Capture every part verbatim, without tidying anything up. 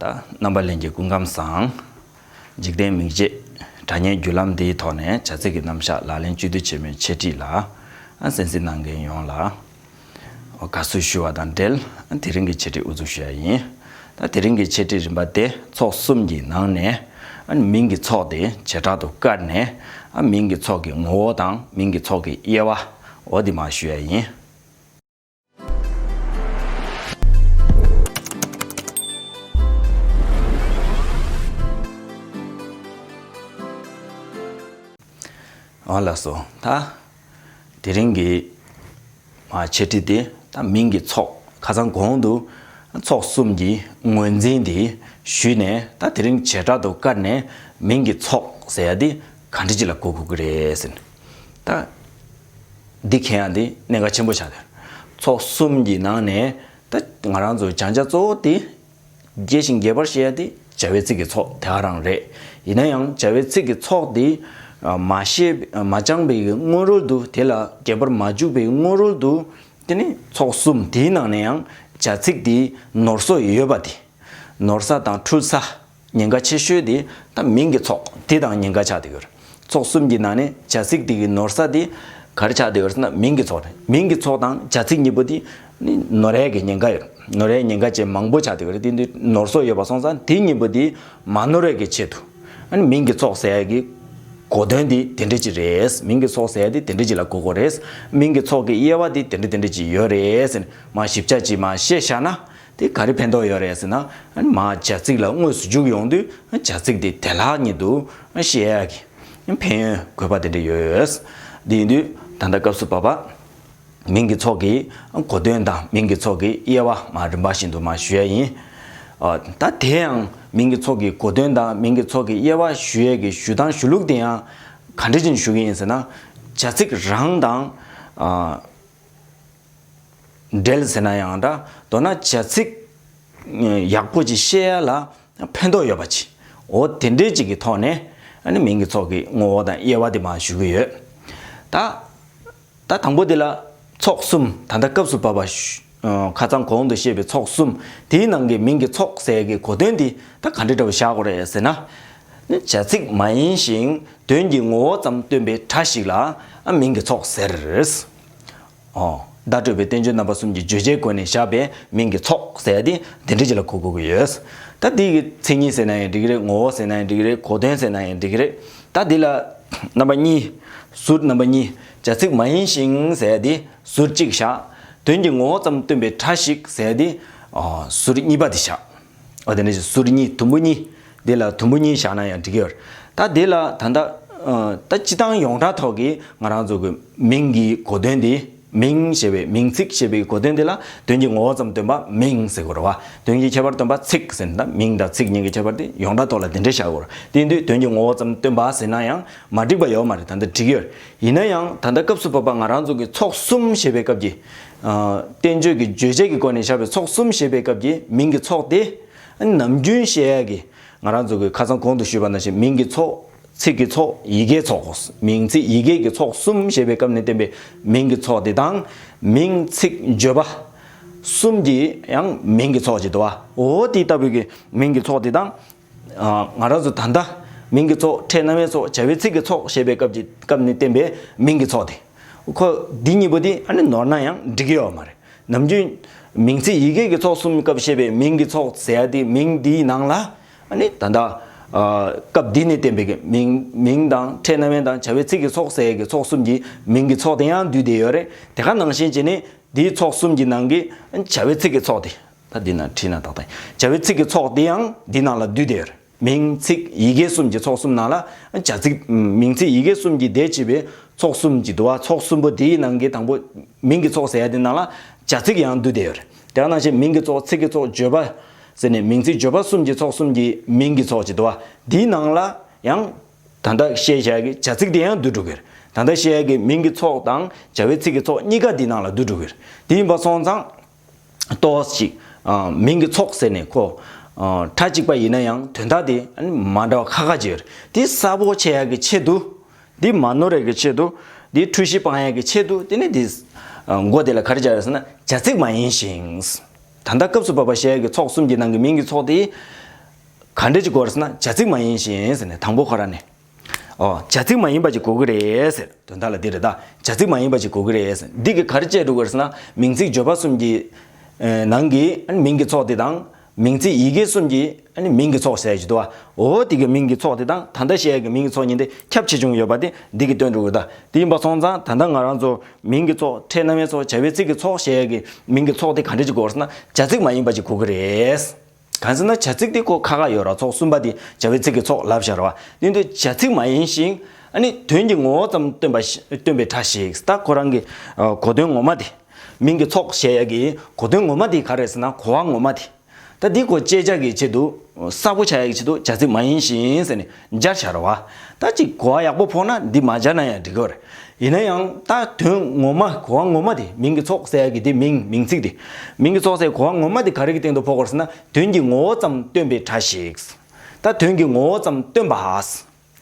ད་རྣམ་པ་ལྷན་རྒྱས་སྐུ་ཁམས་བཟང་། འཇིག་རྟེན་མིག་འབྱེད་སྒྲ་སྙན་བརྒྱུད་ལམ་འདིའི་ཐོག་ནས་བྱ་ཚིག་གི་རྣམ་གཞག་ལག་ལེན་བཅུད་བསྡུ་ཆེན་མོའི་འཆད་ཁྲིད་ལ་གསན་གཟིགས་གནང་མཁན་ཡོངས་ལ་དགའ་བསུ་ཞུ་བ་དང་འབྲེལ། དེ་རིང་གི་འཆད་ཁྲིད་དབུ་འཛུགས་ཞུ་ཡ་ཡིན། ད་དེ་རིང་གི་འཆད་ཁྲིད་རིམ་པ་དེ་ཚོགས་གསུམ་གྱི་ནང་ནས་མིང་གི་ཚོགས་དེ་བྱེ་བྲག་ཏུ་བཀར་ནས་མིང་གི་ཚོགས་ཀྱི་ངོ་བོ་དང་མིང་གི་ཚོགས་ཀྱི་དབྱེ་བ། འོ་འདི་མར་ཞུ་ཡ་ཡིན། འོ་ལགས་སོ། ད་དེ་རིང་གི་མ་འཆད་ཁྲིད་དེ་ད་མིང་གི་ཚོགས། ཁ་སང་གོང་དུ་ཚོགས་གསུམ་གྱི་ངོས་འཛིན་དེ་ཞུས་ནས། ད་དེ་རིང་བྱེ་བྲག་ཏུ་བཀར་ནས་མིང་གི་ཚོགས་ཟེར་ཡ་དེ་ག་འདྲ་ཅིག་ལ་གོ་དགོས་ཀྱི་རེད་ཟེར་ནས། ད་འདི་མཁྱེན་ཡ་འདི་གནད་འགག་ཆེན་པོ་ཆགས་ཡོད། ཚོགས་གསུམ་གྱི་ནང་ནས་ད་ང་རང་ཚོ་སྦྱང་བྱ་གཙོ་བོ་དེ་རྒྱས་ཤིང་རྒྱས་པར་བཤད་ཡ་དེ་བྱ་བའི་ཚིག་གི་ཚོགས་དེ་ག་རང་རེད། ཡིན་ན་ཡང་བྱ་བའི་ཚིག་གི་ཚོགས་དེ་མ་ཤེས་མ་སྦྱངས་པའི་སྔོན་རོལ་དུ། དེ་ལ་རྒྱས་པར་མ་འཇུག་པའི་སྔོན་རོལ་དུ། དེ་ནི་ཚོགས་གསུམ་དེའི་ནང་ནས་ཡང་བྱ་ཚིག་དེའི་ནོར་སོ་ཡོད་པ་དེ། ནོར་ས་དང་འཁྲུལ་ས། ཉེན་ཁ་ཆེ་ཤོས་དེ་ད་མིང་གི་ཚོགས་དེ་དང་ཉེན་ཁ་ཆགས་བསྡད་ཡོད་རེད། ཚོགས་གསུམ་གྱི་ནང་ནས་བྱ་ཚིག་དེ་གི་ནོར་ས་དེ་ག་རེ་ཆགས་བསྡད་ཡོད་རེད་ཟེར་ན་མིང་གི་ཚོགས་རེད། མིང་གི་ཚོགས་དང་བྱ་ཚིག་གཉིས་པོ་དེ་ནི་ནོར་ཡས་ཀྱི་ཉེན་ཁ་ཡོད་རེད། ནོར་ཡས་ཉེན་ཁ་ཅན་མང་པོ་ཆགས་བསྡད་ཡོད་རེད། དེ་དུས་ནོར་སོ་ཡོད་པ་སོང་ཙང་དེ་གཉིས་པོ་དེ་མ་ནོར་ཡས་ཀྱི་ཆེད་དུ། ཨ་ནི་མིང་གི་ཚོགས་ཟེར་ཡས་ཀྱི་གོ་དོན་དེ་དེ་འདྲ་ཅིག་རེད། མིང་གི་ཚོགས་ཟེར་ཡས་དེ་དེ་འདྲ་ཅིག་ལ་གོ་དགོས་རེད། མིང་གི་ཚོགས་ཀྱི་དབྱེ་བ་དེ་དེ་འདྲ་དེ་འདྲ་ཅིག་ཡོད་རེད་ཟེར་ནས་མར་ཞིབ་ཆ་ཅིག་མར་བཤད་བཞག་ན། དེ་ག་རེ་ཕན་ཐོགས་ཡོད་རེད་ཟེར་ན། ཨ་ནི་མར་བྱ་ཚིག་ལ་དངོས་སུ་འཇུག་ཡོང་དུས་བྱ་ཚིག་དེ་བདེ་བླག་ཉིད་དུ་ཤེས་ཡག་གི་ཕན་ཡོན་དགོས་པ་དེ་འདྲ་ཡོད། དེ་ཡིན་དུས་ད་ལྟ་སྐབས་སུ་བབ་པ་མིང་གི་ཚོགས་ཀྱི་གོ་དོན་དང་མིང་གི་ཚོགས་ཀྱི་དབྱེ་བ་མར་རིམ་པ་བཞིན་དུ་མར་ཞུ་ཡ་ཡིན། ཨ། ད་དེ་ཡང་མིང་གི་ཚོགས་ཀྱི་གོ་དོན་དང་མིང་གི་ཚོགས་ཀྱི་དབྱེ་བ་ཞུ་ཡས་ཀྱི་ཞུ་སྟངས་ཞུ་ལུགས་དེ་ཡང་ག་འདྲ་ཅིག་ཞུ་གི་ཡིན་ཟེར་ན། བྱ་ཚིག་རང་དང་ཨ། འབྲེལ་ཟེར་ན་ཡང་འདྲ། མདོར་ན་བྱ་ཚིག་ཡག་པོ་ཅིག་ཤེས་ཡ་ལ་ཕན་ཐོགས་ཡོད་པ་ཅིག་འོ་དེ་འདྲའི་ཅིག་གི་ཐོག་ནས་ཨ་ནི་མིང་གི་ཚོགས་ཀྱི་ངོ་བོ་དང་དབྱེ་བ་དེ་མར་ཞུ་གི་ཡོད། ད་ད་དང་པོ་དེ་ལ་ཚོགས་གསུམ། ད་ལྟ་སྐབས་སུ་བབ་པ་ཞུ། ཁ་སང་གོང་དུ་བཤད་པའི་ཚོགས་གསུམ་དེའི་ནང་གི་མིང་གི་ཚོགས་ཟེར་གི་གོ་དོན་དེ་ད་ག་འདྲ་འདྲ་བོ་བཞག་དགོས་རེད་ཟེར་ན། བྱ་ཚིག་མ་ཡིན་ཞིང་དོན་གྱི་ངོ་བོ་ཙམ་སྟོན་པའི་སྒྲ་ཞིག་ལ་མིང་གི་ཚོགས་ཟེར། ཨོ། བརྡ་སྤྲོད་པའི་བསྟན་བཅོས་རྣམ་པ་གསུམ་གྱི་བརྗོད་བྱའི་སྒོ་ནས་བཞག་པའི་མིང་གི་ཚོགས་ཟེར་ཡ་དེ་དེ་འདྲ་ཅིག་ལ་གོ་དགོས་ཀྱི་ཡོད། ད་འདི་གི་མཚན་ཉིད་ཟེར་ན་ཡང་འགྲིག་གི་རེད། ངོ་བོ་ཟེར་ན་ཡང་འགྲིག་གི་རེད། གོ་དོན་ཟེར་ན་ཡང་འགྲིག་གི་རེད། ད་འདི་ལ་རྣམ་པ་གཉིས། ཟུར་རྣམ་པ་གཉིས། བྱ་ཚིག་མ་ཡིན་ཞིང་ཟེར་ཡ་དེ་ཟུར་གཅིག་བཞག་དོན་གྱི་ངོ་བོ་ཙམ་སྟོན་པའི་སྒྲ་ཞིག་ཟེར་ཡ་དེ་ཨོ་ཟུར་གཉིས་པ་དེ་བཞག་ཨོ་དེ་འདྲ་ཞིག་ཟུར་གཉིས། དུམ་བུ་གཉིས། འདི་ལ་དུམ་བུ་གཉིས་བཞག་ན་ཡང་འགྲིག་གི་ཡོད། ད་འདི་ལ་ད་ལྟ་ཨ་ད་སྤྱི་བཏང་ཡོངས་གྲགས་ཐོག་གི་ང་རང་ཚོ་གི་མིང་གི་གོ་དོན་འདི། མིང་ཞེས་པའི་མིང་ཚིག་ཞེས་པའི་གོ་དོན་འདི་ལ་དོན་གྱི་ངོ་བོ་ཙམ་སྟོན་པ་མིང་ཟེར་དགོས་རེད་བ། དོན་གྱི་ཁྱད་པར་སྟོན་པ་ཚིག་ཟེར་ན། ད་མིང་དང་ཚིག་གཉིས་ཀྱི་ཁྱད་པར་དེ་ཡོངས་གྲགས་ཐོག་ལ་དེ་འདྲ་བཞག་དགོས་རེད། དེ་ཡིན་དུས་དོན་གྱི་ངོ་བོ་ཙམ་སྟོན་པ་ཟེར་ན་ཡང་མ་འགྲིག་པ་ཡོད་མ་རེད། ད་ལྟ་འགྲིག་ཡོད། ཡིན་ན་ཡང་ད་ལྟ་སྐབས་སུ་བབ་པ་ང་རང་ཚོ་གི་ཚོགས་གསུམ་ཞེས་པའི་སྐབས་ཀྱི་ཨ་བསྟན་བཅོས་ཀྱི་བརྗོད་བྱ་གི་སྒོ་ནས་བཞག་པའི་ཚོགས་གསུམ་ཞེས་པའི་སྐབས་ཀྱི་མིང་གི་ཚོགས་དེ་ནམ་རྒྱུན་བཤད་ཡ་གི་ང་རང་ཚོ་གི་ཁ་སང་གོང་དུ་ཞུས་པ་ནང་བཞིན་མིང་གི་ཚོགས། ཚིག་གི་ཚོགས། ཡི་གེའི་ཚོགས། མིང་ཚིག་ཡི་གེ་གི་ཚོགས་གསུམ་ཞེས་པའི་སྐབས་ནས་བསྟན་པའི་མིང་གི་ཚོགས་དེ་དང་། མིང་ཚིག་བརྗོད་པ་གསུམ་གྱི་ཡང་མིང་གི་ཚོགས་ཅིག་འདུག་བ། འོ་དེ་ལྟ་བུའི་གི་མིང་གི་ཚོགས་དེ་དང་། ཨ་ང་རང་ཚོ་ད་ལྟ་མིང་གི་ཚོགས། ཕྲད་རྣམ་དབྱེའི་ཚོགས། བྱ་བའི་ཚིག་གི་ཚོགས་ཞེས་པའི་སྐབས་ཀྱི་སྐབས་ནས་བསྟན་པའི་མིང་གི་ཚོགས་དེ། ཁོ་འདི་གཉིས་པོ་དེ་ཨ་ནི་ནོར་ན་ཡང་འགྲིག་གི་ཡོད་མ་རེད། ནམ་རྒྱུན་མིང་ཚིག་ཡི་གེ་གི་ཚོགས་གསུམ་སྐབས་བཤད་པའི་མིང་གི་ཚོགས་ཟེར་ཡ་དེ་མིང་འདིའི་ནང་ལ་ཨ་ནི་ད་ལྟ་ཨ་སྐབས་འདི་ནས་བསྟན་པའི་གི་མིང་མིང་དང་ཕྲད་རྣམ་དབྱེ་དང་བྱ་བའི་ཚིག་གི་ཚོགས་ཟེར་ཡ་གི་ཚོགས་གསུམ་གྱི་མིང་གི་ཚོགས་དེ་ཡང་འདུས་བསྡད་ཡོད་རེད། དེ་ག་ནང་བཞིན་བྱས་ནས་འདིའི་ཚོགས་གསུམ་གྱི་ནང་གི་བྱ་བའི་ཚིག་གི་ཚོགས་དེ། ད་འདི་ན་བྲིས་ན་ཏག་ཏག་བྱ་བའི་ཚིག་གི་ཚོགས་དེ་ཡང་འདི་ནང་ལ་འདུས་བསྡད་ཡོད་རེད། མིང་ཚིག་ཡི་གེ་གསུམ་གྱི་ཚོགས་གསུམ་ནང་ལ་བྱ་ཚིག་མིང་ཚིག་ཡི་གེ་གསུམ་གྱི་སྡེ་བྱས་པའི་ཚོགས་གསུམ་གྱི་འདུ་བ། ཚོགས་གསུམ་པོ་དེའི་ནང་གི་དང་པོ་མིང་གི་ཚོགས་ཟེར་ཡ་དེ་ནང་ལ་བྱ་ཚིག་ཡང་འདུས་བསྡད་ཡོད་རེད། དེ་ག་ནང་བཞིན་མིང་གི་ཚོགས། ཚིག་གི་ཚོགས། བརྗོད་པ་ཟེར་ནས་མིང་ཚིག་བརྗོད་པ་གསུམ་གྱི་ཚོགས་གསུམ་གྱི་མིང་གི་ཚོགས་ཀྱི་འདུ་བ་དེའི་ནང་ལ་ཡང་ད་ལྟ་བཤད་བྱ་གི་བྱ་ཚིག་དེ་ཡང་འདུས་འགྲོ་གི་རེད། ད་ལྟ་བཤད་ཡ་གི་མིང་གི་ཚོགས་དང་བྱ་བའི་ཚིག་གི་ཚོགས་གཉིས་ཀ་འདི་ནང་ལ་འདུས་འགྲོ་གི་རེད། དེ་ཡིན་པ་སོང་ཙང་། ཏོག་ཙམ་ཅིག་ཨ་མིང་གི་ཚོགས་ཟེར་ནས་ཁོ་ཨ་ཕྲ་གཅིག་པ་ཡིན་ན་ཡང་དོན་དག་དེ་ཨ་ནི་མ་འདྲ་བ་ཁ་ཁ་ཅིག་ཡོད་རེད། དེ་གསལ་པོ་བྱེད་ཡག་གི་ཆེད་དུ། དེ་མ་ནོར་ཡག་གི་ཆེད་དུ། དེ་འཁྲུལ་གཞི་སྤང་ཡག་གི་ཆེད་དུ། དེ་ནི་དེ་ཨ་མགོ་དེ་ལ་ག་རེ་སྦྱར་ཡོད་ཟེར་ན་བྱ་ཚིག་མ་ཡིན་ཞིང་། ད་ལྟ་སྐབས་སུ་བབ་པ་བཤད་ཡག་གི་ཚོགས་གསུམ་གྱི་ནང་གི་མིང་གི་ཚོགས་དེ་ ག་འདྲ་ཅིག་དགོས་རེད་ཟེར་ན། བྱ་ཚིག་མ་ཡིན་ཞིང་ཟེར་ནས་དང་པོ་ཁོ་རང་ནས། ཨོ། བྱ་ཚིག་མ་ཡིན་པ་ཅིག་དགོས་ཀྱི་རེད་ཟེར། དོན་དག་ལ་འདི་རེད་ད། བྱ་ཚིག་མ་ཡིན་པ་ཅིག་དགོས་ཀྱི་རེད་ཟེར། འདི་གིས་ག་རེ་བྱེད་འགྲོ་གི་རེད་ཟེར་ན། མིང་ཚིག་བརྗོད་པ་གསུམ་གྱི་ནང་གི་མིང་གི་ཚོགས་དེ་དང་། མིང་ཚིག་ཡི་གེ་གསུམ་གྱི་མིང་གི་ཚོགས་ཟེར་གྱི་འདུག་བ། འོ་དེ་གི་མིང་གི་ཚོགས་དེ་དང་ད་ལྟ་བཤད་ཡ་གི་མིང་གི་ཚོགས་གཉིས་དེ་ཁྱབ་ཆེ་ཆུང་ཡོད་པ་དེ་འདི་གིས་སྟོན་འགྲོ་གི་རེད་ད། དེ་ཡིན་པ་སོང་ཙང་ད་ལྟ་ང་རང་ཚོ་མིང་གི་ཚོགས། ཕྲད་རྣམ་དབྱེའི་ཚོགས། བྱ་བའི་ཚིག་གི་ཚོགས་ཟེར་ཡ་གི་མིང་གི་ཚོགས་དེ་ག་འདྲ་ཅིག་དགོས་རེད་ཟེར་ན། བྱ་ཚིག་མ་ཡིན་པ་ཅིག་དགོས་ཀྱི་རེད། གང་ཟེར་ན་བྱ་ཚིག་དེ་ཁོ་ཁ་ཁ་ཡོད་ར། ཚོགས་གསུམ་པ་དེ་བྱ་བའི་ཚིག་གི་ཚོགས་ལབ་བཞག་ར་བ། དེ་དུས་བྱ་ཚིག་མ་ཡིན་ཞིང་། ཨ་ནི་དོན་གྱི་ངོ་བོ་ཙམ་སྟོན་པ་ཞིག་སྟོན་པའི་སྒྲ་ཞིག་ད་ཁོ་རང་གི་གོ་དོན་ངོ་མ་དེ། མིང་གི་ཚོགས་ཟེར་ཡ་གི་གོ་དོན་ངོ་མ་དེ་ག་རེ་ཟེར་ན། གོ་བ་ངོ་མ་དེ། ད་འདི་ཁོ་བཅད་བྱ་གི་ཆེད་དུ། གསལ་པོ་ཆགས་ཡ་གི་ཆེད་དུ་བྱ་ཚིག་མ་ཡིན་ཞིང་ཟེར་ནས་སྦྱར་བཞག་ར་བ། ད་ཅིག་གོ་བ་ཡག་པོ་ཕོག་ན་འདི་མ་སྦྱར་ན་ཡང་འགྲིག་གི་རེད། ཡིན་ན་ཡང་ད་དོན་ངོ་མ། གོ་བ་ངོ་མ་དེ། མིང་གི་ཚོགས་ཟེར་ཡ་གི་དེ་མིང་། མིང་ཚིག་དེ། མིང་གི་ཚོགས་ཟེར་གོ་བ་ངོ་མ་དེ་ག་རེ་གི་སྟེང་དུ་ཕོག་གི་རེད་ཟེར་ན། དོན་གྱི་ངོ་བོ་ཙམ་སྟོན་པའི་སྒྲ་ཞིག་ད་དོན་གྱི་ངོ་བོ་ཙམ་སྟོན་པ།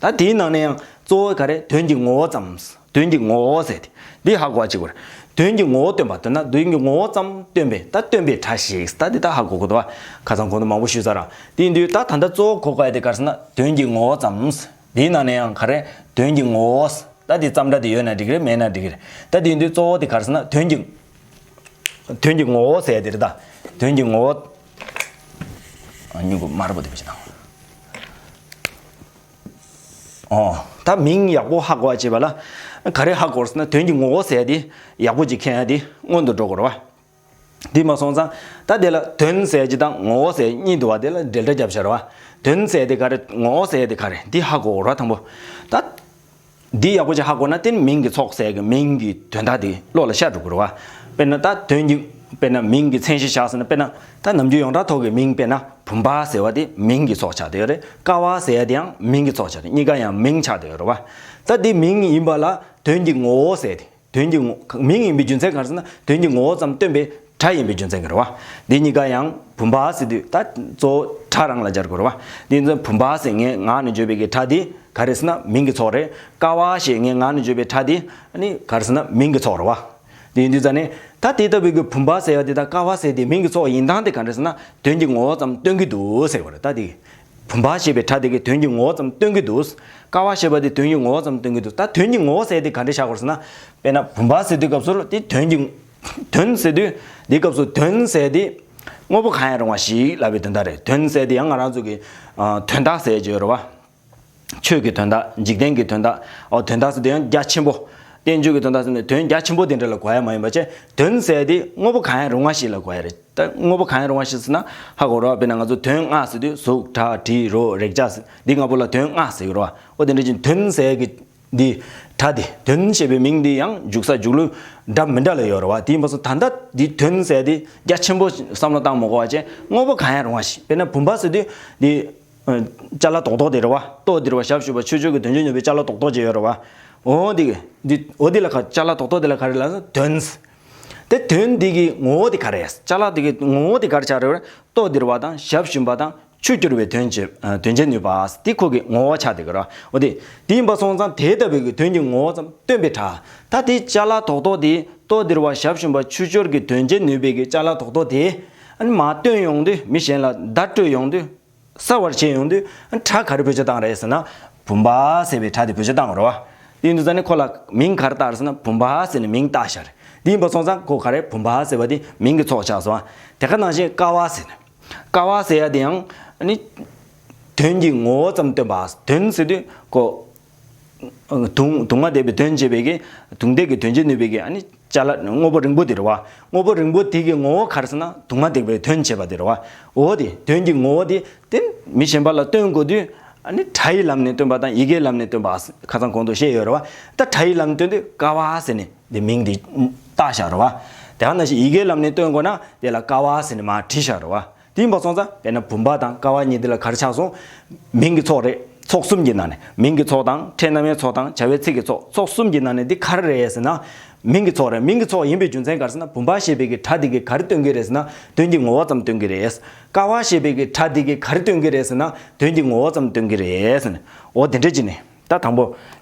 ད་དེའི་ནང་ནས་ཡང་གཙོ་བོ་ག་རེ། དོན་གྱི་ངོ་བོ་ཙམ། དོན་གྱི་ངོ་བོ་ཟེར་དེ། འདི་ཧ་གོ་བ་བྱེད་དགོས་རེད། དོན་གྱི་ངོ་བོ་སྟོན་པ། དོན་ན་དོན་གྱི་ངོ་བོ་ཙམ་སྟོན་པའི། ད་སྟོན་པའི་སྒྲ་ཞིག་ད་འདི་ད་ཧ་གོ་དགོས་འདུག་བ། ཁ་སང་གོང་དུ་མང་པོ་ཞུས་ཚར་ར། དེ་ཡིན་དུས་ད་ད་ལྟ་གཙོ་བོ་གོ་དགོས་ཡ་དེ་ག་རེ་ཟེར་ན། དོན་གྱི་ངོ་བོ་ཙམ། དེའི་ནང་ནས་ཡང་ག་རེ། དོན་གྱི་ངོ་བོ། ད་འདི་ཙམ་སྒྲ་དེ་ཡོད་ན་འགྲིག་གི་རེད། མེད་ན་འགྲིག་གི་རེད། ད་དེ་ཡིན་དུས་གཙོ་བོ་དེ་ག་རེ་ཟེར་ན། དོན་གྱི། དོན་གྱི་ངོ་བོ་ཟེར་ཡ་དེ་རེད་ད། དོན་གྱི་ངོ་བོ། ཨ། སྨྱུ་གུ་དམར་པོ་དེ་བྱེད་དང་། ཨོ། ད་མིང་ཡག་པོ་ཧ་གོ་བ་བྱེད་པ་ལ། ག་རེ་ཧ་གོ་རེད་ཟེར་ན། དོན་གྱི་ངོ་བོ་ཟེར་ཡ་དེ་ཡག་པོ་ཅིག་མཁྱེན་ཡ་དེ་སྔོན་དུ་འགྲོ་དགོས་རེད་བ། དེ་མ་སོང་ཙང་ད་དེ་ལ་དོན་ཟེར་གྱི་དང་ངོ་བོ་ཟེར་གཉིས་འདུག་བ། དེ་ལ་འབྲེལ་སྒྲ་བརྒྱབ་བཞག་རེད་བ། དོན་ཟེར་དེ་ག་རེ། ངོ་བོ་ཟེར་དེ་ག་རེ། འདི་ཧ་གོ་དགོས་རེད་བ། དང་པོ་ད། འདི་ཡག་པོ་ཅིག་ཧ་གོ་ན་དེ་ནི་མིང་གི་ཚོགས་ཟེར་གི་མིང་གི་དོན་དག་དེ་བློ་ལ་ཤར་འགྲོ་གི་རེད་བ། དཔེར་ན་ད་དོན་གྱི། དཔེར་ན་མིང་གི་མཚན་གཞི་བཞག་ཟེར་ན། དཔེར་ན་ད་ནམ་རྒྱུན་ཡོངས་གྲགས་ཐོག་གི་མིང་དཔེར་ན་བུམ་པ་ཟེར་བ་དེ་མིང་གི་ཚོགས་ཆགས་བསྡད་ཡོད་རེད། ཀ་བ་ཟེར་ཡ་དེ་ཡང་མིང་གི་ཚོགས་ཆགས་རེད། གཉིས་ཀ་ཡང་མིང་ཆགས་བསྡད་ཡོད་རེད་བ། ད་དེ་མིང་ཡིན་པ་ལ་དོན་གྱི་ངོ་བོ་ཟེར་དེ། དོན་གྱི་ངོ་། མིང་ཡིན་པའི་རྒྱུ་མཚན་ག་རེ་ཟེར་ན། དོན་གྱི་ངོ་བོ་ཙམ་སྟོན་པའི་སྒྲ་ཡིན་པའི་རྒྱུ་མཚན་གྱིས་རེད་བ། འདི་གཉིས་ཀ་ཡང་བུམ་པ་ཟེར་དུས་ད་གཙོ་བོ་སྒྲ་རང་ལ་སྦྱར་དགོས་རེད་བ། འདི་ཚོ་བུམ་པ་ཟེར་ངའི་ངག་ནས་བརྗོད་པའི་གི་སྒྲ་འདི་ག་རེ་ཟེར་ན་མིང་གི་ཚོགས་རེད། ཀ་བ་ཞེས་ངའི་ངག་ནས་བརྗོད་པའི་སྒྲ་འདི་ནི་ག་རེ་ཟེར་ན་མིང་གི་ཚོགས་རེད་བ། འདི་ཡིན་དུས་ཙ་ནས་ད་དེ་ལྟ་བུའི་གི་བུམ་པ་ཟེར་བ་འདི་དང་ཀ་བ་ཟེར་དེ་མིང་གི་ཚོགས་ཡིན་སྟངས་དེ་ག་འདྲ་ཟེར་ན། དོན་གྱི་ངོ་བོ་ཙམ་སྟོན་གྱི་འདུག་ཟེར་བ་རེད། ད་དེ་བུམ་པ་ཞེས་པའི་སྒྲ་དེ་གིས་དོན་གྱི་ངོ་བོ་ཙམ་སྟོན་གྱི་འདུག་ཀ་བ་ཞེས་པ་དེ་དོན་གྱི་ངོ་བོ་ཙམ་སྟོན་གྱི་འདུག་ད་དོན་གྱི་ངོ་བོ་ཟེར་དེ་ག་འདྲ་བཞག་དགོས་ཟེར་ན། དཔེར་ན་བུམ་པ་ཟེར་དུས་སྐབས་སུ་དེ་དོན་གྱི། དོན་ཟེར་དུས་འདི་སྐབས་སུ་དོན་ཟེར་དེ་དངོས་པོ་གང་ཡང་རུང་བ་ཞིག་ལབ་པའི་དོན་དག་རེད། དོན་ཟེར་དེ་ཡང་ང་རང་ཚོ་གི་ཨ་དོན་དག་ཟེར་གྱི་ཡོད་རེད་བ། ཆོས་ཀྱི་དོན་དག། འཇིག་རྟེན་གྱི་དོན་དག། ཨོ། དོན་དག་ཟེར་དེ་ཡང་རྒྱ་ཆེན་པོ། བསྟན་བཅོས་ཀྱི་དོན་དག་ཟེར་ནས་དོན་རྒྱ་ཆེན་པོ་དེ་འདྲ་ལ་གོ་ཡ་མ་ཡིན་པ་བྱས། དོན་ཟེར་དེ་དངོས་པོ་གང་ཡང་རུང་བ་ཞིག་ལ་གོ་ཡ་རེད། ད་དངོས་པོ་གང་ཡང་རུང་བ་ཞིག་ཟེར་ན་ཧ་གོ་རེད་བ། དཔེར་ན་ང་ཚོ་དོན་ལྔ་ཟེར་དུས་གཟུགས། སྒྲ། དྲི། རོ། རེག་བྱ་ཟེར། འདི་ལྔ་པོ་ལ་དོན་ལྔ་ཟེར་གྱི་རེད་བ། ཨོ། དེ་འདྲ་ཅིག་དོན་ཟེར་གྱི་འདི་སྒྲ་དེ། དོན་ཞེས་པའི་མིང་འདི་ཡང་འཇུག་ས་འཇུག་ལུགས་འདྲ་མི་འདྲ་ལ་ཡོད་རེད་བ། དེ་ཡིན་པ་སོང་ད་ལྟ་འདི་དོན་ཟེར་དེ་རྒྱ་ཆེན་པོ་བསམ་བློ་བཏང་མ་དགོས་པ་བྱས། དངོས་པོ་གང་ཡང་རུང་བ་ཞིག་དཔེར་ན་བུམ་པ་ཟེར་དུས་འདི། ཅ་ལག་རྡོག་རྡོག་དེ་རེད་བ། ལྟོ་འདི་རེད་བ། ཞབས་ཞུམ་པ་ཆུ་སྐྱོར་གྱི་དོན་བྱེད་ནུས་པའི་ཅ་ལག་རྡོག་རྡོག་ཅིག་ཡོད་རེད་བ། འོ་འདི་འདི་འོ་འདི་ལ་ག་ཅ་ལག་རྡོག་རྡོག་འདི་ལ་ག་རེ་ལབ་ན་དོན། དེ་དོན་འདི་གི་ངོ་བོ་དེ་ག་རེ། ཅ་ལག་འདི་གི་ངོ་བོ་དེ་ག་རེ་ཆགས་རེད་བ། ལྟོ་འདི་རེད་བ་དང་ཞབས་ཞུམ་པ་དང་ཆུ་སྐྱོར་བའི་དོན་བྱེད་དོན་བྱེད་ནུས་པ་དེ་ཁོ་གི་ངོ་བོ་ཆགས་བསྡད་ཀྱི་རེད་བ། འོ་དེ་དེ་ཡིན་པ་སོང་ཙང་དེ་ལྟ་བུའི་གི་དོན་གྱི་ངོ་བོ་ཙམ་སྟོན་པའི་སྒྲ། ད་དེ་ཅ་ལག་རྡོག་རྡོག་དེ་ལྟོ་འདི་རེད་བ། ཞབས་ཞུམ་པ་ཆུ་སྐྱོར་གྱི་དོན་བྱེད་ནུས་པའི་གི་ཅ་ལག་རྡོག་རྡོག་དེ་ཨ་ནི་མར་བཏོན་ཡོང་དུས། མི་གཞན་ལ་བརྡ་སྤྲོད་ཡོང་དུས། གསལ་བར་བྱེད་ཡོང་དུས་སྒྲ་ག་རེ་བེད་སྤྱོད་བཏང་རེད་ཟེར་ན། བུམ་པ་ཟེར་བའི་སྒྲ་དེ་བེད་སྤྱོད་བཏང་བ་རེད་བ། དེ་ཡིན་དུས་ཙ་ནི་ཁོ་ལ་མིང་ག་རེ་བཏགས་རེད་ཟེར་ན་བུམ་པ་ཟེར་ནས་མིང་བཏགས་བཞག་རེད། དེ་ཡིན་པ་སོང་ཙང་ཁོ་ག་རེ་བུམ་པ་ཟེར་བ་དེ་མིང་གི་ཚོགས་ཆགས་སོང་བ། དེ་ག་ནང་བཞིན་ཀ་བ་ཟེར་ནས། ཀ་བ་ཟེར་ཡ་དེ་ཡང་ནི། དོན་གྱི་ངོ་བོ་ཙམ་སྟོན་པ། དོན་ཟེར་དུས་ཁོ། དུང་དུང་ལྔ་འདས་པའི་དོན་བྱེད་པའི་གི། དུང་འདས་ཀྱི་དོན་བྱེད་ནུས་པའི་གི་ཨ་ནི། ཅ་ལག་དངོས་པོ་རིང་པོ་དེ་རེད་བ། དངོས་པོ་རིང་པོ་དེ་གི་ངོ་བོ་ག་རེ་ཟེར་ན་དུང་ལྔ་འདས་པའི་དོན་བྱེད་པ་དེ་རེད་བ། འོ་དེ་དོན་གྱི་ངོ་བོ་དེ་དེ་མི་གཞན་པ་ལ་སྟོན་དགོས་དུས་ཨ་ནི་སྒྲ་ཡི་ལམ་ནས་སྟོན་པ་དང་ཡི་གེའི་ལམ་ནས་སྟོན་པ། ཁ་སང་གོང་དུ་བཤད་ཡོད་རེད་བ། ད་སྒྲ་ཡི་ལམ་ནས་སྟོན་དུས་ཀ་བ་ཟེར་ནས་དེ་མིང་དེ་བཏགས་བཞག་རེད་བ། དེ་ག་ནང་བཞིན་ཡི་གེའི་ལམ་ནས་སྟོན་དགོས་ན་དེ་ལ་ཀ་བ་ཟེར་ནས་མར་བྲིས་བཞག་རེད་བ། དེ་ཡིན་པ་སོང་ཙང་དཔེར་ན་བུམ་པ་དང་ཀ་བ་གཉིས་འདི་ལ་ག་རེ་ཆགས་སོང་། མིང་གི་ཚོགས་རེད། ཚོགས་གསུམ་གྱི་ནང་ནས་མིང་གི་ཚོགས་དང་ཕྲད་རྣམ་དབྱེའི་ཚོགས་དང་བྱ་བའི་ཚིག་གི་ཚོགས། ཚོགས་གསུམ་གྱི་ནང་ནས་འདི་ག་རེ་རེད་ཟེར་ན། མིང་གི་ཚོགས་རེད། མིང་གི་ཚོགས་ཡིན་པའི་རྒྱུ་མཚན་ག་རེ་ཟེར་ན་བུམ་པ་ཞེས་པའི་གི་སྒྲ་འདི་གིས་ག་རེ་སྟོན་གྱི་རེད་ཟེར་ན་དོན་གྱི་ངོ་བོ་ཙམ་སྟོན་གྱི་རེད། ཀ་བ་ཞེས་པའི་གི་སྒྲ་འདི་གིས་ག་རེ་སྟོན་གྱི་རེད་ཟེར་ན་དོན་གྱི་ངོ་བོ་ཙམ་སྟོན་གྱི་རེད་ཟེར་ནས། འོ་དེ་འདྲ་ཅིག་ནས། ད་དང་པོ།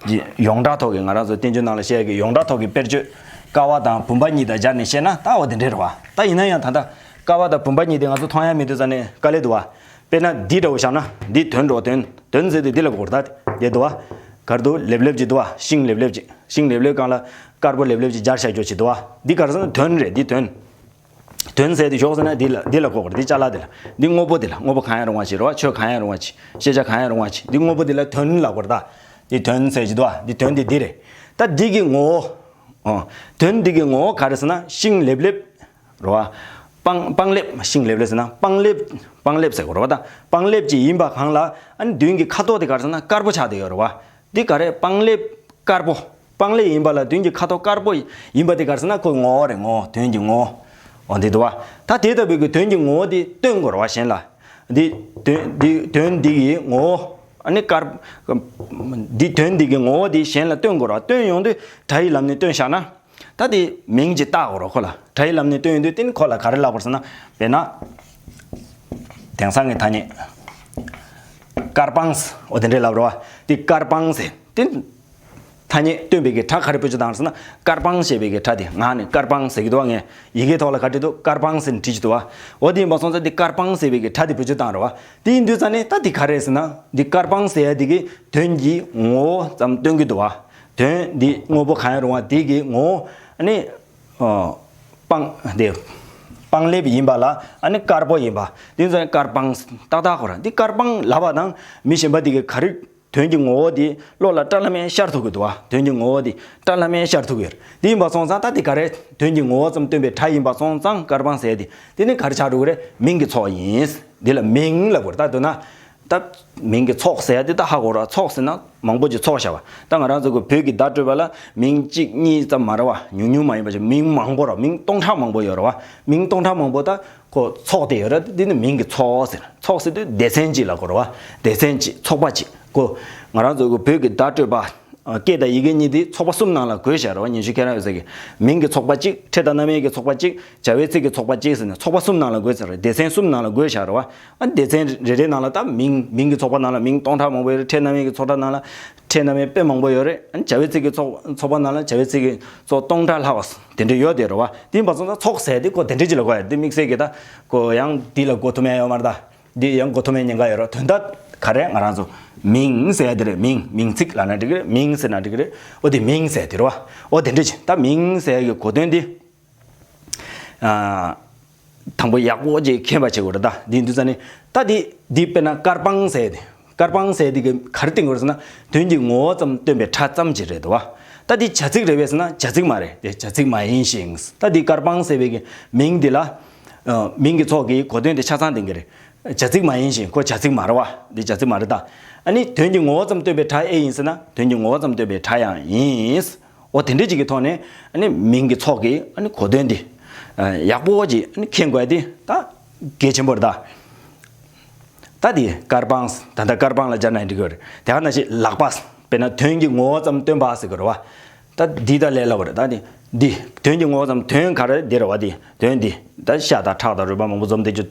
ཡོངས་གྲགས་ཐོག་གི་ང་རང་ཚོ་བསྟན་བཅོས་ནང་ལ་བཤད་ཀྱི་ཡོངས་གྲགས་ཐོག་གི་དཔེར་བརྗོད། ཀ་བ་དང་བུམ་པ་གཉིས་དང་སྦྱར་ནས་བཤད་ན་ད་འོ་དེ་འདྲ་རེད་བ། ད་ཡིན་ན་ཡང་ད་ལྟ་ཀ་བ་དང་བུམ་པ་གཉིས་དེ་ང་ཚོ་མཐོང་ཡ་མེད་དུས་ཙ་ནས་དཀའ་ལས་འདུག་བ། དཔེར་ན་འདི་འདྲ་བོ་བཞག་ན་འདི་དོན་འགྲོ་དོན་དོན་ཟེར་དུས་འདི་ལ་གོ་བར་ད་དེ་འདུག་བ། གར་དུ་ལེབ་ལེབ་ཅིག་འདུག་བ། ཤིང་ལེབ་ལེབ་ཅིག་ཤིང་ལེབ་ལེབ་སྒང་ལ་དཀར་པོ་ལེབ་ལེབ་ཅིག་སྦྱར་བཞག་རྒྱུ་ཅིག་འདུག་བ། འདི་ག་རེ་ཟེར་ན་དོན་རེད། འདི་དོན། དོན་ཟེར་དུས་ཞོག་ཟེར་ན་འདི་ལ་འདི་ལ་གོ་དགོས་རེད། འདི་ཅ་ལག་འདི་ལ། འདི་དངོས་པོ་འདི་ལ། དངོས་པོ་གང་ཡང་རུང་བ་ཞིག་རེད་བ། ཆོས་གང་ཡང་རུང་བ་ཞིག་ཤེས་བྱ་གང་ཡང་རུང་བ་ཞིག་འདི་དངོས་པོ་འདི་ལ་དོན་ལབ་དགོས་རེད་ད། འདི་དོན་ཟེར་གྱི་འདུག་བ། འདི་དོན་འདི་འདི་རེད། ད་འདི་གི་ངོ་བོ། ཨོ། དོན་འདི་གི་ངོ་བོ་ག་རེ་ཟེར་ན་ཤིང་ལེབ་ལེབ་རེད་བ། སྤང་སྤང་ལེབ། ཤིང་ལེབ་ལེབ་ཟེར་ན་སྤང་ལེབ། སྤང་ལེབ་ཟེར་དགོས་རེད་བ། ད་སྤང་ལེབ་ཅིག་ཡིན་པ་གང་ལ་ཨ་ནི་མདུན་གྱི་ཁ་དོག་དེ་ག་རེ་ཟེར་ན་དཀར་པོ་ཆགས་བསྡད་ཡོད་རེད་བ། འདི་ག་རེ་སྤང་ལེབ་དཀར་པོ། སྤང་ལེབ་ཡིན་པ་ལ་མདུན་གྱི་ཁ་དོག་དཀར་པོ་ཡིན་པ་དེ་ག་རེ་ཟེར་ན་ཁོའི་ངོ་བོ་རེད། ངོ་བོ། དོན་གྱི་ངོ་བོ། འོ་འདི་འདུག་བ། ད་དེ་ལྟ་བུའི་གི་དོན་གྱི་ངོ་བོ་དེ་སྟོན་དགོས་རེད་བ་གཞན་ལ། འདི་དོན་འདི་དོན་འདི་གི་ངོ་བོ་ཨ་ནི་དཀར། འདི་དོན་འདི་གི་ངོ་བོ་དེ་གཞན་ལ་སྟོན་དགོས་རེད་བ། སྟོན་ཡོང་དུས་སྒྲ་ཡི་ལམ་ནས་སྟོན་བཞག་ན། ད་དེ་མིང་ཅིག་བཏགས་དགོས་རེད་ཁོ་ལ། སྒྲ་ཡི་ལམ་ནས་སྟོན་ཡོང་དུས་དེ་ནི་ཁོ་ལ་ག་རེ་ལབ་དགོས་ཟེར་ན། དཔེར་ན། དེང་སང་གི་ཐ་སྙད། དཀར་སྤང་། འོ་དེ་འདྲས་ལབ་རེད་བ། དེ་དཀར་སྤང་ཟེར་དེ། ཐ་སྙད་སྟོན་པའི་གི་སྒྲ་ག་རེ་བེད་སྤྱོད་བཏང་ཟེར་ན་དཀར་སྤང་ཞེས་པའི་གི་སྒྲ་དེ། ང་ནི་དཀར་སྤང་ཟེར་གྱི་འདུག་བ། ངས་ཡི་གེ་ཐོག་ལ་ག་བྲིས་འདུག་དཀར་སྤང་ཟེར་ནས་བྲིས་ཀྱི་འདུག་བ། འོ་དེ་ཡིན་པ་སོང་ཙང་དེ་དཀར་སྤང་ཟེར་བའི་གི་སྒྲ་དེ་བེད་སྤྱོད་བཏང་རེད་བ། དེ་ཡིན་དུས་ཙང་ནས་ད་དེ་ག་རེ་ཟེར་ན་དེ་དཀར་སྤང་ཟེར་ཡ་དེ་གི་དོན་གྱི་ངོ་བོ་ཙམ་སྟོན་གྱི་འདུག་བ། དོན་འདི་དངོས་པོ་གང་ཡང་རུང་བ་དེ་གི་ངོ་བོ་ཨ་ནི། ཨོ། སྤང་། དེ། སྤང་ལེབ་ཡིན་པ་ལ་ཨ་ནི་དཀར་པོ་ཡིན་པ། དེ་ཚོ་དཀར་སྤང་ཏག་ཏག་ཁོ་རང་འདི་དཀར་སྤང་ལབ་པ་དང་མི་གཞན་པ་དེ་གི་ག་རེ་དོན་གྱི་ངོ་བོ་དེ་བློ་ལ་བཀྲ་ལམ་ཡང་ཤར་ཐུབ་ཀྱི་འདུག་བ། དོན་གྱི་ངོ་བོ་དེ་བཀྲ་ལམ་ཡང་ཤར་ཐུབ་ཀྱི་ཡོད་རེད། དེ་ཡིན་པ་སོང་ཙང་ད་དེ་ག་རེ་དོན་གྱི་ངོ་བོ་ཙམ་སྟོན་པའི་སྒྲ་ཡིན་པ་སོང་ཙང་དཀར་སྤང་ཟེར་དེ་དེ་ནི་ག་རེ་ཆགས་འགྲོ་གི་རེད། མིང་གི་ཚོགས་ཡིན། འདི་ལ་མིང་ལབ་དགོས་རེད། ད་མདོར་ན། ད། མིང་གི་ཚོགས་ཟེར་ཡ་དེ་ད་ཧ་གོ་ར། ཚོགས་ཟེར་ན་མང་པོ་ཅིག་ཚོགས་བཞག་པ། ད་ང་རང་ཚོ་གི་བོད་ཀྱི་བརྡ་སྤྲོད་པ་ལ་མིང་གཅིག་གཉིས་ཙམ་མ་རེད་བ། ཉུང་ཉུང་མ་ཡིན་པ་ཅིག་མིང་མང་པོ་ར། མིང་སྟོང་ཕྲག་མང་པོ་ཡོད་རེད་བ། མིང་སྟོང་ཕྲག་མང་པོ་ད་ཁོ་ཚོགས་ཏེ་ཡོད་ར། འདི་ནི་མིང་གི་ཚོགས་ཟེར། ཚོགས་ཟེར་དུས་སྡེ་ཚན་གཅིག་ལ་གོ་རེད་བ། སྡེ་ཚན་གཅིག་ཚོགས་པ་གཅིག་ཁོ་ང་རང་ཚོ་གི་བོད་ཀྱི་བརྡ་སྤྲོད་པ། སྐད་དང་ཡི་གེ་གཉིས་དེ་ཚོགས་པ་གསུམ་ནང་ལ་བགོས་བཞག་རེད་བ། ཉན་ཤེས་ཁྱེད་རང་ཡོད་ས་གི་མིང་གི་ཚོགས་པ་གཅིག་ཕྲད་དང་རྣམ་དབྱེ་གི་ཚོགས་པ་གཅིག་བྱ་བའི་ཚིག་གི་ཚོགས་པ་གཅིག་ཟེར་ནས་ཚོགས་པ་གསུམ་ནང་ལ་བགོས་ཚར་རེད། སྡེ་ཚན་གསུམ་ནང་ལ་བགོས་བཞག་རེད་བ། ཨ་སྡེ་ཚན་རེ་རེའི་ནང་ལ་ད་མིང་མིང་གི་ཚོགས་པ་ནང་ལ་མིང་སྟོང་ཕྲག་མང་པོ་ཡོད་རེད། ཕྲད་རྣམ་དབྱེ་གི་ཚོགས་པ་ནང་ལ་ཕྲད་རྣམ་དབྱེ་དཔེ་མང་པོ་ཡོད་རེད། ཨ་བྱ་བའི་ཚིག་གི་ཚོགས་ཚོགས་པ་ནང་ལ་བྱ་བའི་ཚིག་གི་ཚོགས་སྟོང་ཕྲག་ལྷག་པ་དེ་འདྲ་ཡོད་དེ་རེད་བ། དེ་ཡིན་པ་སོང་ཙང་ཚོགས་ཟེར་དེ་ཁོ་དེ་འདྲ་ཅིག་ལ་གོ་ཡ། དེ་དམིགས་བསལ་གྱི་ད་ཁོ་ཡང་འདི་ལ་གོ་ཐུབ་མེད་ཡོད་མ་རེད་ད། འདི་ཡང་གོ་ཐུབ་མེད་ཉེན་ཁ་ཡོད་རེད། དོན་དག་ག་རེ་ང་རང་ཚོ་མིང་ཟེར་ཡ་དེ་རེད། མིང་མིང་ཚིག་ལབ་ན་འགྲིག་གི་རེད། མིང་ཟེར་ན་འགྲིག་གི་རེད། ཨོ་དེ་མིང་ཟེར་དེ་རེད་བ། ཨོ་དེ་འདྲ་ཅིག་ད་མིང་ཟེར་ཡ་གི་གོ་དོན་དེ། ཨ། དང་པོ་ཡག་པོ་ཅིག་མཁྱེན་པ་བྱེད་དགོས་རེད་ད། འདི་འདུག་ས་ནི། ད་འདི་འདི་དཔེར་ན་དཀར་སྤང་ཟེར་ཏེ། དཀར་སྤང་ཟེར་དེ་གི་ག་རེ་བསྟན་དགོས་རེད་ཟེར་ན། དོན་གྱི་ངོ་བོ་ཙམ་སྟོན་པའི་སྒྲ་ཙམ་ཅིག་རེད་དོ། ད་འདི་བྱ་ཚིག་རེད་པས་ཟེར་ན་བྱ་ཚིག་མ་རེད་དེ། བྱ་ཚིག་མ་ཡིན་ཞིང་། ད་འདི་དཀར་སྤང་ཟེར་བའི་གི་མིང་འདི་ལ། ཨ། མིང་གི་ཚོགས་ཀྱི་གོ་དོན་དེ་ཆ་ཚང་ལྡན་གྱི་རེད། བྱ་ཚིག་མ་ཡིན་ཞིང་། ཁོ་བྱ་ཚིག་མ་རེད་བ། འདི་བྱ་ཚིག་མ་རེད་ད། ཨ་ནི་དོན་གྱི་ངོ་བོ་ཙམ་སྟོན་པའི་སྒྲ་ཨེ་ཡིན་ཟེར་ན་དོན་གྱི་ངོ་བོ་ཙམ་སྟོན་པའི་སྒྲ་ཡང་ཡིན། འོ་དེ་འདྲ་ཅིག་གི་ཐོག་ནས་ཨ་ནི་མིང་གི་ཚོགས་ཀྱི་ཨ་ནི་གོ་དོན་འདི། ཨ། ཡག་པོ་ཅིག་ཨ་ནི་མཁྱེན་དགོས་ཡ་འདི་ད་གལ་ཆེན་པོ་རེད་ད། ད་འདི་དཀར་སྤང་། ད་ལྟ་དཀར་སྤང་ལ་སྦྱར་ན་འགྲིག་གི་རེད། དེ་ག་ནང་བཞིན་ལག་པ། དཔེར་ན་དོན་གྱི་ངོ་བོ་ཙམ་སྟོན་པ་ཟེར་གི་རེད་བ། ད་འདི་ད་ལས་སླ་བོ་རེད། ད་འདི་འདི་དོན་གྱི་ངོ་བོ་ཙམ། དོན་ག་རེ་འདི་རེད་བ། འདི་དོན་འདི་ད་ཤ་དང་ཁྲག་དང་རུས་པ་མང་པོ་འཛོམས་བསྡད་རྒྱུ།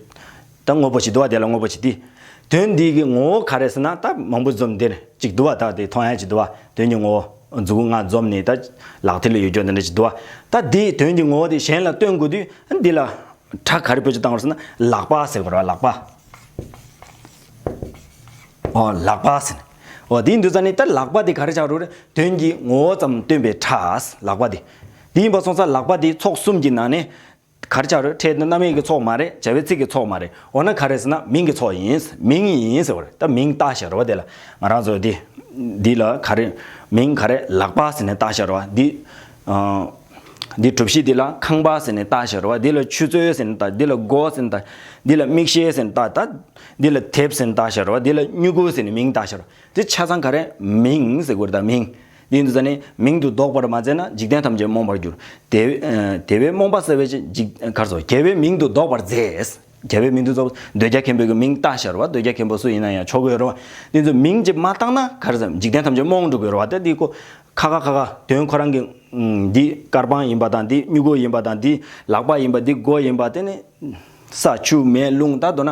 ད་དངོས་པོ་ཞིག་འདུག་བ། དེ་ལ་དངོས་པོ་ཞིག་འདི། དོན་འདི་གི་ངོ་བོ་ག་རེ་ཟེར་ན་ད་མང་པོ་འཛོམས་འདིར་ཅིག་འདུག་བ། ད་དེ་མཐོང་ཡ་ཅིག་འདུག་བ། དོན་གྱི་ངོ་བོ་མཛུ་གུ་ལྔ་འཛོམས་ནས་ད་ལག་མཐིལ་ལ་ཡོད་རྒྱུ་འདི་འདྲ་ཅིག་འདུག་བ། ད་འདི་དོན་གྱི་ངོ་བོ་དེ་གཞན་ལ་སྟོན་དགོས་དུས་འདི་ལ་སྒྲ་ག་རེ་བེད་སྤྱོད་བཏང་བ་ཟེར་ན་ལག་པ་ཟེར་དགོས་རེད་བ། ལག་པ། ཨོ་ལག་པ་ཟེར་ནས། ཨོ་དེ་འདུག་ས་ནི་ད་ལག་པ་དེ་ག་རེ་ཆགས་རུང་རེད། དོན་གྱི་ངོ་བོ་ཙམ་སྟོན་པའི་སྒྲ་ལག་པ་དེ། དེ་ཡིན་པ་སོང་ཙང་ལག་པ་དེ་ཚོགས་གསུམ་གྱི་ནང་ནས། ག་རེ་ཆགས་རེད། ཕྲད་རྣམ་དབྱེ་གི་ཚོགས་མ་རེད། བྱ་བའི་ཚིག་གི་ཚོགས་མ་རེད། འོ་ན་ག་རེ་ཟེར་ན་མིང་གི་ཚོགས་ཡིན། མིང་ཡིན་ཟེར་བ་རེད། ད་མིང་བཏགས་བཞག་རེད་བ། དེ་ལ་ང་རང་ཚོ་འདི་འདི་ལ་ག་རེ་མིང་ག་རེ་ལག་པ་ཟེར་ནས་བཏགས་བཞག་རེད་བ། འདི་ཨ་འདི་གྲུ་བཞི་འདི་ལ་ཁང་པ་ཟེར་ནས་བཏགས་བཞག་རེད་བ། འདི་ལ་ཆུ་ཚོད་ཟེར་ནས་བཏགས། འདི་ལ་སྒོ་ཟེར་ནས་བཏགས། འདི་ལ་མིག་ཤེལ་ཟེར་ནས་བཏགས། ད་འདི་ལ་དེབ་ཟེར་ནས་བཏགས་བཞག་རེད་བ། འདི་ལ་སྨྱུ་གུ་ཟེར་ནས་མིང་བཏགས་བཞག་རེད། དེ་ཆ་ཚང་ག་རེ་མིང་ཟེར་དགོས་རེད། ད་མིང་། འདི་འདུག་ས་ནི་མིང་དུ་འདོགས་པར་མ་མཛད་ན་འཇིག་རྟེན་ཐམས་ཅད་རྨོངས་པར་འགྱུར། དེ་བས་དེ་བས་རྨོངས་པ་བསལ་བའི་ཕྱིར་འཇིག་གར་སོགས་རྒྱལ་བའི་མིང་དུ་འདོགས་པར་མཛད། རྒྱལ་བའི་མིང་དུ་འདོགས། འདོད་རྒྱལ་མཁན་པོའི་གི་མིང་བཏགས་བཞག་རེད་བ། འདོད་རྒྱལ་མཁན་པོ་སུ་ཡིན་ན་ཡང་ཆོག་གི་ཡོད་རེད་བ། འདི་ཚོ་མིང་ཅིག་མ་བཏགས་ན་ག་རེ་ཟེར། འཇིག་རྟེན་ཐམས་ཅད་རྨོངས་འགྲོ་གི་ཡོད་རེད་བ། ད་འདི་ཁོ་ཁ་ཁ་ཁ་ཁ་དོན་ཁོ་རང་གི་འདི་དཀར་སྤང་ཡིན་པ་དང་། འདི་སྨྱུ་གུ་ཡིན་པ་དང་། འདི་ལག་པ་ཡིན་པ། འདི་སྒོ་ཡིན་པ། དེ་ནི་ས་ཆུ་མེ་རླུང་ད་མདོར་ན།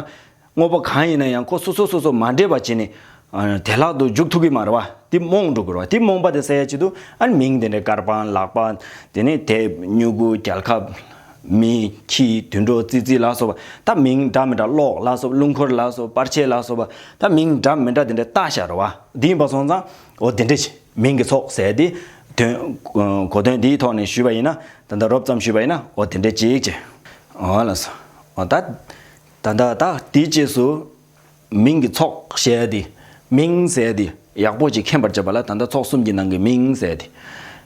དངོས་པོ་གང་ཡིན་ན་ཡང་ཁོ་སོ་སོ་སོ་སོ་མ་འདྲེས་པ་བྱས་ནས། ཨ། བདེ་བླག་ཏུ་འཇུག་ཐུབ་ཀྱི་མ་རེད་བ། དེ་རྨོངས་འགྲོ་དགོས་རེད་བ། དེ་རྨོངས་པ་དེ་སེལ་ཡ་ཆེད་དུ་ཨ་ནི་མིང་དེ་འདྲའི་དཀར་སྤང་ལག་པ། དེ་ནས་དེབ་སྨྱུ་གུ་རྒྱལ་ཁབ། མི་ཁྱི་དུད་འགྲོ་ཙི་ཙི་ལ་སོགས་པ། ད་མིང་འདྲ་མི་འདྲ། གློག་ལ་སོགས་པ། རླུང་འཁོར་ལ་སོགས་པ། པར་ཆས་ལ་སོགས་པ། ད་མིང་འདྲ་མི་འདྲ་དེ་འདྲ་བཏགས་བཞག་རེད་བ། འདི་ཡིན་པ་སོང་ཙང་འོ་དེ་འདྲ་ཞིག་མིང་གི་ཚོགས་ཟེར་དེ་དོན། གོ་དོན་འདིའི་ཐོག་ནས་ཞུས་པ་ཡིན་ན། ད་ལྟ་རོབ་ཙམ་ཞུས་པ་ཡིན་ན་འོ་དེ་འདྲ་ཅིག་བྱས། འོ་ལགས་སོ། འོ་ད་ད་ད་ད་དེའི་རྗེས་སུ། མིང་གི་ཚོགས་ཞེས་ཏེ། མིང་ཟེར་ཏེ་ཡག་པོ་ཅིག་མཁྱེན་པར་བྱེད་པ་ལ། ད་ལྟ་ཚོགས་གསུམ་གྱི་ནང་གི་མིང་ཟེར་ཏེ་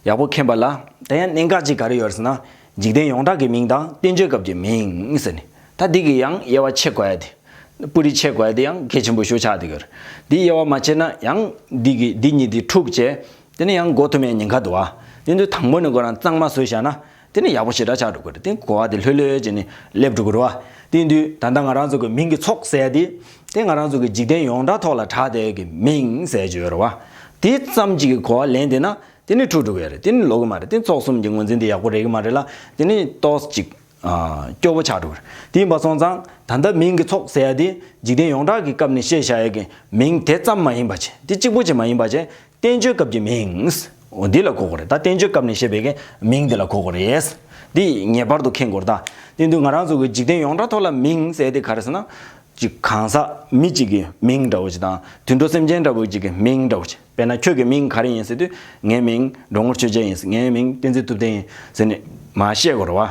ཡག་པོ་མཁྱེན་པ་ལ། ད་ཡང་གནད་འགག་ཅིག་ག་རེ་ཡོད་ཟེར་ན། འཇིག་རྟེན་ཡོངས་གྲགས་ཀྱི་མིང་དང་བསྟན་བཅོས་སྐབས་ཀྱི་མིང་ཟེར་ནས། ད་འདི་གི་ཡང་དབྱེ་བ་ཕྱེ་དགོས་ཡ་དེ། སྤུ་རིས་ཕྱེ་དགོས་ཡ་དེ་ཡང་གལ་ཆེན་པོ་ཞིག་ཆགས་བསྡད་ཀྱི་ཡོད་རེད། འདི་དབྱེ་བ་མ་ཕྱེ་ན་ཡང་འདི་གི་འདི་གཉིས་འདི་འཁྲུག་བྱས། དེ་ནས་ཡང་འགོ་ཐུབ་མེད་ཉེན་ཁ་འདུག་བ། དེ་དུས་དང་པོ་ནས་ཁོ་རང་གཙང་མ་བཟོས་བཞག་ན། དེ་ནི་ཡག་པོ་ཞེ་དྲག་ཆགས་འགྲོ་གི་རེད། དེ་གོ་བ་དེ་ལྷོད་ལྷོད་བྱས་ནས་སླེབས་འགྲོ་གི་རེད་བ། དེ་ཡིན་དུས་ད་ལྟ་ང་རང་ཚོ་གི་མིང་གི་ཚོགས་ཟེར་ཡ་དེ། དེ་ང་རང་ཚོ་གི་འཇིག་རྟེན་ཡོངས་གྲགས་ཐོག་ལ་གྲགས་བསྡད་ཡ་གི་མིང་ཟེར་གྱི་ཡོད་རེད་བ། དེ་ཙམ་གཅིག་གི་གོ་བ་ལེན་བསྡད་ན་དེ་ནི་འཁྲུག་འགྲོ་གི་ཡོད་རེད། དེ་ནི་ལོག་གི་མ་རེད། དེ་ཚོགས་གསུམ་གྱི་ངོས་འཛིན་དེ་ཡག་པོ་རེད་གི་མ་རེད་ལ། དེ་ནི་ཏོག་ཙམ་ཅིག་ཨ་སྐྱོ་པོ་ཆགས་འགྲོ་གི་རེད། དེ་ཡིན་པ་སོང་ཙང་ད་ལྟ་མིང་གི་ཚོགས་ཟེར་ཡ་དེ་འཇིག་རྟེན་ཡོངས་གྲགས་ཀྱི་སྐབས་ནས་བཤད་བཞག་ཡ་གི་མིང་དེ་ཙམ་མ་ཡིན་པ་བྱས། དེ་གཅིག་པོ་ཅིག་མ་ཡིན་པ་བྱས། བསྟན་བཅོས་སྐབས་ཀྱི་མིང་། འོ་འདི་ལ་གོ་དགོས་རེད། ད་བསྟན་བཅོས་སྐབས་ནས་བཤད་པའི་གི་མིང་འདི་ལ་གོ་དགོས་རེད། འདི་ངེས་པར་དུ་མཁྱེན་དགོས་རེད། ད་དེ་དུས་ང་རང་ཚོ་གི་འཇིག་རྟེན་ཡོངས་གྲགས་ཐོག་ལ་མིང་ཟེར་དེ་ག་རེ་ཟེར་ན། ཅིག་གང་ཟག་མི་གཅིག་གི་མིང་འདྲ་བོ་ཅིག་དང་། དུད་འགྲོ་སེམས་ཅན་འདྲ་བོ་ཅིག་གི་མིང་འདྲ་བོ་ཅིག། དཔེར་ན་ཁྱོད་ཀྱི་མིང་ག་རེ་ཡིན་ཟེར་དུས། ངའི་མིང་འགྲོ་ངོར་ཆོས་རྒྱལ་ཡིན་ཟེར། ངའི་མིང་བསྟན་འཛིན་ཐུབ་བསྟན་ཡིན་ཟེར་ནས་མར་བཤད་དགོས་རེད་བ།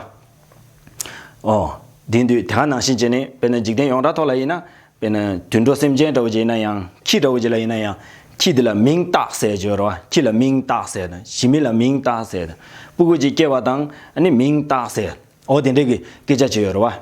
ཨོ། དེ་དུས་དེ་ག་ནང་བཞིན་བྱས་ནས། དཔེར་ན་འཇིག་རྟེན་ཡོངས་གྲགས་ཐོག་ལ་ཡིན་ན། དཔེར་ན་དུད་འགྲོ་སེམས་ཅན་འདྲ་བོ་ཅིག་ཡིན་ན་ཡང་། ཁྱི་འདྲ་བོ་ཅིག་ལ་ཡིན་ན་ཡང་། ཁྱི་འདི་ལ་མིང་བཏགས་ཟེར་གྱི་ཡོད་རེད་བ། ཁྱི་ལ་མིང་བཏགས་ཟེར་དང་། ཞི་མི་ལ་མིང་བཏགས་ཟེར་དང་། སྤུ་གུ་ཅིག་སྐྱེས་པ་དང་ཨ་ནི་མིང་བཏགས་ཟེར། འོ་དེ་འདྲའི་གི་སྐད་ཆ་བྱས་ཡོད་རེད་བ།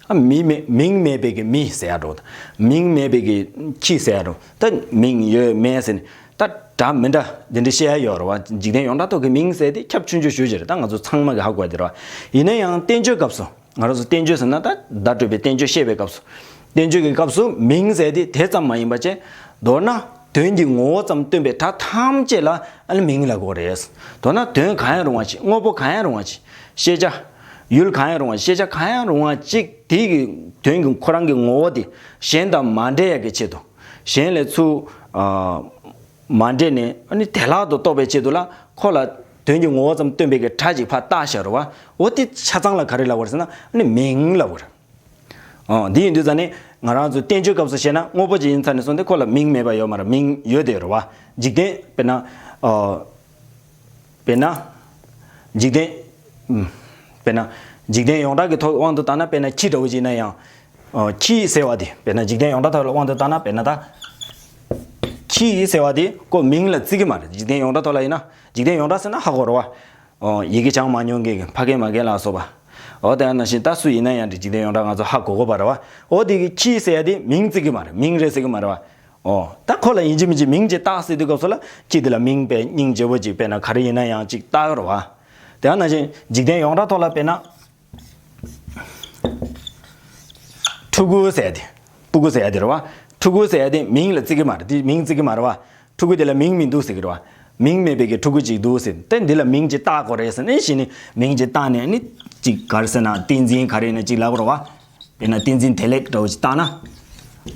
ཨ་མི་མེད། མིང་མེད་པའི་གི་མི་ཟེར་ཡ་འདྲ་བོ་དང་། མིང་མེད་པའི་གི་ཁྱི་ཟེར་ཡ་འདྲ་བོ། ད་མིང་ཡོད་མེད་ཟེར་ནས། ད་འདྲ་མི་འདྲ་དེ་འདྲ་བཤད་ཡ་ཡོད་རེད་བ། འཇིག་རྟེན་ཡོངས་གྲགས་ཐོག་གི་མིང་ཟེར་དེ་ཁྱབ་ཆུང་ཆུང་ཞེ་པོ་ཅིག་རེད། ད་ང་ཚོ་ཚང་མ་གི་ཧ་གོ་ཡ་དེ་རེད་བ། ཡིན་ན་ཡང་བསྟན་བཅོས་སྐབས་སུ། ང་རང་ཚོ་བསྟན་བཅོས་ཟེར་ན་ད་བརྡ་སྤྲོད་པའི་བསྟན་བཅོས་བཤད་པའི་སྐབས་སུ། བསྟན་བཅོས་ཀྱི་སྐབས་སུ་མིང་ཟེར་དེ་དེ་ཙམ་མ་ཡིན་པ་བྱས། མདོར་ན་དོན་གྱི་ངོ་བོ་ཙམ་སྟོན་པའི་སྒྲ་ཐམས་ཅད་ལ་ཨ་ནི་མིང་ལབ་དགོས་རེད། མདོར་ན་དོན་གང་ཡང་རུང་བ་ཅིག། དངོས་པོ་གང་ཡང་རུང་བ་ཅིག། ཤེས་བྱ། ཡུལ་གང་ཡང་རུང་བ། ཤེས་བྱ་གང་ཡང་རུང་བ་ཅིག། དེ་གི་དོན་གྱི་ཁོ་རང་གི་ངོ་བོ་དེ་གཞན་དང་མ་འདྲེས་ཡ་གི་ཆེད་དུ། གཞན་ལས་ཚུར་ཨ་མ་འདྲེས་ནས་ཨ་ནི་བདེ་བླག་ཏུ་རྟོགས་པའི་ཆེད་དུ་ལ། ཁོ་ལ་དོན་གྱི་ངོ་བོ་ཙམ་སྟོན་པའི་གི་སྒྲ་ཅིག་ཕར་བཏགས་བཞག་རེད་བ། འོ་དེ་ཆ་ཚང་ལ་ག་རེ་ལབ་དགོས་རེད་ཟེར་ན། ཨ་ནི་མིང་ལབ་དགོས་རེད། ཨོ། འདི་ཡིན་དུས་ཙ་ནས་ང་རང་ཚོ་བསྟན་བཅོས་སྐབས་སུ་བཤད་ན། དངོས་པོ་ཅིག་ཡིན་ཙ་ནས་སོང་སྟེ་ཁོ་ལ་མིང་མེད་པ་ཡོད་མ་རེད། མིང་ཡོད་དེ་རེད་བ། འཇིག་རྟེན། དཔེར་ན། ཨོ། དཔེར་ན། འཇིག་རྟེན། ཨུམ། དཔེར་ན། འཇིག་རྟེན་ཡོངས་གྲགས་ཀྱི་ཐོག་དབང་དུ་བཏང་ན། དཔེར་ན་ཁྱི་འདྲ་བོ་ཅིག་ཡིན་ན་ཡང་། ཨོ། ཁྱི་ཟེར་བ་དེ། དཔེར་ན་འཇིག་རྟེན་ཡོངས་གྲགས་ཐོག་ལ་དབང་དུ་བཏང་ན། དཔེར་ན་ད། ཁྱི་ཟེར་བ་དེ་ཁོ་མིང་ལ་བརྩི་གི་མ་རེད། འཇིག་རྟེན་ཡོངས་གྲགས་ཐོག་ལ་ཡིན་ན། འཇིག་རྟེན་ཡོངས་གྲགས་ཟེར་ན་ཧ་གོ་རེད་བ། ཨོ། ཡི་གེ་སྦྱང་མ་མྱོང་མཁན་གྱི་ཕ་རྒན་མ་རྒན་ལ་སོགས་པ། ཨོ། དེ་ནང་བཞིན་ད་སུ་ཡིན་ན་ཡང་འགྲིག། འཇིག་རྟེན་ཡོངས་གྲགས་ང་ཚོ་ཧ་གོ་གོ་བ་རེད་བ། ཨོ། དེ་གི་ཁྱི་ཟེར་ཡ་དེ་མིང་བརྩི་གི་མ་རེད། མིང་རེད་ཟེར་གི་མ་རེད་བ། ཨོ། ད་ཁོ་ལ་ཡིན་གཅིག་མིན་གཅིག་མིང་ཅིག་བཏགས་ཟེར་དུས་སྐབས་སུ་ལ། ཁྱི་དེ་ལ་མིང་དཔེ་སྙིང་རྗེ་པོ་ཅིག། དཔེར་ན་ག་རེ་ཡིན་ན་ཡང་ཅིག་བཏགས་ཡོད་རེད་བ། དེ་ནང་བཞིན་འཇིག་རྟེན་ཡོངས་གྲགས་ཐོག་ལ། དཔེར་ན། ཕྲུ་གུ་ཟེར་ཡ་དེ། སྤུ་གུ་ཟེར་ཡ་དེ་རེད་བ། ཕྲུ་གུ་ཟེར་ཡ་དེ་མིང་ལ་བརྩི་གི་མ་རེད། དེ་མིང་བརྩི་གི་མ་རེད་བ། ཕྲུ་གུ་དེ་ལ་མིང་མི་འདུག་ཟེར་གི་རེད་བ། མིང་མེད་པའི་གི་ཕྲུ་གུ་ཅིག་འདུག་ཟེར། དེ་འདི་ལ་མིང་ཅིག་བཏགས་དགོས་རེད་ཟེར་ནས་གཞི་ནས་མིང་ཅིག་བཏགས་ནས། ཨ་ནི་ཅིག་ག་རེ་ཟེར་ན། བསྟན་འཛིན་ག་རེ་ཡིན་ན་ཅིག་ལབ་དགོས་རེད་བ། དཔེར་ན་བསྟན་འཛིན་བདེ་ལེགས་འདྲ་བོ་ཅིག་བཏགས་ན།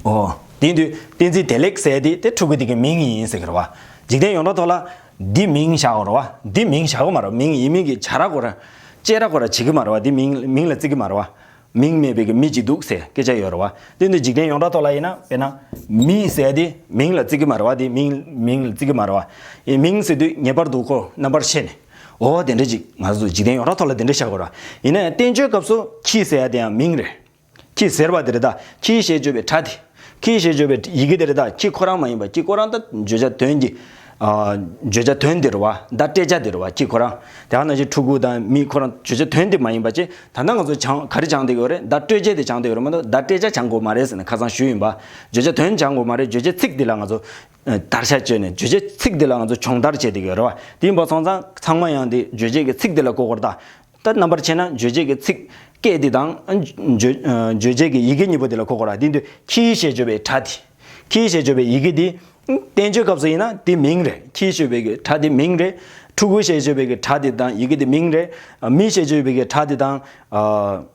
ཨོ། དེ་དུས་བསྟན་འཛིན་བདེ་ལེགས་ཟེར་དེ་དེ་ཕྲུ་གུ་དེ་གི་མིང་ཡིན་ཟེར་གི་རེད་བ། འཇིག་རྟེན་ཡོངས་གྲགས་ཐོག་ལ་འདི་མིང་བཞག་དགོས་རེད་བ། འདི་མིང་བཞག་གི་མ་རེད་བ། མིང་ཡིན་མིན་གྱི་བྱ་ར་དགོས་ར། བཅད་ར་དགོས་ར་བྱེད་གི་མ་རེད་བ། འདི་མིང་མིང་ལ་བརྩི་གི་མ་རེད་བ། མིང་མེད་པའི་གི་མི་གཅིག་འདུག་ཟེར་སྐད་ཆ་ཡོད་རེད་བ། དེ་འདི་འཇིག་རྟེན་ཡོངས་གྲགས་ཐོག་ལ་ཡིན་ན། དཔེར་ན་མི་ཟེར་དེ་མིང་ལ་བརྩི་གི་མ་རེད་བ། དེ་མིང་མིང་ལ་བརྩི་གི་མ་རེད་བ། ཨེ། མིང་ཟེར་དུས་ངེས་པར་དུ་ཁོ་རྣམ་པར་ཕྱེ་ནས། ཨོ། དེ་འདྲ་ཅིག་ང་ཚོ་འཇིག་རྟེན་ཡོངས་གྲགས་ཐོག་ལ་དེ་འདྲ་བཞག་དགོས་རེད་བ། ཡིན་ན་ཡང་བསྟན་བཅོས་སྐབས་སུ་ཁྱི་ཟེར་ཡ་དེ་ཡང་མིང་རེད། ཁྱི་ཟེར་བ་དེ་རེད་ད། ཁྱི་ཞེས་བརྗོད་པའི་སྒྲ་དེ། ཁྱི་ཞེས་བརྗོད་པའི་ཡི་གེ་དེ་རེད་ད། ཁྱི་ཁོ་རང་མ་ཡིན་པ། ཁྱི་ཁོ་རང་ད་བརྗོད་བྱ་དོན་གྱི། ཨ། བརྗོད་བྱ་དོན་དེ་རེད་བ། བརྡ་སྤྲོད་བྱ་དེ་རེད་བ། ཁྱི་ཁོ་རང་། དེ་ནང་བཞིན་ཕྲུ་གུ་དང་མི་ཁོ་རང་བརྗོད་བྱ་དོན་དེ་མ་ཡིན་པ་བྱས། ད་ལྟ་ང་ཚོ་སྦྱང་ག་རེ་སྦྱང་བསྡད་ཡོད་རེད། བརྡ་སྤྲོད་བྱེད་དེ་སྦྱང་བསྡད་ཡོད་རེད་མ་གཏོགས། བརྡ་སྤྲོད་བྱ་སྦྱང་དགོས་མ་རེད་ཟེར་ནས་ཁ་སང་ཞུས་ཡིན་པ། བརྗོད་བྱ་དོན་སྦྱང་དགོས་མ་རེད། བརྗོད་བྱའི་ཚིག་འདི་ལ་ང་ཚོ་ཨ་བརྡར་ཤ་གཅོད་ནས། བརྗོད་བྱའི་ཚིག་འདི་ལ་ང་ཚོ་སྦྱོང་བརྡར་བྱེད་བསྡད་ཡོད་རེད་བ། དེ་ཡིན་པ་སོང་ཙང་ཚང་མ་ཡང་འདི་བརྗོད་བྱེད་ཀྱི་ཚིག་འདི་ལ་གོ་དགོས་རེད་ད། ད་རྣམ་པར་ཕྱེ་ན་བརྗོད་བྱེད་ཀྱི་ཚིག་སྐད་འདི་དང་། ཨ། བརྗོད་ཨ། བརྗོད་བྱེད་ཀྱི་ཡི་གེ་གཉིས་པོ་འདི་ལ་གོ་དགོས་རེད། དེ་འདི་ཁྱི་ཞེས་བརྗོད་པའི་སྒྲ་འདི། ཁྱི་ཞེས་བརྗོད་པའི་ཡི་གེ་འདི། བསྟན་བཅོས་སྐབས་སུ་ཡིན་ན་འདི་མིང་རེད། ཁྱི་ཞེས་བརྗོད་པའི་སྒྲ་འདི་མིང་རེད། ཕྲུ་གུ་ཞེས་བརྗོད་པའི་སྒྲ་འདི་དང་ཡི་གེ་འདི་མིང་རེད། མི་ཞེས་བརྗོད་པའི་སྒྲ་འདི་དང་། ཨ།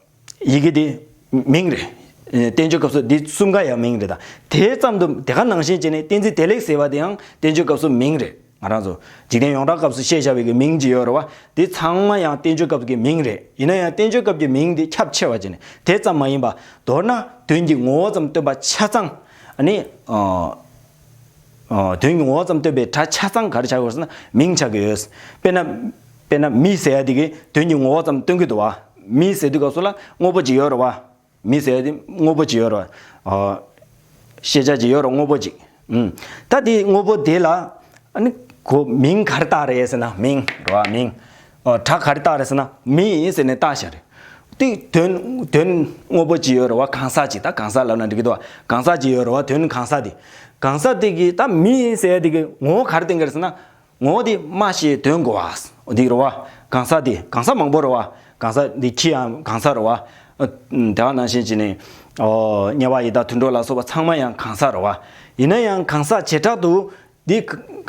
ཡི་གེ་འདི་མིང་རེད། བསྟན་བཅོས་སྐབས་སུ་འདི་གསུམ་ཀ་ཡང་མིང་རེད་ད། དེ་ཙམ་དུ་དེ་ག་ནང་བཞིན་བྱས་ནས་བསྟན་འཛིན་བདེ་ལེགས་ཟེར་བ་དེ་ཡང་བསྟན་བཅོས་སྐབས་སུ་མིང་རེད། ང་རང་ཚོ་འཇིག་རྟེན་ཡོངས་གྲགས་སྐབས་སུ་བཤད་བྱ་བའི་གི་མིང་ཅིག་ཡོད་རེད་བ། དེ་ཚང་མ་ཡང་བསྟན་བཅོས་སྐབས་ཀྱི་མིང་རེད། ཡིན་ན་ཡང་བསྟན་བཅོས་སྐབས་ཀྱི་མིང་དེ་ཁྱབ་ཆེ་བ་ཅིག་ནི་དེ་ཙམ་མ་ཡིན་པ། མདོར་ན་དོན་གྱི་ངོ་བོ་ཙམ་སྟོན་པ་ཆ་ཚང་། ཨ་ནི། ཨ། ཨ། དོན་གྱི་ངོ་བོ་ཙམ་སྟོན་པའི་སྒྲ་ཆ་ཚང་ག་རེ་ཆགས་ཡོད་ཟེར་ན་མིང་ཆགས་ཀྱི་ཡོད། དཔེར་ན། དཔེར་ན་མི་ཟེར་ཡ་དེ་གིས་དོན་གྱི་ངོ་བོ་ཙམ་སྟོན་གྱི་འདུག་བ། མི་ཟེར་དུས་སྐབས་སུ་ལ་དངོས་པོ་ཅིག་ཡོད་རེད་བ། མི་ཟེར་ཡ་དེ་དངོས་པོ་ཅིག་ཡོད་རེད་བ། ཨ། ཤེས་བྱ་ཅིག་ཡོད་རེད། དངོས་པོ་ཅིག་ཨུམ། ད་དེ་དངོས་པོ་དེ་ལ། ཨ་ནི་གོ་མིང་ག་རེ་བཏགས་རེད་ཟེར་ན་མིང་རེད་བ། མིང་། ཨ། སྒྲ་ག་རེ་བཏགས་རེད་ཟེར་ན་མི་ཟེར་ནས་བཏགས་བཞག་རེད། དེ་དོན་དོན་དངོས་པོ་ཅིག་ཡོད་རེད་བ། གང་ཟག་ཅིག་ད་གང་ཟག་ལབ་ན་འགྲིག་གི་འདུག་བ། གང་ཟག་ཅིག་ཡོད་རེད་བ། དོན་གང་ཟག་དེ། གང་ཟག་དེ་གི་ད་མི་ཟེར་ཡ་དེ་གི་ངོ་བོ་ག་རེ་བསྟན་གྱི་རེད་ཟེར་ན། ངོ་བོ་དེ་སྨྲ་ཤེས་དོན་གོ་བ། འདི་རེད་བ། གང་ཟག་དེ་གང་ཟག་མང་པོ་རེད་བ། གང་ཟག་འདི་ཁྱི་ཡང་གང་ཟག་རེད་བ། ཨ། དེ་ག་ནང་བཞིན་བྱས་ནས། ཨོ། དམྱལ་བ་ཡི་དྭགས་དུད་འགྲོ་ལ་སོགས་པ་ཚང་མ་ཡང་གང་ཟག་རེད་བ། ཡིན་ན་ཡང་གང་ཟག་བྱེ་བྲག་ཏུ། འདི་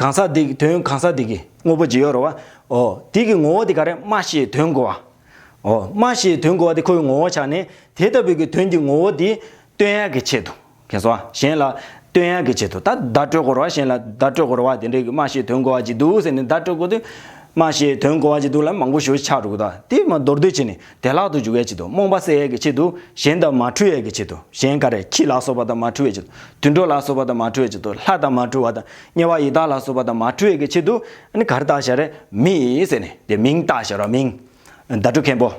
གང་ཟག་འདི་དོན་གང་ཟག་འདི་གི་དངོས་པོ་ཅིག་ཡོད་རེད་བ། ཨོ། འདི་གི་ངོ་བོ་འདི་ག་རེ། སྨྲ་ཤེས་དོན་གོ་བ། ཨོ། སྨྲ་ཤེས་དོན་གོ་བ་འདི་ཁོའི་ངོ་བོ་ཆགས་ནས་དེ་ལྟ་བུའི་གི་དོན་གྱི་ངོ་བོ་འདི་སྟོན་ཡག་གི་ཆེད་དུ། མཁྱེན་སོང་ཨ། གཞན་ལ་སྟོན་ཡག་གི་ཆེད་དུ། ད་བརྡ་སྤྲོད་དགོས་རེད་བ། གཞན་ལ་བརྡ་སྤྲོད་དགོས་རེད་བ། དེ་འདྲའི་གི་སྨྲ་ཤེས་དོན་གོ་བ་ཅིག་འདུག་ཟེར་ནས་བརྡ་སྤྲོད་དགོས་དུས། སྨྲ་ཤེས་དོན་གོ་བ་ཅིག་འདུག་ལ་མང་པོ་ཞེ་པོ་ཆགས་འགྲོ་གི་འདུག་དེ་མ་མདོར་བསྡུས་བྱས་ནས། བདེ་བླག་ཏུ་འཇུག་ཡས་ཆེད་དུ། རྨོངས་པ་སེལ་ཡས་ཀྱི་ཆེད་དུ། གཞན་དང་མ་འཁྲུལ་ཡས་ཀྱི་ཆེད་དུ། གཞན་ག་རེ། ཁྱི་ལ་སོགས་པ་དང་མ་འཁྲུལ་བའི་ཆེད་དུ། དུད་འགྲོ་ལ་སོགས་པ་དང་མ་འཁྲུལ་བའི་ཆེད་དུ། ལྷ་དང་མ་འཁྲུལ་བ་དང་། དམྱལ་བ་ཡི་དྭགས་ལ་སོགས་པ་དང་མ་འཁྲུལ་ཡས་ཀྱི་ཆེད་དུ། ཨ་ནི་ག་རེ་བཏགས་བཞག་རེད། མི་ཟེར་ནས་དེ་མིང་བཏགས་བཞག་ར། མིང་། བརྡ་སྤྲོད་མཁན་པོ།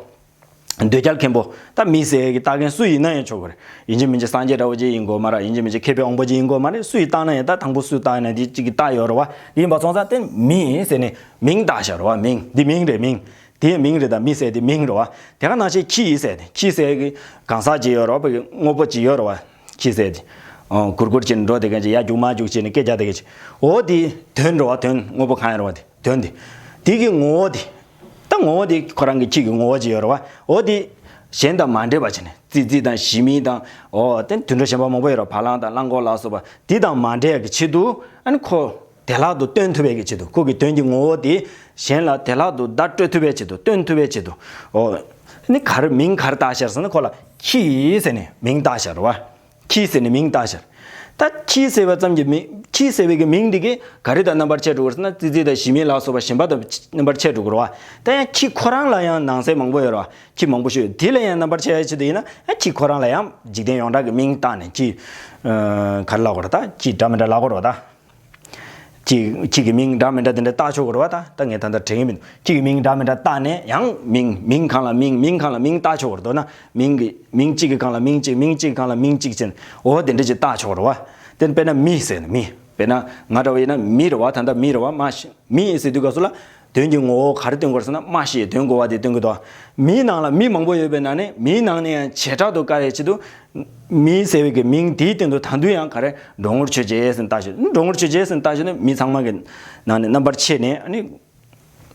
འདོད་རྒྱལ་མཁན་པོ། ད་མི་ཟེར་ཡས་ཀྱི་བཏགས་མཁན་སུ་ཡིན་ན་ཡང་ཆོག་གི་རེད། ཡིན་གཅིག་མིན་གཅིག་སངས་རྒྱས་འདྲ་བོ་ཅིག་ཡིན་དགོས་མ་རེད། ཡིན་གཅིག་མིན་གཅིག་མཁས་པའི་དབང་པོ་ཅིག་ཡིན་དགོས་མ་རེད། སུ་ཡིས་བཏགས་ན་ཡང་ད་དང་པོ་སུས་བཏགས་ན་དེ་གཅིག་གིས་བཏགས་ཡོད་རེད་བ། དེ་ཡིན་པ་སོང་ཙང་དེ་མི་ཟེར་ནས་མིང་བཏགས་བཞག་རེད་བ། མིང་། འདི་མིང་རེད། མིང་། དེའི་མིང་རེད། ད་མི་ཟེར་དེ་མིང་རེད་བ། དེ་ག་ནང་བཞིན་ཁྱི་ཡིས་ཟེར་ནས། ཁྱི་ཟེར་གི་གང་ཟག་ཅིག་ཡོད་རེད་བ། དངོས་པོ་ཅིག་ཡོད་རེད་བ། ཁྱི་ཟེར་དེ། ཨོ། གུར་གུར་བྱས་ནས་འགྲོ་བསྡད་མཁན་ཅིག་ཡར་རྒྱུག་མར་རྒྱུག་བྱས་ནས་སྐད་རྒྱག་བསྡད་མཁན་ཅིག་འོ་དེ་དོན་རེད་བ། དོན། དངོས་པོ་གང་ཡིན་རེད་བ། དེ་དོན་དེ། དེ་གི་ངོ་བོ་དེ། ད་ངོ་བོ་དེ་ཁོ་རང་གི་ཁྱི་གི་ངོ་བོ་ཅིག་ཡོད་རེད་བ། འོ་དེ་གཞན་དང་མ་འདྲེས་པ་བྱས་ནས། ཙི་ཙི་དང་ཞི་མི་དང་། ཨོ། དེ་དུད་འགྲོ་གཞན་པ་མང་པོ་ཡོད་རེད་བ། བ་ལང་དང་གླང་གོག་ལ་སོགས་པ། དེ་དང་མ་འདྲེས་ཀྱི་ཆེད་དུ། ཨ་ནི་ཁོ་བདེ་བླག་ཏུ་སྟོན་ཐུབ་པའི་གི་ཆེད་དུ། ཁོ་གི་དོན་གྱི་ངོ་བོ་དེ་གཞན་ལ་བདེ་བླག་ཏུ་བརྡ་སྤྲོད་ཐུབ་པའི་ཆེད་དུ། སྟོན་ཐུབ་པའི་ཆེད་དུ། ཨོ། ཨ་ནི་ག་རེ། མིང་ག་རེ་བཏགས་བཞག་ཟེར་ན། ཁོ་ལ་ཁྱི་ཟེར་ནས་མིང་བཏགས་བཞག་རེད་བ། ཁྱི་ཟེར་ནས་མིང་བཏགས་བཞག་ད་ཁྱི་ཟེར་བ་ཙམ་གྱི་མིང་། ཁྱི་ཟེར་བའི་གི་མིང་འདི་གིས་ག་རེ་དང་རྣམ་པར་ཕྱེ་འགྲོ་གི་རེད་ཟེར་ན། ཙི་ཙི་དང་ཞི་མི་ལ་སོགས་པ་གཞན་པ་དང་རྣམ་པར་ཕྱེ་འགྲོ་གི་རེད་བ། ད་ཡང་ཁྱི་ཁོ་རང་ལ་ཡང་ནང་གསེས་མང་པོ་ཡོད་རེད་བ། ཁྱི་མང་པོ་ཞིག་ཡོད། དེ་ལ་ཡང་རྣམ་པར་ཕྱེ་ཡ་ཆེད་དུ་ཡིན་ན། ཡང་ཁྱི་ཁོ་རང་ལ་ཡང་འཇིག་རྟེན་ཡོངས་གྲགས་ཀྱི་མིང་བཏགས་ནས། ཁྱི། ཨ། ག་རེ་ལབ་དགོས་རེད། ད་ཁྱི་འདྲ་མི་འདྲ་ལབ་དགོས་རེད་བ། ད། ཁྱི། ཁྱི་གི་མིང་འདྲ་མི་འདྲ་དེ་འདྲ་བཏགས་ཆོག་གི་རེད་བ། ད། ད་ངས་ད་ལྟ་དྲན་གྱི་མི་འདུག་ཁྱི་གི་མིང་འདྲ་མི་འདྲ་བཏགས་ནས་ཡང་མིང་། མིང་སྒང་ལ་མིང་། མིང་སྒང་ལ་མིང་བཏགས་ཆོག་གི་རེད། མདོར་ན་མིང་གི། མིང་གཅིག་གི་སྒང་ལ་མིང་གཅིག་མིང་གཅིག་གི་སྒང་ལ་མིང་གཅིག་བྱས་ནས། འོ་དེ་འདྲ་ཅིག་བཏགས་ཆོག་གི་རེད་བ། དེ་དཔེར་ན་མི་ཟེར་ནས། མི། དཔེར་ན་ང་འདྲ་བོ་ཡིན་ན་མི་རེད་བ། ད་ལྟ་མི་རེད་བ། སྨྲ་ཤེས། མི་ཟེར་དུས་སྐབས་སུ་ལ་དོན་གྱི་ངོ་བོ་ག་རེ་སྟོན་དགོས་རེད་ཟེར་ན། སྨྲ་ཤེས་དོན་གོ་བ་དེ་སྟོན་གྱི་འདུག་མིའི་ནང་ལ་མི་མང་པོ་ཡོད་པའི་ནང་ནས། མིའི་ནང་ནས་ཡང་བྱེ་བྲག་ཏུ་དཀར་ཡའི་ཆེད་དུ། མི་ཟེར་བའི་གི་མིང་དེའི་སྟེང་དུ་ད་དུང་ཡང་ག་རེ། འགྲོ་ངེར་ཆོས་ཅན་ཟེར་ནས་བཏགས་ཤིང་། འགྲོ་ངེར་ཆོས་ཅན་ཟེར་ནས་བཏགས་ཤིང་ནི་མི་ཚང་མ་གི་ནང་ནས་རྣམ་པར་ཕྱེ་ནས། ཨ་ནི་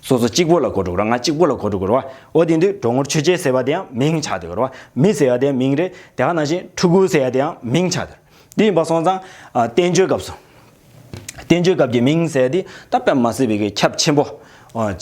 སོ་སོ་གཅིག་པོ་ལ་གོ་འགྲོ་གི་རེད། ང་གཅིག་པོ་ལ་གོ་འགྲོ་གི་རེད་བ། འོ་དེ་དུས་འགྲོ་ངེར་ཆོས་ཅན་ཟེར་བ་དེ་ཡང་མིང་ཆགས་བསྡད་ཀྱི་རེད་བ། མི་ཟེར་བ་དེ་ཡང་མིང་རེད། དེ་ག་ནང་བཞིན་ཕྲུ་གུ་ཟེར་བ་དེ་ཡང་མིང་ཆགས་བསྡད། དེ་ཡིན་པ་སོང་ཙང་། ཨ། བསྟན་བཅོས་སྐབས་སུ། བསྟན་བཅོས་སྐབས་ཀྱི་མིང་ཟེར་དེ་ད་དཔེ་མ་སྲིད་པའི་གི་ཁྱབ་ཆེན་པོ། ཨ།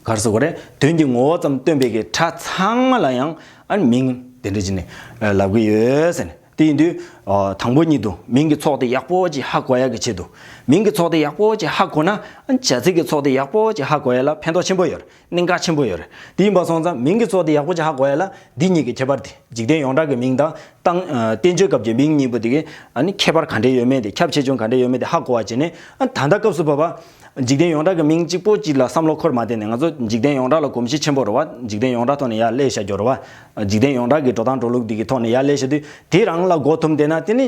ག་རེ་ཟེར་དགོས་རེད། དོན་གྱི་ངོ་བོ་ཙམ་སྟོན་པའི་གི་སྒྲ་ཚང་མ་ལ་ཡང་། ཨ་ནི་མིང་དེ་འདྲ་ཅིག་ནས་ལབ་ཀྱི་ཡོད་ཟེར་ནས། དེ་ཡིན་དུས། ཨ། དང་པོ་ཉིད་དུ་མིང་གི་ཚོགས་དེ་ཡག་པོ་ཅིག་ཧ་གོ་ཡག་གི་ཆེད་དུ། མིང་གི་ཚོགས་དེ་ཡག་པོ་ཅིག་ཧ་གོ་ན། ཨ། བྱ་ཚིག་གི་ཚོགས་དེ་ཡག་པོ་ཅིག་ཧ་གོ་ཡག་ལ་ཕན་ཐོགས་ཆེན་པོ་ཡོད་རེད། གནད་འགག་ཆེན་པོ་ཡོད་རེད། དེ་ཡིན་པ་སོང་ཙང་མིང་གི་ཚོགས་དེ་ཡག་པོ་ཅིག་ཧ་གོ་ཡག་ལ་འདི་གཉིས་ཀྱི་ཁྱད་པར་དེ། འཇིག་རྟེན་ཡོངས་གྲགས་ཀྱི་མིང་དང་། དང་། ཨ། བསྟན་བཅོས་སྐབས་ཀྱི་མིང་གཉིས་པོ་དེ་གི། ཨ་ནི་ཁྱད་པར་ག་འདྲས་ཡོད་མེད་དེ། ཁྱབ་ཆེ་ཆུང་ག་འདྲས་ཡོད་མེད་དེ་ཧ་གོ་བ་བྱས་ནས། ཨ། ད་ལྟ་སྐབས་སུ་བབ་པ། འཇིག་རྟེན་ཡོངས་གྲགས་ཀྱི་མིང་གཅིག་པོ་གཅིག་ལ་བསམ་བློ་འཁོར་མ་བསྡད་ནས། ང་ཚོ་འཇིག་རྟེན་ཡོངས་གྲགས་ལ་གོམས་གཤིས་ཆེན་པོ་རེད་བ། འཇིག་རྟེན་ཡོངས་གྲགས་ཐོག་ནས་ཡར་སླེབས་བཞག་རྒྱུ་རེད་བ། འཇིག་རྟེན་ཡོངས་གྲགས་ཀྱི་འགྲོ་སྟངས་འགྲོ་ལུགས་འདི་གི་ཐོག་ནས་ཡར་སླེབས་བཞག་དུས། དེ་རང་ལ་མགོ་འཐོམས་བསྡད་ན། དེ་ནི་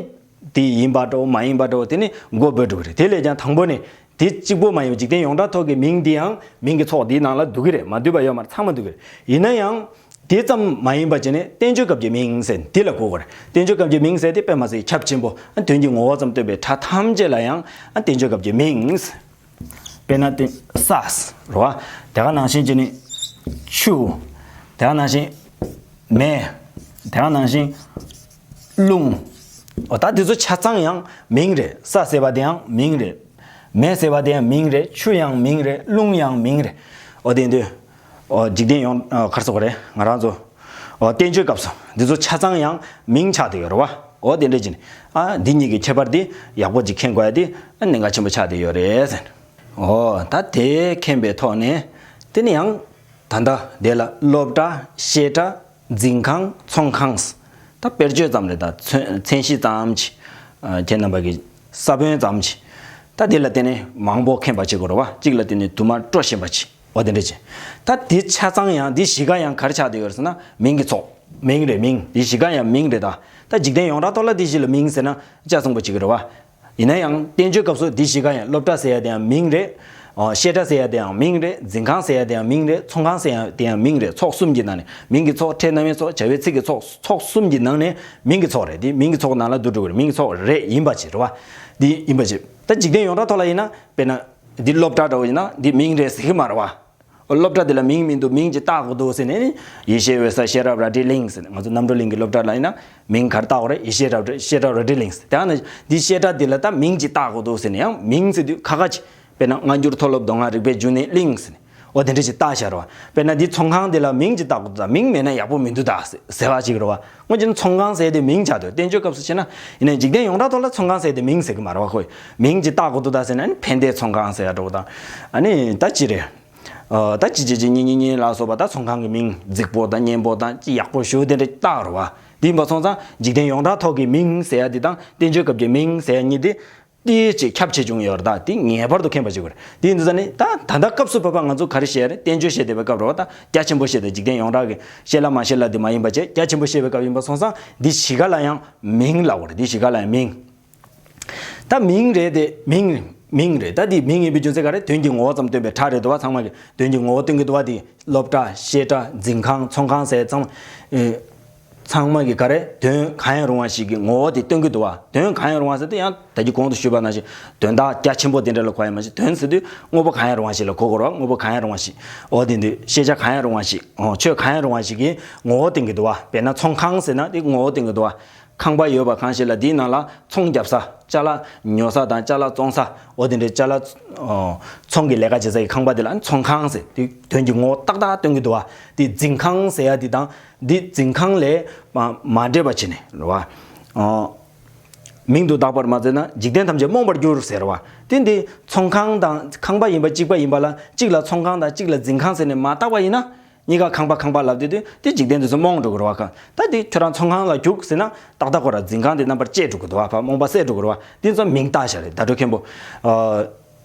དེ་ཡིན་པ་འདྲ་བོ་མ་ཡིན་པ་འདྲ་བོ། དེ་ནི་མགོ་འབོད་འགྲོ་གི་རེད། དེ་ལས་ཀྱང་དང་པོ་ནས་དེ་གཅིག་པོ་མ་ཡིན་པ། འཇིག་རྟེན་ཡོངས་གྲགས་ཐོག་གི་མིང་འདི་ཡང་མིང་གི་ཚོགས་འདིའི་ནང་ལ་འདུ་གི་རེད། མ་འདུས་པ་ཡོད་མ་རེད། ཚང་མ་འདུ་གི་རེད། ཡིན་ན་ཡང་དེ་ཙམ་མ་ཡིན་པ་བྱས་ནས་བསྟན་བཅོས་སྐབས་ཀྱི་མིང་ཟེར་འདི་ལ་གོ་དགོས་རེད། བསྟན་བཅོས་སྐབས་ཀྱི་མིང་ཟེར་དེ་དཔེ་མ་སྲིད་ཁྱབ་ཆེན་པོ། ཨ། དོན་གྱི་ངོ་བོ་ཙམ་སྟོན་པའི་སྒྲ་ཐམས་ཅད་ལ་ཡང་། ཨ། བསྟན་བཅོས་སྐབས་ཀྱི་མིང་། དཔེར་ན་དེ་ས་རེད་བ། དེ་ག་ནང་བཞིན་བྱས་ནས་ཆུ། དེ་ག་ནང་བཞིན་མེ། དེ་ག་ནང་བཞིན་རླུང་། འོ། ད་དེ་ཚོ་ཆ་ཚང་ཡང་མིང་རེད། ས་ཟེར་བ་དེ་ཡང་མིང་རེད། མེ་ཟེར་བ་དེ་ཡང་མིང་རེད། ཆུ་ཡང་མིང་རེད། རླུང་ཡང་མིང་རེད། འོ། དེ་འདུག་འོ། འཇིག་རྟེན་ཡོངས། ཨ། ག་རེ་ཟེར་དགོས་རེད། ང་རང་ཚོ། འོ། བསྟན་བཅོས་སྐབས་སུ་འདི་ཚོ་ཆ་ཚང་ཡང་མིང་ཆགས་བསྡད་ཡོད་རེད་བ། འོ། དེ་འདྲ་བྱས་ནས། ཨ། འདི་གཉིས་ཀྱི་ཁྱད་པར་དེ་ཡག་པོ་ཅིག་མཁྱེན་དགོས་ཡ་དེ་གནད་འགག་ཆེན་པོ་ཆགས་བསྡད་ཡོད་རེད་ཟེར། ཨོ་ད་དེ་མཁྱེན་པའི་ཐོག་ནས་དེ་ནི་ཡང་ད་ལྟ་དེ་ལ་སློབ་གྲྭ་བཤད་གྲྭ་འཛིན་ཁང་ཚོང་ཁང་། ད་དཔེར་བརྗོད་ཙམ་རེད། ད་མཚན་མཚན་གཞི་ཙམ་ཅིག་ཁྱེད་རྣམ་པ་གི་ས་བོན་ཙམ་ཅིག་ད་དེ་ལ་བརྟེན་ནས་མང་པོ་མཁྱེན་པ་བྱེད་དགོས་རེད་བ། གཅིག་ལ་བརྟེན་ནས་དུ་མ་སྤྲོ་བཞིན་པ་ཅིག་འོ་དེ་འདྲ་ཅིག་ད་དེ་ཆ་ཚང་ཡང་འདི་གཞི་ག་ཡང་ག་རེ་ཆགས་བསྡད་ཡོད་རེད་ཟེར་ན་མིང་གི་ཚོགས། མིང་རེད་མིང་། འདི་གཞི་ག་ཡང་མིང་རེད། ད་ད་འཇིག་རྟེན་ཡོངས་གྲགས་ཐོག་ལ་འདི་གཞི་ལ་མིང་ཟེར་ན་ཅ་གསུངས་པ་ཅིག་རེད་བ། ཡིན་ན་ཡང་བསྟན་བཅོས་སྐབས་སུ་འདི་གཞི་ག་ཡང་སློབ་གྲྭ་ཟེར་ཡ་དེ་ཡང་མིང་རེད། ཨོ་བཤད་གྲྭ་ཟེར་ཡ་དེ་ཡང་མིང་རེད། འཛིན་ཁང་ཟེར་ཡ་དེ་ཡང་མིང་རེད། ཚོང་ཁང་ཟེར་ཡ་དེ་ཡང་མིང་རེད། ཚོགས་གསུམ་གྱི་ནང་ནས་མིང་གི་ཚོགས། ཕྲད་རྣམ་དབྱེ་ཚོགས། བྱ་བའི་ཚིག་གི་ཚོགས། ཚོགས་གསུམ་གྱི་ནང་ནས་མིང་གི་ཚོགས་རེད། དེ་མིང་གི་ཚོགས་ནང་ལ་བསྡུ་འགྲོ་གི་རེད། མིང་གི་ཚོགས་རེད་ཡིན་པ་ཅིག་རེད་བ། འདི་ཡིན་པ་ཅིག་ད་འཇིག་རྟེན་ཡོངས་གྲགས་ཐོག་ལ་ཡིན་ན་དཔེར་ན་འདི་སློབ་གྲྭ་འདྲ་བོ་ཡིན་ན་འདི་མིང་རེད་ཟེར་གི་མ་རེད་བ། སློབ་གྲྭ་འདི་ལ་མིང་མི་འདུག་མིང་ཅིག་བཏགས་དགོས་འདུག་ཟེར་ནས་ནི་ཡེ་ཤེས་འོད་གསལ་ཤེས་རབ་རལ་གྲི་གླིང་ཟེར་ནས། ང་ཚོ་རྣམ་གྲོལ་གླིང་གི་སློབ་གྲྭ་ལ་ཡིན་ན་མིང་ག་རེ་བཏགས་དགོས་རེད། ཡེ་ཤེས་རབ་ཤེས་རབ་རལ་གྲི་གླིང་ཟེར། དེ་ཡང་ན་འདི་བཤད་གྲྭ་འདི་ལ་ད་མིང་ཅིག་བཏགས་དགོས་འདུག་ཟེར་ནས་ཡང་མིང་ཟེར་དུས་ཁ་ཁ་ཅིག་དཔེར་ན་སྔ་འགྱུར་མཐོ་སློབ་མདོ་སྔགས་རིག་པའི་འབྱུང་གནས་གླིང་ཟེར་ནས་འོ་དེ་འདྲ་ཅིག་བཏགས་བཞག་རེད་བ། དཔེར་ན་འདི་ཚོང་ཁང་འདི་ལ་མིང་ཅིག་བཏགས་དགོས་འདུག་མིང་མེད་ན་ཡག་པོ་མི་འདུག་ད་ཟེར་བ་ཅིག་རེད་བ། སྔོན་ཆད་ཚོང་ཁང་ཟེར་དེ་མིང་ཆགས་འདུག་བསྟན་བཅོས་སྐབས་སུ་བྱས་ན་ཡིན་ནའི་འཇིག་རྟེན་ཡོངས་གྲགས་ཐོག་ལ་ཚོང་ཁང་ཟེར་དེ་མིང་ཟེར་གི་མ་རེད་བ། ཁོས་མིང་ཅིག་བཏགས་དགོས་འདུག་ད་ཟེར་ན་ཨ་ནི་ཕན་བདེ་ཚོང་ཁང་ཟེར་ཡ་འདྲ་བོ་དང་། ཨ་ནི་ད་ཅི་རེད། ཨ་ད་ཅི་ཅི་ཅི་གཉིས་གཉིས་གཉིས་ལ་སོགས་པ་ད་ཚོང་ཁང་གི་མིང་རྫིག་པོ་དང་སྙན་པོ་དང་ཅི་ཡག་པོ་ཞེ་པོ་དེ་འདྲ་བཏགས་རེད་བ། དེ་ཡིན་པ་སོང་ཙང་འཇིག་རྟེན་ཡོངས་གྲགས་ཐོག་གི་མིང་ཟེར་ཡ་དེ་དང་བསྟན་བཅོས་སྐབས་ཀྱི་མིང་ཟེར་ཡ་གཉིས་དེ་ཏོག་ཙམ་ཁྱད་ཆེ་ཆུང་ཡོད་རེད། ད་དེ་ངེས་པར་དུ་མཁྱེན་པ་བྱེད་དགོས་རེད། དེ་ཡིན་དུས་ཙང་ནི་ད་ད་ལྟ་སྐབས་སུ་བབ་པ་ང་ཚོ་ག་རེ་བཤད་རེད། བསྟན་བཅོས་བཤད་བསྡད་པའི་སྐབས་རེད་བ། ད་རྒྱ་ཆེན་པོ་བཤད་དེ་འཇིག་རྟེན་ཡོངས་གྲགས་ཀྱི་བཤད་ལ་མ་བཤད་ལ་དེ་མ་ཡིན་པ་བྱས་རྒྱ་ཆེན་པོ་བཤད་པའི་སྐབས་ཡིན་པ་སོང་ཙང་འདི་གཞི་ག་ལ་ཡང་མིང་ལབ་དགོས་རེད། འདི་གཞི་ག་ལ་ཡང་མིང་། ད་མིང་རེད་དེ་མིང་། མིང་རེད། ད་འདི་མིང་ཡིན་པའི་རྒྱུ་མཚན་ག་རེ། དོན་གྱི་ངོ་བོ་ཙམ་སྟོན་པའི་སྒྲ་རེད་འདུག་བ། ཚང་མ་གི་དོན་གྱི་ངོ་བོ་སྟོན་གྱི་འདུག་བ། དེ་སློབ་གྲྭ་བཤད་གྲྭ་འཛིན་ཁང་ཚོང་ཁང་ཟེར་ཚང་མ་ཨེ། ཚང་མ་གི་ག་རེ་དོན་གང་ཡང་རུང་བ་ཞིག་གི་ངོ་བོ་དེ་སྟོན་གྱི་འདུག་བ། དོན་གང་ཡང་རུང་བ་ཟེར་དུས་ཡང་ད་གིན་གོང་དུ་ཞུས་པ་ནང་བཞིན་དོན་དག་རྒྱ་ཆེན་པོ་དེ་འདྲ་ལ་གོ་ཡ་མ་གཏོགས་དོན་ཟེར་དུས་དངོས་པོ་གང་ཡང་རུང་བ་ཞིག་ལ་གོ་དགོས་རེད་བ། དངོས་པོ་གང་ཡང་རུང་བ་ཞིག་འོ་དེ་འདུག་ཤེས་བྱ་གང་ཡང་རུང་བ་ཞིག་འོ་ཆོས་གང་ཡང་རུང་བ་ཞིག་གི་ངོ་བོ་སྟོན་གྱི་འདུག་བ། དཔེར་ན་ཚོང་ཁང་ཟེར་ན་དེ་ངོ་བོ་སྟོན་གྱི་འདུག་བ། ཁང་པ་ཡོད་པ་གང་ཞིག་ལ་དེའི་ནང་ལ་ཚོང་རྒྱབ་ས། ཅ་ལག་ཉོ་ས་དང་ཅ་ལག་བཙོང་ས། འོ་དེ་འདྲའི་ཅ་ལག་ཨོ་ཚོང་གི་ལས་ཀ་བྱེད་ས་ཀྱི་ཁང་པ་དེ་ལ་ཚོང་ཁང་ཟེར། དེ་དོན་གྱི་ངོ་བོ་ཏག་ཏག་སྟོན་གྱི་འདུག་བ། དེ་འཛིན་ཁང་ཟེར་ཡ་དེ་དང་དེ་འཛིན་ཁང་ལས་མ་མ་འདྲེས་པ་བྱས་ནས་རེད་བ། ཨོ་མིང་དུ་བཏགས་པར་མ་མཛད་ན་འཇིག་རྟེན་ཐམས་ཅད་རྨོངས་པར་འགྱུར་ཟེར་བ། དེ་འདི་ཚོང་ཁང་དང་ཁང་པ་ཡིན་པ་གཅིག་པ་ཡིན་པ་ལ་གཅིག་ལ་ཚོང་ཁང་དང་གཅིག་ལ་འཛིན་ཁང་ཟེར་ནས་མ་བཏགས་པ་ཡིན་ན། གཉིས་ཀ་ཁང་པ་ཁང་པ་ལབ་དུས་དུས་དེ་འཇིག་རྟེན་དེ་ཚོ་རྨོངས་འགྲོ་གི་རེད་བ། ཁ་ད་དེ་ཁྱོད་རང་ཚོང་ཁང་ལ་རྒྱུགས་ཟེར་ན་ཏག་ཏག་ཁོ་རང་འཛིན་ཁང་དེ་རྣམ་པར་བཅད་འགྲོ་གི་འདུག་བ། ཕ་རྨོངས་པ་སད་འགྲོ་གི་རེད་བ། དེ་ཚོ་མིང་བཏགས་བཞག་རེད། ད་དྲོ་མཁན་པོ་ཨ་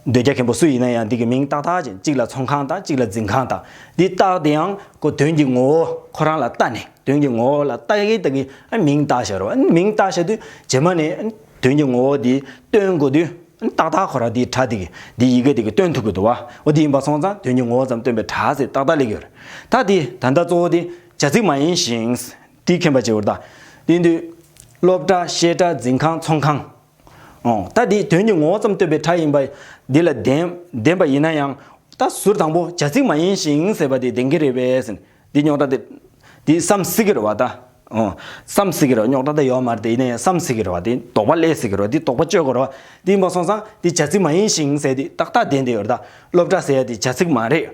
འདོད་རྒྱལ་མཁན་པོ་སུ་ཡིན་ན་ཡང་འདི་གི་མིང་ཏག་ཏག་ཅིག་གཅིག་ལ་ཚོང་ཁང་དང་གཅིག་ལ་འཛིན་ཁང་དང་དེ་བཏགས་དེ་ཡང་ཁོ་དོན་གྱི་ངོ་བོ་ཁོ་རང་ལ་ལྟ་ནས་དོན་གྱི་ངོ་བོ་ལ་ལྟ་གི་ལྟ་གི་ཨ་མིང་བཏགས་བཞག་རེད་བ། མིང་བཏགས་བཞག་དུས་རྗེས་མ་ནས་དོན་གྱི་ངོ་བོ་དེ་སྟོན་དགོས་དུས། ཏག་ཏག་ཁོ་རང་དེའི་སྒྲ་དེ་གི་དེ་ཡི་གེ་དེ་གི་སྟོན་ཐུབ་ཀྱི་འདུག་བ། འོ་དེ་ཡིན་པ་སོང་ཙང་དོན་གྱི་ངོ་བོ་ཙམ་སྟོན་པའི་སྒྲ་ཟེར་ཏག་ཏག་སླེབས་ཀྱི་ཡོད་རེད། ད་དེ་ད་ལྟ་གཙོ་བོ་དེ་བྱ་ཚིག་མ་ཡིན་ཞིང་། དེ་མཁྱེན་པ་བྱེད་དགོས་རེད། ད་དེ་དུས་སློབ་གྲྭ་བཤད་གྲྭ་འཛིན་ཁང་ཚོང་ཁང་། ཨོ་ད་དེ་དོན་གྱི་ངོ་བོ་ཙམ་སྟོན་པའི་སྒྲ་ཡིན་པ་འདི་ལ་ལྡན་ལྡན་པ་ཡིན་ན་ཡང་ད་ཟུར་དང་པོ་བྱ་ཚིག་མ་ཡིན་ཞིང་ཟེར་བ་དེ་ལྡན་གྱི་རེད་པས་ཟེར། འདི་རྙོག་དྲ་དེ་འདི་བསམ་སྲིད་ཀྱི་རེད་བ་ད། ཨོ། བསམ་སྲིད་ཀྱི་རེད་བ། རྙོག་དྲ་ད་ཡོད་མ་རེད་དེ་ཡིན་ན་ཡང་བསམ་སྲིད་ཀྱི་རེད་བ། དེ་དོགས་པ་སླེབས་སྲིད་ཀྱི་རེད་བ། འདི་དོགས་པ་གཅོད་དགོས་རེད་བ། འདི་ཡིན་པ་སོང་ཙང་འདི་བྱ་ཚིག་མ་ཡིན་ཞིང་ཟེར་དེ་ཏག་ཏག་ལྡན་བསྡད་ཡོད་རེད་ད། སློབ་གྲྭ་ཟེར་ཡ་དེ་བྱ་ཚིག་མ་རེད།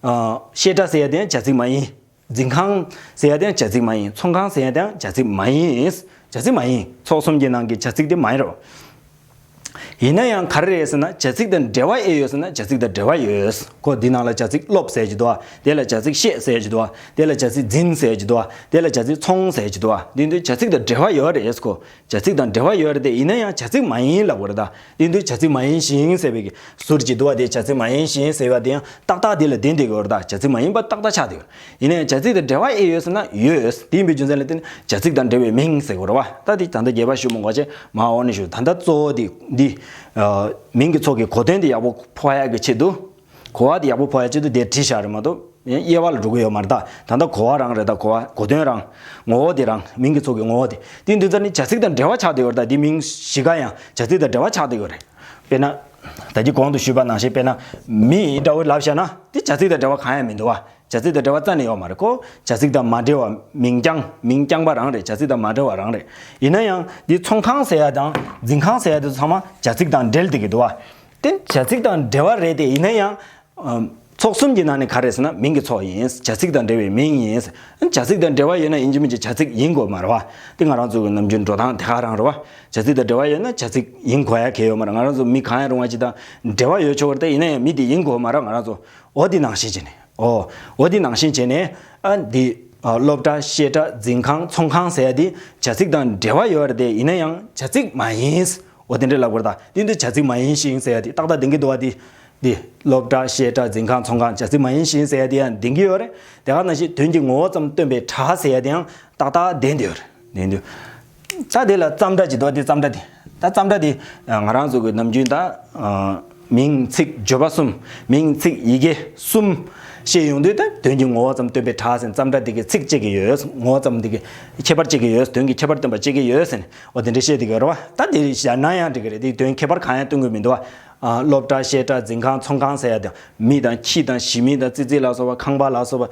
ཨ། བཤད་གྲྭ་ཟེར་ཡ་དེ་ཡང་བྱ་ཚིག་མ་ཡིན། འཛིན་ཁང་ཟེར་ཡ་དེ་ཡང་བྱ་ཚིག་མ་ཡིན། ཚོང་ཁང་ཟེར་ཡ་དེ་ཡང་བྱ་ཚིག་མ་ཡིན། བྱ་ཚིག་མ་ཡིན། ཚོགས་གསུམ་གྱི་ནང་གི་བྱ་ཚིག་དེ་མ་ཡིན་རེད་བ། ཡིན་ན་ཡང་ག་རེ་རེད་ཟེར་ན་བྱ་ཚིག་དང་འབྲེལ་བ་ཨེ་ཡོད་ཟེར་ན་བྱ་ཚིག་དང་འབྲེལ་བ་ཡོད། ཁོ་འདི་ནང་ལ་བྱ་ཚིག་སློབ་ཟེར་གྱི་འདུག་བ། དེ་ལ་བྱ་ཚིག་བཤད་ཟེར་གྱི་འདུག་བ། དེ་ལ་བྱ་ཚིག་འཛིན་ཟེར་གྱི་འདུག་བ། དེ་ལ་བྱ་ཚིག་ཚོང་ཟེར་གྱི་འདུག་བ། འདི་འདི་བྱ་ཚིག་དང་འབྲེལ་བ་ཡོད་རེད་ཁོ། བྱ་ཚིག་དང་འབྲེལ་བ་ཡོད་རེད་དེ་ཡིན་ན་ཡང་བྱ་ཚིག་མ་ཡིན་ལབ་དགོས་རེད་ད། འདི་འདི་བྱ་ཚིག་མ་ཡིན་ཞིང་ཟེར་བའི་གི་ཟུར་གྱི་འདུག་བ། དེ་བྱ་ཚིག་མ་ཡིན་ཞིང་ཟེར་བ་དེ་ཡང་ཏག་ཏག་དེ་ལ་ལྡན་བསྡད་དགོས་རེད་ད། བྱ་ཚིག་མ་ཡིན་པ་ཏག་ཏག་ཆགས་བསྡད་ཡོད་རེད། ཡིན་ན་ཡང་བྱ་ཚིག་དང་འབྲེལ་བ་ཨེ་ཡོད་ཟེར་ན་ཡོད། དེ་ཡིན་པའི་རྒྱུ་མཚན་ལ་བརྟེན་ནས་བྱ་ཚིག་དང་འབྲེལ་བའི་མིང་ཟེར་དགོས་རེད་བ། ད་དེ་ད་ལྟ་རྒྱས་པ་ཞུ་མི་དགོས་ཆེ་མ་འོ་ནས་ཞུ། ད་ལྟ་གཙོ་བོ་དེ་འདི་ཨ་མིང་གི་ཚོགས་ཀྱི་གོ་དོན་དེ་ཡག་པོ་ཕོག་ཡག་གི་ཆེད་དུ། གོ་བ་དེ་ཡག་པོ་ཕོག་ཡག་ཆེད་དུ་དེ་བྲིས་བཞག་རེད་མ་གཏོགས་དབྱེ་བ་ལ་འགྲོ་གི་ཡོད་མ་རེད་ད། ད་ལྟ་གོ་བ་རང་རེད་ད། གོ་བ་གོ་དོན་རང་། ངོ་བོ་དེ་རང་། མིང་གི་ཚོགས་ཀྱི་ངོ་བོ་དེ། དེ་འདི་ཚོ་ནི་བྱ་ཚིག་དང་འབྲེལ་བ་ཆགས་བསྡད་ཡོད་རེད་ད། འདི་མིང་གཞི་ག་ཡང་བྱ་ཚིག་དང་འབྲེལ་བ་ཆགས་བསྡད་ཡོད་རེད། དཔེར་ན། ད་གིན་གོང་དུ་ཞུས་པ་ནང་བཞིན་དཔེར་ན། མི་འདྲ་བོ་ལབ་བཞག་ན་དེ་བྱ་ཚིག་དང་འབྲེལ་བ་གང་ཡང་མི་འདུག་བ། བྱ་ཚིག་དང་འབྲེལ་བ་རྩ་ནས་ཡོད་མ་རེད་ཁོ། བྱ་ཚིག་དང་མ་འབྲེལ་བ། མིང་རྐྱང་མིང་རྐྱང་པ་རང་རེད། བྱ་ཚིག་དང་མ་འབྲེལ་བ་རང་རེད། ཡིན་ན་ཡང་འདི་ཚོང་ཁང་ཟེར་ཡ་དང་འཛིན་ཁང་ཟེར་ཡ་དེ་ཚོ་ཚང་མ་བྱ་ཚིག་དང་འབྲེལ་བསྡད་ཀྱི་འདུག་བ། དེ་བྱ་ཚིག་དང་འབྲེལ་བ་རེད་དེ་ཡིན་ན་ཡང་། ཨམ། ཚོགས་གསུམ་གྱི་ནང་ནས་ག་རེ་ཟེར་ན་མིང་གི་ཚོགས་ཡིན། བྱ་ཚིག་དང་འབྲེལ་བའི་མིང་ཡིན། བྱ་ཚིག་དང་འབྲེལ་བ་ཡོད་ན་ཡིན་གཅིག་མིན་གཅིག་བྱ་ཚིག་ཡིན་དགོས་མ་རེད་བ། དེ་ང་རང་ཚོ་གི་ནམ་རྒྱུན་འགྲོ་སྟངས་དེ་ག་རང་རེད་བ། བྱ་ཚིག་དང་འབྲེལ་བ་ཡོད་ན་བྱ་ཚིག་ཡིན་དགོས་ཡ་གལ་ཡོད་མ་རེད། ང་རང་ཚོ་མི་གང་ཡང་རུང་བ་ཅིག་དང་འབྲེལ་བ་ཡོད་ཆོག་གི་རེད། དེ་ཡིན་ན་ཡང་མི་དེ་ཡིན་དགོས་མ་རེད། ང་རང་ཚོ་འོ་དེ་ནང་བཞིན་བྱས་ནས། འོ། འོ་དེ་ནང་བཞིན་བྱས་ནས། ཨ་འདི། ཨ་སློབ་གྲྭ། བཤད་གྲྭ། འཛིན་ཁང་། ཚོང་ཁང་ཟེར་ཡ་དེ་བྱ་ཚིག་དང་འབྲེལ་བ་ཡོད་རེད་དེ། ཡིན་ན་ཡང་བྱ་ཚིག་མ་ཡིན། འོ་དེ་འདྲ་ལབ་དགོས་རེད་ད། དེ་འདི་བྱ་ཚིག་མ་ཡིན་ཞིང་ཟེར་ཡ་དེ་ཏག་ཏག་ལྡང་གི་འདུག་བ། དེ། དེ། སློབ་གྲྭ། བཤད་གྲྭ། འཛིན་ཁང་། ཚོང་ཁང་། བྱ་ཚིག་མ་ཡིན་ཞིང་ཟེར་ཡ་དེ་ཡང་ལྡང་གི་ཡོད་རེད། དེ་ག་ནང་བཞིན་དོན་གྱི་ངོ་བོ་ཙམ་སྟོན་པའི་སྒྲ་ཟེར་ཡ་དེ་ཡང་ཏག་ཏག་ལྡང་གི་ཡོད་རེད། ལྡང་གི་འདུག་ད་དེ་ལ་ཙམ་སྒྲ་ཅིག་འདུག་བ། དེ་ཙམ་སྒྲ་དེ། ད་ཙམ་སྒྲ་དེ་ང་རང་ཚོ་གི་ནམ་རྒྱུན་ད། ཨ། མིང་ཚིག་བརྗོད་པ་གསུམ། མིང་ཚིག་ཡི་གེ་གསུམ་བཤད་ཡོང་དུས་ད་དོན་གྱི་ངོ་བོ་ཙམ་སྟོན་པའི་སྒྲ་ཟེར་ཙམ་སྒྲ་དེ་གི་ཚིག་གཅིག་གི་ཡོད། ངོ་བོ་ཙམ་དེ་གི་ཁྱད་པར་གཅིག་གི་ཡོད། དོན་གྱི་ཁྱད་པར་སྟོན་པ་གཅིག་གི་ཡོད་ཟེར་ནས། འོ་དེ་འདྲ་བཤད་དེ་གི་རེད་བ། ད་དེ་སྦྱར་ན་ཡང་འགྲིག་གི་རེད། དེ་དོན་ཁྱད་པར་གང་ཡང་སྟོན་དགོས་མི་འདུག་བ། ཨ། སློབ་གྲྭ། བཤད་གྲྭ། འཛིན་ཁང་། ཚོང་ཁང་ཟེར་ཡ་དེ། མི་དང་ཁྱི་དང་གཞི་མི་དང་ཙི་ཙི་ལ་སོགས་པ། ཁང་པ་ལ་སོགས་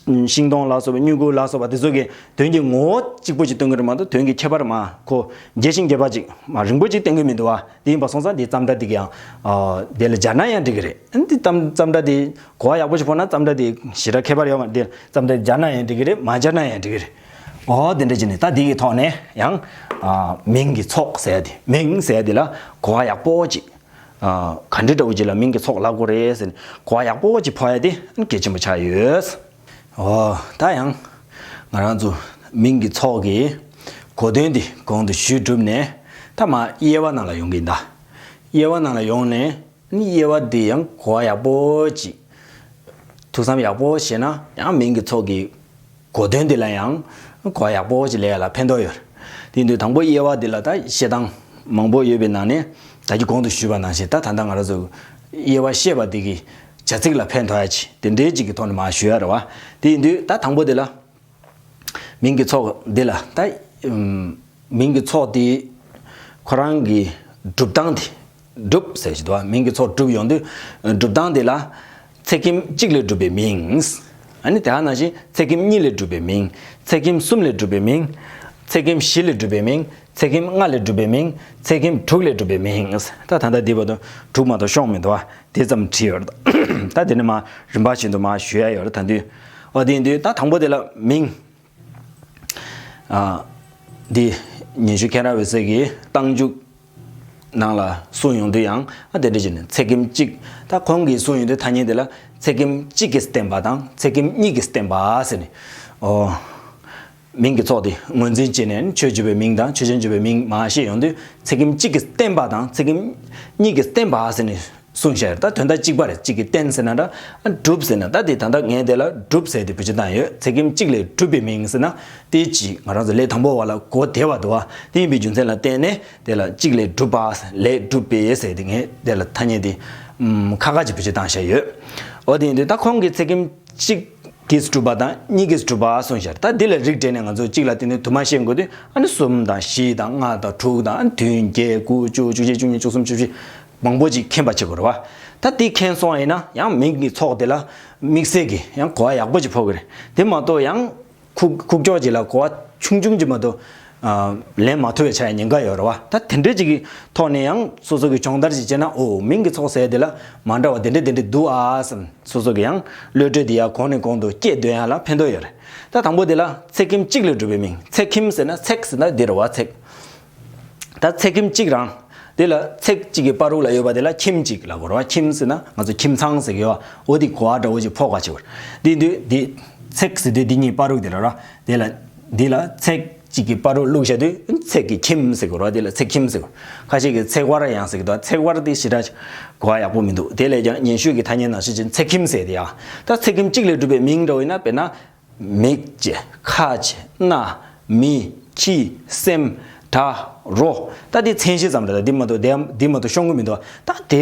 པ། ཤིང་སྡོང་ལ་སོགས་པ། སྨྱུ་གུ་ལ་སོགས་པ་དེ་ཚོ་གི་དོན་གྱི་ངོ་བོ་གཅིག་པོ་ཅིག་སྟོན་གི་རེད་མ་གཏོགས། དོན་གྱི་ཁྱད་པར་མ་ཁོ་རྒྱས་ཤིང་རྒྱས་པ་ཅིག་མ་རིང་པོ་ཅིག་སྟོན་གི་མི་འདུག་བ། དེ་ཡིན་པ་སོང་ཙང་དེ་ཙམ་སྒྲ་དེ་གི་ཡང་། ཨ། དེ་ལ་སྦྱར་ན་ཡང་འགྲིག་གི་རེད། འདི་ཙམ་ཙམ་སྒྲ་དེ་གོ་བ་ཡག་པོ་ཞིག་ཕོག་ན་ཙམ་སྒྲ་དེ་ཞེ་དྲག་ཁྱད་པར་ཡོད་མ་རེད། དེ་ཙམ་སྒྲ་སྦྱར་ན་ཡང་འགྲིག་གི་རེད། མ་སྦྱར་ན་ཡང་འགྲིག་གི་རེད། འོ་དེ་འདྲ་བྱས་ནས་ད་དེ་གི་ཐོག་ནས་ཡང་། ཨ། མིང་གི་ཚོགས་ཟེར་ཡ་དེ། མིང་ཟེར་ཡ་དེ་ལ་གོ་བ་ཡག་པོ་ཅིག་ཨ། ག་འདྲ་འདྲ་བོ་ཅིག་ལ་མིང་གི་ཚོགས་ལབ་དགོས་རེད་ཟེར་ནས་གོ་བ་ཡག་པོ་ཅིག་ཕོག་ཡ་དེ་གལ་ཆེན་པོ་ཆགས་ཡོད། འོ། ད་ཡང་ང་རང་ཚོ་མིང་གི་ཚོགས་ཀྱི་གོ་དོན་དེ་གོང་དུ་ཞུས་གྲུབ་ནས། ད་མར་དབྱེ་བ་ནང་ལ་ཡོང་གི་ཡིན་ད། དབྱེ་བ་ནང་ལ་ཡོང་ནས། དབྱེ་བ་དེ་ཡང་གོ་བ་ཡག་པོ་ཅིག་ཐུགས་བསམ་ཡག་པོ་བྱས་ན་ཡང་མིང་གི་ཚོགས་ཀྱི་གོ་དོན་དེ་ལ་ཡང་གོ་བ་ཡག་པོ་ཅིག་ལེན་ཡ་ལ་ཕན་ཐོགས་ཡོད། དེ་ཡིན་དུས་དང་པོ་དབྱེ་བ་འདི་ལ་ད་བཤད་སྟངས་མང་པོ་ཡོད་པའི་ནང་ནས། ད་གིན་གོང་དུ་ཞུས་པ་ནང་བཞིན་ད་ད་ལྟ་ང་རང་ཚོ་དབྱེ་བ་བཤད་པ་འདི་གི་བྱ་ཚིག་ལ་ཕན་ཐོགས་ཡ་ཅིག་དེ་འདྲའི་ཅིག་གི་ཐོག་ནས་མར་ཞུ་ཡ་རེད་བ། དེ་ཡིན་དུས་ད་དང་པོ་འདི་ལ། མིང་གི་ཚོགས་འདི་ལ་ད། ཨུམ། མིང་གི་ཚོགས་འདི་ཁོ་རང་གི་གྲུབ་སྟངས་དེ། གྲུབ་ཟེར་གྱི་འདུག་བ། མིང་གི་ཚོགས་གྲུབ་ཡོང་དུས་གྲུབ་སྟངས་དེ་ལ་ཚེག་ཁྱིམ་གཅིག་ལས་གྲུབ་པའི་མིང་། ཨ་ནི་དེ་ག་ནང་བཞིན་ཚེག་ཁྱིམ་གཉིས་ལས་གྲུབ་པའི་མིང་། ཚེག་ཁྱིམ་གསུམ་ལས་གྲུབ་པའི་མིང་། ཚེག་ཁྱིམ་བཞི་ལས་གྲུབ་པའི་མིང་། ཚེག་ཁྱིམ་ལྔ་ལས་གྲུབ་པའི་མིང་། ཚེག་ཁྱིམ་དྲུག་ལས་གྲུབ་པའི་མིང་། ད་ད་ལྟ་འདི་བར་དུ་དྲུག་མ་གཏོགས་ཤོང་མི་འདུག་བ། དེ་ཙམ་བྲིས་ཡོད་རེད། ད་དེ་ནས་མར་རིམ་པ་བཞིན་དུ་མར་ཞུ་ཡ་ཡོད་རེད། ད་དུས། འོ་དེ་ཡིན་དུས་ད་དང་པོ་དེ་ལ་མིང་། ཨ། འདི་ཉན་ཞུ་མཁན་རབ་འོད་ཟེར་གྱི་རྟགས་འཇུག་ནང་ལ་གསུངས་ཡོང་དུས་ཡང་། ཨ། དེ་འདྲ་བྱས་ནས་ཚེག་ཁྱིམ་གཅིག་ད་ཁོང་གིས་གསུངས་ཡོང་དུས་ཐ་སྙད་དེ་ལ་ཚེག་ཁྱིམ་གཅིག་གིས་བསྟན་པ་དང་ཚེག་ཁྱིམ་གཉིས་ཀྱིས་བསྟན་པ་ཟེར་ནས། འོ། མིང་གི་ཚོགས་དེ་ངོས་འཛིན་བྱས་ནས་ཆོས་བརྗོད་པའི་མིང་དང་ཆོས་ཅན་བརྗོད་པའི་མིང་མར་བཤད་ཡོང་དུས། ཚེག་ཁྱིམ་གཅིག་གིས་བསྟན་པ་དང་ཚེག་ཁྱིམ་གཉིས་ཀྱིས་བསྟན་པ་ཟེར་ནས་གསུངས་བཞག་ཡོད། ད་དོན་དག་གཅིག་པ་རེད། གཅིག་གིས་བསྟན་ཟེར་ན་འདྲ། ཨ། གྲུབ་ཟེར་ན་ད་དེ་ད་ལྟ་ངས་དེ་ལ་གྲུབ་ཟེར་ཏེ་བེད་སྤྱོད་བཏང་ཡོད། ཚེག་ཁྱིམ་གཅིག་ལས་གྲུབ་པའི་མིང་ཟེར་ན་དེ་ཅིག་ང་རང་ཚོ་ལས་དང་པོ་བ་ལ་གོ་བདེ་བ་འདུག་བ། དེ་ཡིན་པའི་རྒྱུ་མཚན་ལ་བརྟེན་ནས་དེ་ལ་གཅིག་ལས་གྲུབ་པ། ལས་གྲུབ་པའི་ཟེར་ཏེ་ངས་དེ་ལ་ཐ་སྙད་དེ། ཨམ། ཁ་ཁ་ཅིག་བེད་སྤྱོད་བཏང་བཞག་ཡོད། འོ་དེ་ཡིན་དུས་ད་ཁོང་གིས་ཚེག་ཁྱིམ་གཅིག་གིས་གྲུབ་པ་དང་གཉིས་ཀྱིས་གྲུབ་པ་གསུངས་ཤར། ད་འདི་ལ་རིགས་བསྒྲེས་ནས་ང་ཚོ་གཅིག་ལ་བརྟེན་ནས་དུ་མ་བཤད་དགོས་དུས། ཨ་ནི་གསུམ་དང་བཞི་དང་ལྔ་དང་དྲུག་དང་། ཨ་ནི་བདུན། བརྒྱད། དགུ། བཅུ། བཅུ་གཅིག། བཅུ་གཉིས། བཅུ་གསུམ། བཅུ་བཞི། མང་པོ་ཅིག་མཁྱེན་པ་བྱེད་དགོས་རེད་བ། ད་འདི་མཁྱེན་སོང་བ་ཡིན་ན་ཡང་མིང་གི་ཚོགས་དེ་ལ་དམིགས་བསལ་གྱི་ཡང་གོ་བ་ཡག་པོ་ཅིག་ཕོག་གི་རེད། དེ་མ་གཏོགས་ཡང་ཁུག་ཁུག་ཀྱོག་ཅིག་ལ་གོ་བ་ཆུང་ཆུང་ཅིག་མ་གཏོགས། ཨ། ལེན་མ་ཐུབ་པའི་ཆགས་ཡ་ཉེན་ཁ་ཡོད་རེད་བ། ད་དེ་འདྲ་ཅིག་གི་ཐོག་ནས་ཡང་སོ་སོ་གི་སྦྱོང་བརྡར་ཅིག་བྱས་ན། འོ། མིང་གི་ཚོགས་ཟེར་དེ་ལ་མ་འདྲ་བ་དེ་འདྲ་དེ་འདྲ་འདུག་ཨ་བསམ། སོ་སོ་གི་ཡང་བློ་གྲོས་དེ་ཡར་གོང་ནས་གོང་དུ་སྐྱེད་འདོན་ཡ་ལ་ཕན་ཐོགས་ཡོད་རེད། ད་དང་པོ་དེ་ལ་ཚེག་ཁྱིམ་གཅིག་ལས་གྲུབ་པའི་མིང་། ཚེག་ཁྱིམ་ཟེར་ན་ཚེག་ཟེར་ན་འདི་རེད་བ། ཚེག་ད་ཚེག་ཁྱིམ་གཅིག་རང་། དེ་ལ་ཚེག་གཅིག་གི་བར་རུ་ལ་ཡོད་པ་དེ་ལ་ཁྱིམ་གཅིག་ལབ་དགོས་རེད་བ། ཁྱིམ་ཟེར་ན་ང་ཚོ་ཁྱིམ་ཚང་ཟེར་གི་ཡོད་བ། འོ་དེ་གོ་བ་འདྲ་བོ་ཅིག་ཕོག་པ་བྱེད་དགོས་རེད། དེ་དུས་དེ་ཚེག་ཟེར་དུས་དེ་གཉིས་བར་རུ་དེ་ལ་ར། དེ་ལ་དེ་ལ་ཚེག་གཅིག་གི་བར་རུ་བླུགས་བཞག་དུས་ཚེག་གི་ཁྱིམ་ཟེར་དགོས་རེད་བ། དེ་ལ་ཚེག་ཁྱིམ་ཟེར་དགོས། ཁ་ཤས་ཀྱིས་ཚེག་བར་ཡང་ཟེར་གི་འདུག་ཚེག་བར་དེ་ཞེ་དྲག་གོ་བ་ཡག་པོ་མི་འདུག་དེ་ལས་ཀྱང་སྙན་ཞུ་གི་ཐ་སྙད་ནང་བཞིན་བྱས་ཚེག་ཁྱིམ་ཟེར་དེ་ཡང་། ད་ཚེག་ཁྱིམ་གཅིག་ལས་གྲུབ་པའི་མིང་འདྲ་བོ་ཡིན་ན། དཔེར་ན། མིག་བྱས། ཁ་བྱས། སྣ། མིག། ཁྱི། སེམས། དྲ། རོ། ད་དེ་མཚན་གཞི་ཙམ་རེད། ད་འདི་མ་གཏོགས་དེ་འདི་མ་གཏོགས་ཤོང་གི་མི་འདུག་ད་དེ་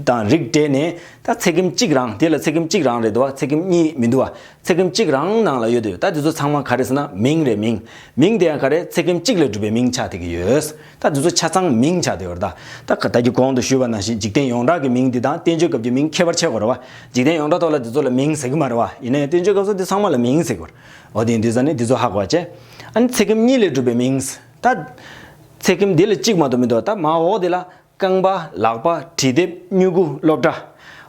དང་རིགས་བསྒྲེས་ནས་ད་ཚེག་ཁྱིམ་གཅིག་རང་། དེ་ལ་ཚེག་ཁྱིམ་གཅིག་རང་རེད་འདུག་བ། ཚེག་ཁྱིམ་གཉིས་མི་འདུག་བ། ཚེག་ཁྱིམ་གཅིག་རང་ནང་ལ་ཡོད་དུས་ད་དེ་ཚོ་ཚང་མ་ག་རེ་ཟེར་ན་མིང་རེད། མིང་། མིང་དེ་ཡང་ག་རེ། ཚེག་ཁྱིམ་གཅིག་ལས་གྲུབ་པའི་མིང་ཆགས་བསྡད་ཀྱི་ཡོད། ད་དེ་ཚོ་ཆ་ཚང་མིང་ཆགས་བསྡད་ཡོད་རེད། ད་ད་ག་ད་གིན་གོང་དུ་ཞུས་པ་ནང་བཞིན་འཇིག་རྟེན་ཡོངས་གྲགས་ཀྱི་མིང་འདི་དང་བསྟན་བཅོས་སྐབས་ཀྱི་མིང་ཁྱད་པར་ཕྱེ་དགོས་རེད་བ། འཇིག་རྟེན་ཡོངས་གྲགས་ཐོག་ལ་འདི་ཚོ་ལ་མིང་ཟེར་གྱི་མ་རེད་བ། ཡིན་ན་ཡང་བསྟན་བཅོས་སྐབས་སུ་འདི་ཚང་མ་ལ་མིང་ཟེར་དགོས་རེད། འོ་དེ་འདི་ཟ་ནི་འདི་ཚོ་ཧ་གོ་བ་བྱས། ཨ་ནི་ཚེག་ཁྱིམ་གཉིས་ལས་གྲུབ་པའི་མིང་། ད་ཚེག་ཁྱིམ་འདི་ལ་གཅིག་མ་གཏོགས་མི་འདུག་ད་མར་འོག་དེ་ལ་རྐང་པ། ལག་པ། འབྲི་དེབ། སྨྱུ་གུ། སློབ་གྲྭ།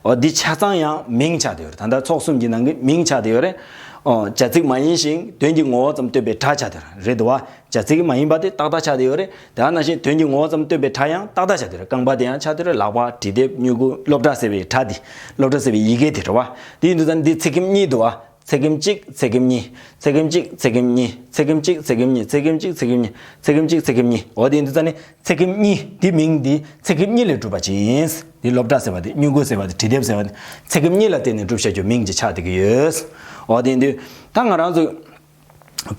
འོ་འདི་ཆ་ཚང་ཡང་མིང་ཆགས་བསྡད་ཡོད་རེད། ད་ལྟ་ཚོགས་གསུམ་གྱི་ནང་གི་མིང་ཆགས་བསྡད་ཡོད་རེད། འོ་བྱ་ཚིག་མ་ཡིན་ཞིང་དོན་གྱི་ངོ་བོ་ཙམ་སྟོན་པའི་སྒྲ་ཆགས་བསྡད་ཡོད་རེད་དོ། བྱ་ཚིག་མ་ཡིན་པ་དེ་ཏག་ཏག་ཆགས་བསྡད་ཡོད་རེད། དེ་ནང་བཞིན་དོན་གྱི་ངོ་བོ་ཙམ་སྟོན་པའི་སྒྲ་ཡང་ཏག་ཏག་ཆགས་བསྡད་ཡོད་རེད། རྐང་པ་དེ་ཡང་ཆགས་བསྡད་ཡོད་རེད། ལག་པ། འབྲི་དེབ། སྨྱུ་གུ། སློབ་གྲྭ་ཟེར་བའི་སྒྲ་དེ། སློབ་གྲྭ་ཟེར་བའི་ཡི་གེ་དེ་རེད་བ། དེ་ཡིན་དུས་ཙང་འདི་ཚེག་ཁེམ་གཉིས་འདུག་བ། ཚེག་ཁེམ་གཅིག་ཚེག་ཁེམ་གཉིས། ཚེག་ཁེམ་གཅིག་ཚེག་ཁེམ་གཉིས། ཚེག་ཁེམ་གཅིག་ཚེག་ཁེམ་གཉིས། ཚེག་ཁེམ་གཅིག་ཚེག་ཁེམ་གཉིས། ཚེག་ཁེམ་གཅིག་ཚེག་ཁེམ་གཉིས། འོ་དེ་ཡིན་དུས་ཙང་ནི་ཚེག་ཁེམ་གཉིས། འདི་མིང་འདི་ཚེག་ཁེམ་གཉིས་ལས་གྲུབ་པ་ཅིག་ཡིན། འདི་སློབ་གྲྭ་ཟེར་བ་དེ། སྨྱུ་གུ་ཟེར་བ་དེ། འབྲི་དེབ་ཟེར་བ་དེ། ཚེག་ཁེམ་གཉིས་ལ་བརྟེན་ནས་གྲུབ་བཞག་རྒྱུ་མིང་ཅིག་ཆགས་བསྡད་ཀྱི་ཡོད། འོ་དེ་ཡིན་དུས་ད་ང་རང་ཚོ་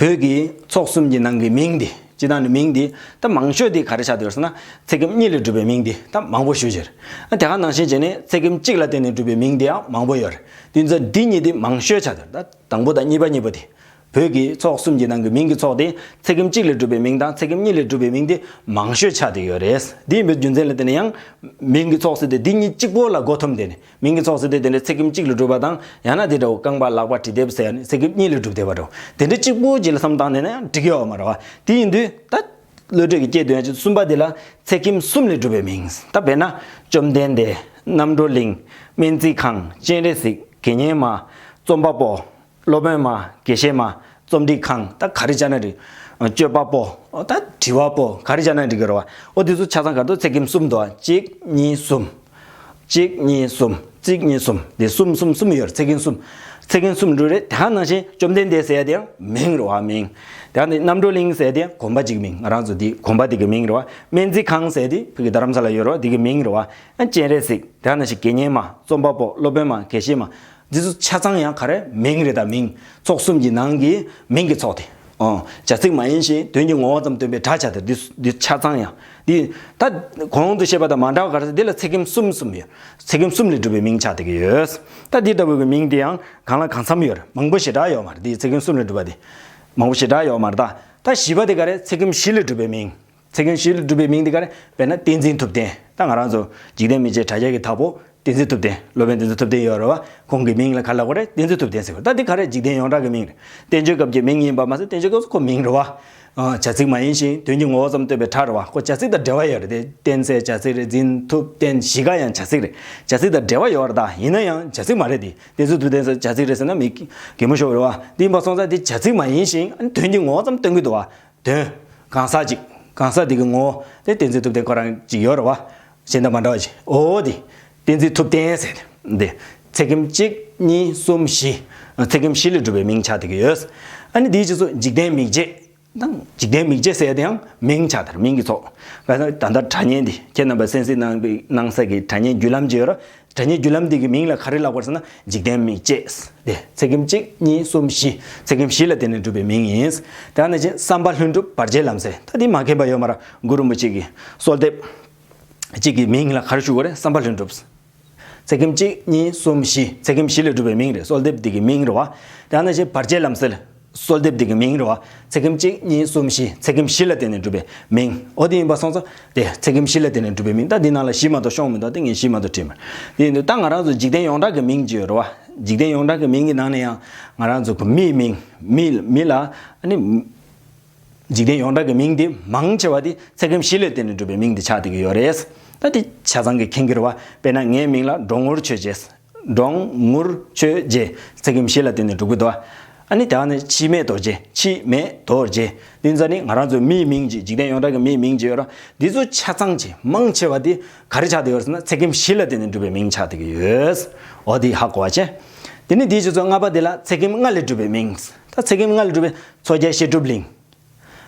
བོད་ཀྱི་ཚོགས་གསུམ་གྱི་ནང་གི་མིང་འདི། སྤྱིར་བཏང་ནི་མིང་འདི་ད་མང་ཤོས་འདི་ག་རེ་ཆགས་བསྡད་ཡོད་ཟེར་ན། ཚེག་ཁེམ་གཉིས་ལས་གྲུབ་པའི་མིང་འདི་ད་མང་པོ་ཞེ་པོ་ཅིག་རེད། ཨ་དེ་ག་ནང་བཞིན་བྱས་ནས་ཚེག་ཁེམ་གཅིག་ལ་བརྟེན་ནས་གྲུབ་པའི་མིང་འདི་ཡང་མང་པོ་ཡོད་རེད། དེ་ཚོ་འདི་གཉིས་འདི་མང་ཤོས་ཆགས་བསྡད་ཡོད་རེད། ད་དང་པོ་དང་གཉིས་པ་གཉིས་པ་དེ། བོད་ཀྱི་ཚོགས་གསུམ་གྱི་ནང་གི་མིང་གི་ཚོགས་དེ་ཚེག་ཁེམ་གཅིག་ལས་གྲུབ་པའི་མིང་དང་ཚེག་ཁེམ་གཉིས་ལས་གྲུབ་པའི་མིང་དེ་མང་ཤོས་ཆགས་བསྡད་ཡོད་རེད། དེ་ཡིན་པའི་རྒྱུ་མཚན་ལ་བརྟེན་ནས་ཡང་མིང་གི་ཚོགས་ཟེར་དེ་འདི་གཉིས་གཅིག་པོ་ལ་མགོ་འཐོམས་བསྡད་ནས། མིང་གི་ཚོགས་ཟེར་དེ་དེ་འདྲ་ཚེག་ཁེམ་གཅིག་ལས་གྲུབ་པ་དང་། ཡང་ན་དེ་འདྲ་བོ་རྐང་པ། ལག་པ། འབྲི་དེབ་ཟེར་ཡ་ནི་ཚེག་ཁེམ་གཉིས་ལས་གྲུབ་བསྡད་པ་འདྲ་བོ། དེ་འདྲ་གཅིག་པོ་ཅིག་ལ་བསམ་བཏང་ནས་ན་ཡང་འགྲིག་གི་ཡོད་མ་རེད་བ། དེ་ཡིན་དུས་ད་བློ་གྲོས་ཀྱི་སྐྱེས་དོན་ཡང་གཅིག་གསུམ་པ་དེ་ལ་ཚེག་ཁེམ་གསུམ་ལས་གྲུབ་པའི་མིང་། ད་དཔེར་ན་བཅོམ་ལྡན་འདས། རྣམ་གྲོལ་གླིང་། སྨན་རྩིས་ཁང་། སྤྱན་རས་གཟིགས། དགེ་བསྙེན་མ། རྩོམ་པ་པོ། སློབ་དཔོན་མ། དགེ་བཤེས་མ། རྩོམ་སྒྲིག་ཁང་། ད་ག་རེ་བྱས་ན་འགྲིག་སྤྱོད་པ་པོ། ད་དྲི་བ་པོ། ག་རེ་བྱས་ན་འགྲིག་གི་རེད་བ། འོ་དེ་ཚོ་ཆ་ཚང་ག་རེ་འདུག་ཚེག་ཁེམ་གསུམ་འདུག་གཅིག་གཉིས་གསུམ། གཅིག་གཉིས་གསུམ། གཅིག་གཉིས་གསུམ། དེ་གསུམ་གསུམ་གསུམ་ཡོད་རེད། ཚེག་ཁེམ་གསུམ། ཚེག་ཁེམ་གསུམ་འགྲོ་རེད། དེ་ག་ནང་བཞིན་བཅོམ་ལྡན་འདས་ཟེར་ཡ་དེ་ཡང་མིང་རེད་བ། མིང་། དེ་ག་ནི་རྣམ་གྲོལ་གླིང་ཟེར་ཡ་དེ་ཡང་དགོན་པ་གཅིག་མིང་། ང་རང་ཚོ་འདི་དགོན་པ་འདི་གི་མིང་རེད་བ། སྨན་རྩིས་ཁང་ཟེར་ཡ་དེ་བོད་ཀྱི་རྡ་རམ་ས་ལ་ཡོད་རེད་བ། འདི་གི་མིང་རེད་བ། ཨ་སྤྱན་རས་གཟིགས། དེ་ག་ནང་བཞིན་དགེ་བསྙེན་མ། རྩོམ་པ་པོ། སློབ་དཔོན་མ། དགེ་བཤེས་མ། འདི་ཚོ་ཆ་ཚང་ཡང་ག་རེ་མིང་རེད། ད་མིང་། ཚོགས་གསུམ་གྱི་ནང་གི་མིང་གི་ཚོགས་དེ། ཨོ། བྱ་ཚིག་མ་ཡིན་ཞིང་དོན་གྱི་ངོ་བོ་ཙམ་སྟོན་པའི་སྒྲ་ཆགས་དེ། འདི་འདི་ཆ་ཚང་ཡང་འདི། ད་གོང་དུ་བཤད་པ་དང་མ་འདྲ་བ་ག་རེ་ཟེར། འདི་ལ་ཚེག་ཁེམ་གསུམ་གསུམ་ཡོད། ཚེག་ཁེམ་གསུམ་ལས་གྲུབ་པའི་མིང་ཆགས་བསྡད་ཀྱི་ཡོད། ད་འདི་ལྟ་བུ་གི་མིང་དེ་ཡང་གང་ལ་གང་འཚམ་ཡོད་རེད། མང་པོ་ཞེ་དྲག་ཡོད་མ་རེད། འདི་ཚེག་ཁེམ་གསུམ་ལས་གྲུབ་པ་དེ་མང་པོ་ཞེ་དྲག་ཡོད་མ་རེད། ད་ད་བཞི་པ་དེ་ག་རེ། ཚེག་ཁེམ་བཞི་ལས་གྲུབ་པའི་མིང་། ཚེག་ཁེམ་བཞི་ལས་གྲུབ་པའི་མིང་དེ་ག་རེ། དཔེར་ན་བསྟན་འཛིན་ཐུབ་བསྟན། ད་ང་རང་ཚོ་འཇིག་རྟེན་མིག་འབྱེད་དྲ་རྒྱ་གི་དྭགས་པོ་བསྟན་འཛིན་ཐུབ་བསྟན། སློབ་དཔོན་བསྟན་འཛིན་ཐུབ་བསྟན་ཡོད་རེད་བ། ཁོང་གི་མིང་ལ་ག་རེ་ལབ་དགོས་རེད། བསྟན་འཛིན་ཐུབ་བསྟན་ཟེར་དགོས་རེད། ད་འདི་ག་རེ། འཇིག་རྟེན་ཡོངས་གྲགས་ཀྱི་མིང་རེད། བསྟན་བཅོས་སྐབས་ཀྱི་མིང་ཡིན་པ་མ་ཟད། བསྟན་བཅོས་སྐབས་སུ་ཁོ་མིང་རེད་བ། ཨ། བྱ་ཚིག་མ་ཡིན་ཞིང་དོན་གྱི་ངོ་བོ་ཙམ་སྟོན་པའི་སྒྲ་རེད་བ། ཁོ་བྱ་ཚིག་དང་འབྲེལ་བ་ཡོད་རེད་དེ། བསྟན་ཟེར་བྱ་ཚིག་རེད། འཛིན། ཐུབ། བསྟན། བཞི་ཀ་ཡང་བྱ་ཚིག་རེད། བྱ་ཚིག་དང་འབྲེལ་བ་ཡོད་རེད། ད་ཡིན་ན་ཡང་བྱ་ཚིག་མ་རེད་དེ། བསྟན་འཛིན་ཐུབ་བསྟན་ཟེར་བྱ་ཚིག་རེད་ཟེར་ན་མི་གད་མོ་ཤོར་རེད་བ། དེ་ཡིན་པ་སོང་ཙང་དེ་བྱ་ཚིག་མ་ཡིན་ཞིང་དོན་གྱི་ངོ་བོ་ཙམ་སྟོན་གྱི་འདུག་བ། དོན། གང་ཟག་ཅིག་གང་ཟག་དེ་གི་ངོ་བོ་དེ་བསྟན་འཛིན་ཐུབ་བསྟན་ཁོ་རང་ཅིག་ཡོད་རེད་བ། གཞན་དང་མ་འདྲ་བ་ཅིག་འོ་དེ། བསྟན་འཛིན་ཐུབ་བསྟན་ཟེར་དེ། ཚེག་ཁེམ་གཅིག་གཉིས་གསུམ་བཞི། ཚེག་ཁེམ་བཞི་ལས་གྲུབ་པའི་མིང་ཆགས་བསྡད་ཀྱི་ཡོད། ཨ་ནི་དེའི་རྗེས་སུ་འཇིག་རྟེན་མིག་འབྱེད། ད་འཇིག་རྟེན་མིག་འབྱེད་ཟེར་ཡ་དེ་ཡང་མིང་ཆགས་དེར། མིང་གི་ཚོགས། ད་ལྟ་སྒྲ་སྙན་འདི་ཁྱེད་རྣམ་པ་གསན་གཟིགས་གནང་བའི་གནང་ས་གི་སྒྲ་སྙན་བརྒྱུད་ལམ་ཅིག་ཡོད་རེད། སྒྲ་སྙན་བརྒྱུད་ལམ་འདི་གི་མིང་ལ་ག་རེ་ལབ་དགོས་ཟེར་ན། འཇིག་རྟེན་མིག་འབྱེད་དེ། ཚེག་ཁེམ་གཅིག་གཉིས་གསུམ་བཞི། ཚེག་ཁེམ་བཞི་ལ་བརྟེན་ནས་གྲུབ་པའི་མིང་ཡིན། དེ་ནང་བཞིན་བསམ་པ་ལྷུན་གྲུབ་བར་ཆད་ལམ་སེལ། ད་འདི་མ་མཁྱེན་པ་ཡོད་མ་རེད། གུ་རུ་རིན་པོ་ཆེ་གི་གསོལ་འདེབས་གཅིག་གི་མིང་ལ་ག་རེ་ཞུ་དགོས་རེད། བསམ་པ་ལྷུན་གྲུབ། ཚེག་ཁེམ་གཅིག་གཉིས་གསུམ་བཞི། ཚེག་ཁེམ་བཞི་ལས་གྲུབ་པའི་མིང་རེད། གསོལ་འདེབས་འདི་གི་མིང་རེད་བ། དེ་ནང་བཞིན་བར་ཆད་ལམ་སེལ། གསོལ་འདེབས་འདི་གི་མིང་རེད་བ། ཚེག་ཁེམ་གཅིག་གཉིས་གསུམ་བཞི། ཚེག་ཁེམ་བཞི་ལ་བརྟེན་ནས་གྲུབ་པའི་མིང་། འོ་དེ་ཡིན་པ་སོང་ཙང་དེ་ཚེག་ཁེམ་བཞི་ལ་བརྟེན་ནས་གྲུབ་པའི་མིང་། ད་འདི་ནང་ལ་བཞི་མ་གཏོགས་ཤོང་མི་འདུག་དེ་ངས་བཞི་མ་གཏོགས་བྲིས་མ། དེ་ཡིན་དུས་ད་ང་རང་ཚོ་འཇིག་རྟེན་ཡོངས་གྲགས་ཀྱི་མིང་ཅིག་ཡོད་རེད་བ། འཇིག་རྟེན་ཡོངས་གྲགས་ཀྱི་མིང་གི་ནང་ནས་ཡང་ང་རང་ཚོ་གི་མིའི་མིང་། མི། མི་ལ་ཨ་ནི། འཇིག་རྟེན་ཡོངས་གྲགས་ཀྱི་མིང་དེ་མང་ཆེ་བ་དེ་ཚེག་ཁེམ་བཞི་ལ་བརྟེན་ནས་གྲུབ་པའི་མིང་དེ་ཆགས་བསྡད་ཀྱི་ཡོད་རེད། ད་དེ་ཆ་ཚང་གིས་མཁྱེན་གྱི་རེད་བ། དཔེར་ན་ངའི་མིང་ལ་འབྲོང་ངུར་ཆོས་རྗེ། འབྲོང་ངུར་ཆོས་རྗེ། ཚེག་ཁེམ་བཞི་ལ་བརྟེན་ནས་གྲུབ་ཀྱི་འདུག་ཨ་ནི་དེ་ནས་འཆི་མེད་རྡོ་རྗེ། འཆི་མེད་རྡོ་རྗེ། དེ་ཚོ་ནི་ང་རང་ཚོའི་མིའི་མིང་ཅིག་འཇིག་རྟེན་ཡོངས་གྲགས་ཀྱི་མིའི་མིང་ཅིག་ཡོད་རེད། འདི་ཚོ་ཆ་ཚང་ཅིག་མང་ཆེ་བ་དེ་ག་རེ་ཆགས་བསྡད་ཡོད་རེད་ཟེར་ན། ཚེག་ཁེམ་བཞི་ལ་བརྟེན་ནས་གྲུབ་པའི་མིང་ཆགས་བསྡད་ཀྱི་ཡོད། འོ་དེ་ཧ་གོ་བ་བྱས། དེ་ནས་དེའི་རྗེས་སུ་ལྔ་པ་དེ་ལ་ཚེག་ཁེམ་ལྔ་ལས་གྲུབ་པའི་མིང་། ད་ཚེག་ཁེམ་ལྔ་ལས་གྲུབ་པའི་མཚོ་རྒྱལ་བཤད་སྒྲུབ་གླིང་།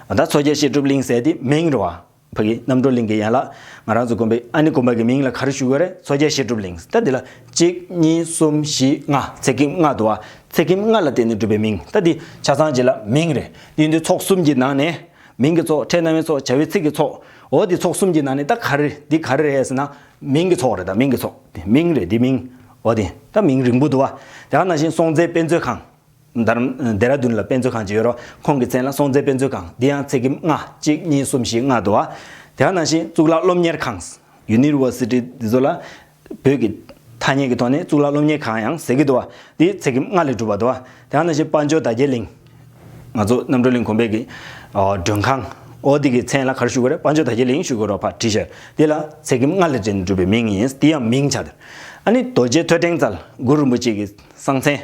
ད་མཚོ་རྒྱལ་བཤད་སྒྲུབ་གླིང་ཟེར་དེ་མིང་རེད་བ། ཕ་གི་རྣམ་གྲོལ་གླིང་གི་ཡན་ལག་ང་རང་ཚོ་དགོན་པའི་ཨ་ནི་དགོན་པ་གི་མིང་ལ་ག་རེ་ཞུ་དགོས་རེད། མཚོ་རྒྱལ་བཤད་སྒྲུབ་གླིང་། ད་འདི་ལ་གཅིག་གཉིས་གསུམ་བཞི་ལྔ། ཚེག་ཁེམ་ལྔ་འདུག་བ། ཚེག་ཁེམ་ལྔ་ལ་བརྟེན་ནས་གྲུབ་པའི་མིང་། ད་འདི་ཆ་ཚང་ཅིག་ལ་མིང་རེད། འདི་འདི་ཚོགས་གསུམ་གྱི་ནང་ནས་མིང་གི་ཚོགས། ཕྲད་རྣམ་དབྱེ་ཚོགས། བྱ་བའི་ཚིག་གི་ཚོགས། འོ་འདི་ཚོགས་གསུམ་གྱི་ནང་ནས་ད་ག་རེ་འདི་ག་རེ་རེད་ཟེར་ན། མིང་གི་ཚོགས་རེད། ད་མིང་གི་ཚོགས་དེ་མིང་རེད། འདི་མིང་། འོ་དེ་ད་མིང་རིང་པོ་འདུག་བ། དེ་ག་ནང་བཞིན་སྲོང་བཙན་དཔེ་མཛོད་ཁང་། རྡ་རམ། ལྡེ་ར་ལྡུན་ལ་དཔེ་མཛོད་ཁང་ཅིག་ཡོད་རེད། ཁོང་གི་མཚན་ལ་སྲོང་བཙན་དཔེ་མཛོད་ཁང་། འདི་ཡང་ཚེག་ཁེམ་ལྔ། གཅིག་གཉིས་གསུམ་བཞི་ལྔ་འདུག་བ། དེ་ག་ནང་བཞིན་གཙུག་ལག་སློབ་གཉེར་ཁང་། ཡུ་ནི་ཝར་སི་ཊི་འདི་ཚོ་ལ་བོད་ཀྱི་ཐ་སྙད་ཀྱི་ཐོག་ནས་གཙུག་ལག་སློབ་གཉེར་ཁང་ཡང་ཟེར་གྱི་འདུག་བ། འདི་ཚེག་ཁེམ་ལྔ་ལས་གྲུབ་པ་འདུག་བ། དེ་ག་ནང་བཞིན་དཔལ་འབྱོར་དར་རྒྱས་གླིང་། ང་ཚོ་རྣམ་གྲོལ་གླིང་དགོན་པའི་གི་ཨ་མགྲོན་ཁང་། འོ་དེ་གི་མཚན་ལ་ག་རེ་ཞུ་དགོས་རེད། དཔལ་འབྱོར་དར་རྒྱས་གླིང་ཞུ་དགོས་རེད་བ། ཕར་བྲིས་ཤག་དེ་ལ་ཚེག་ཁེམ་ལྔ་ལ་བརྟེན་ནས་གྲུབ་པའི་མིང་ཡིན། དེ་ཡང་མིང་ཆགས་དེ། ཨ་ནི་རྡོ་རྗེ་ཐོད་ཕྲེང་རྩལ་གུ་རུ་རིན་པོ་ཆེ་གི་གསང་མཚན།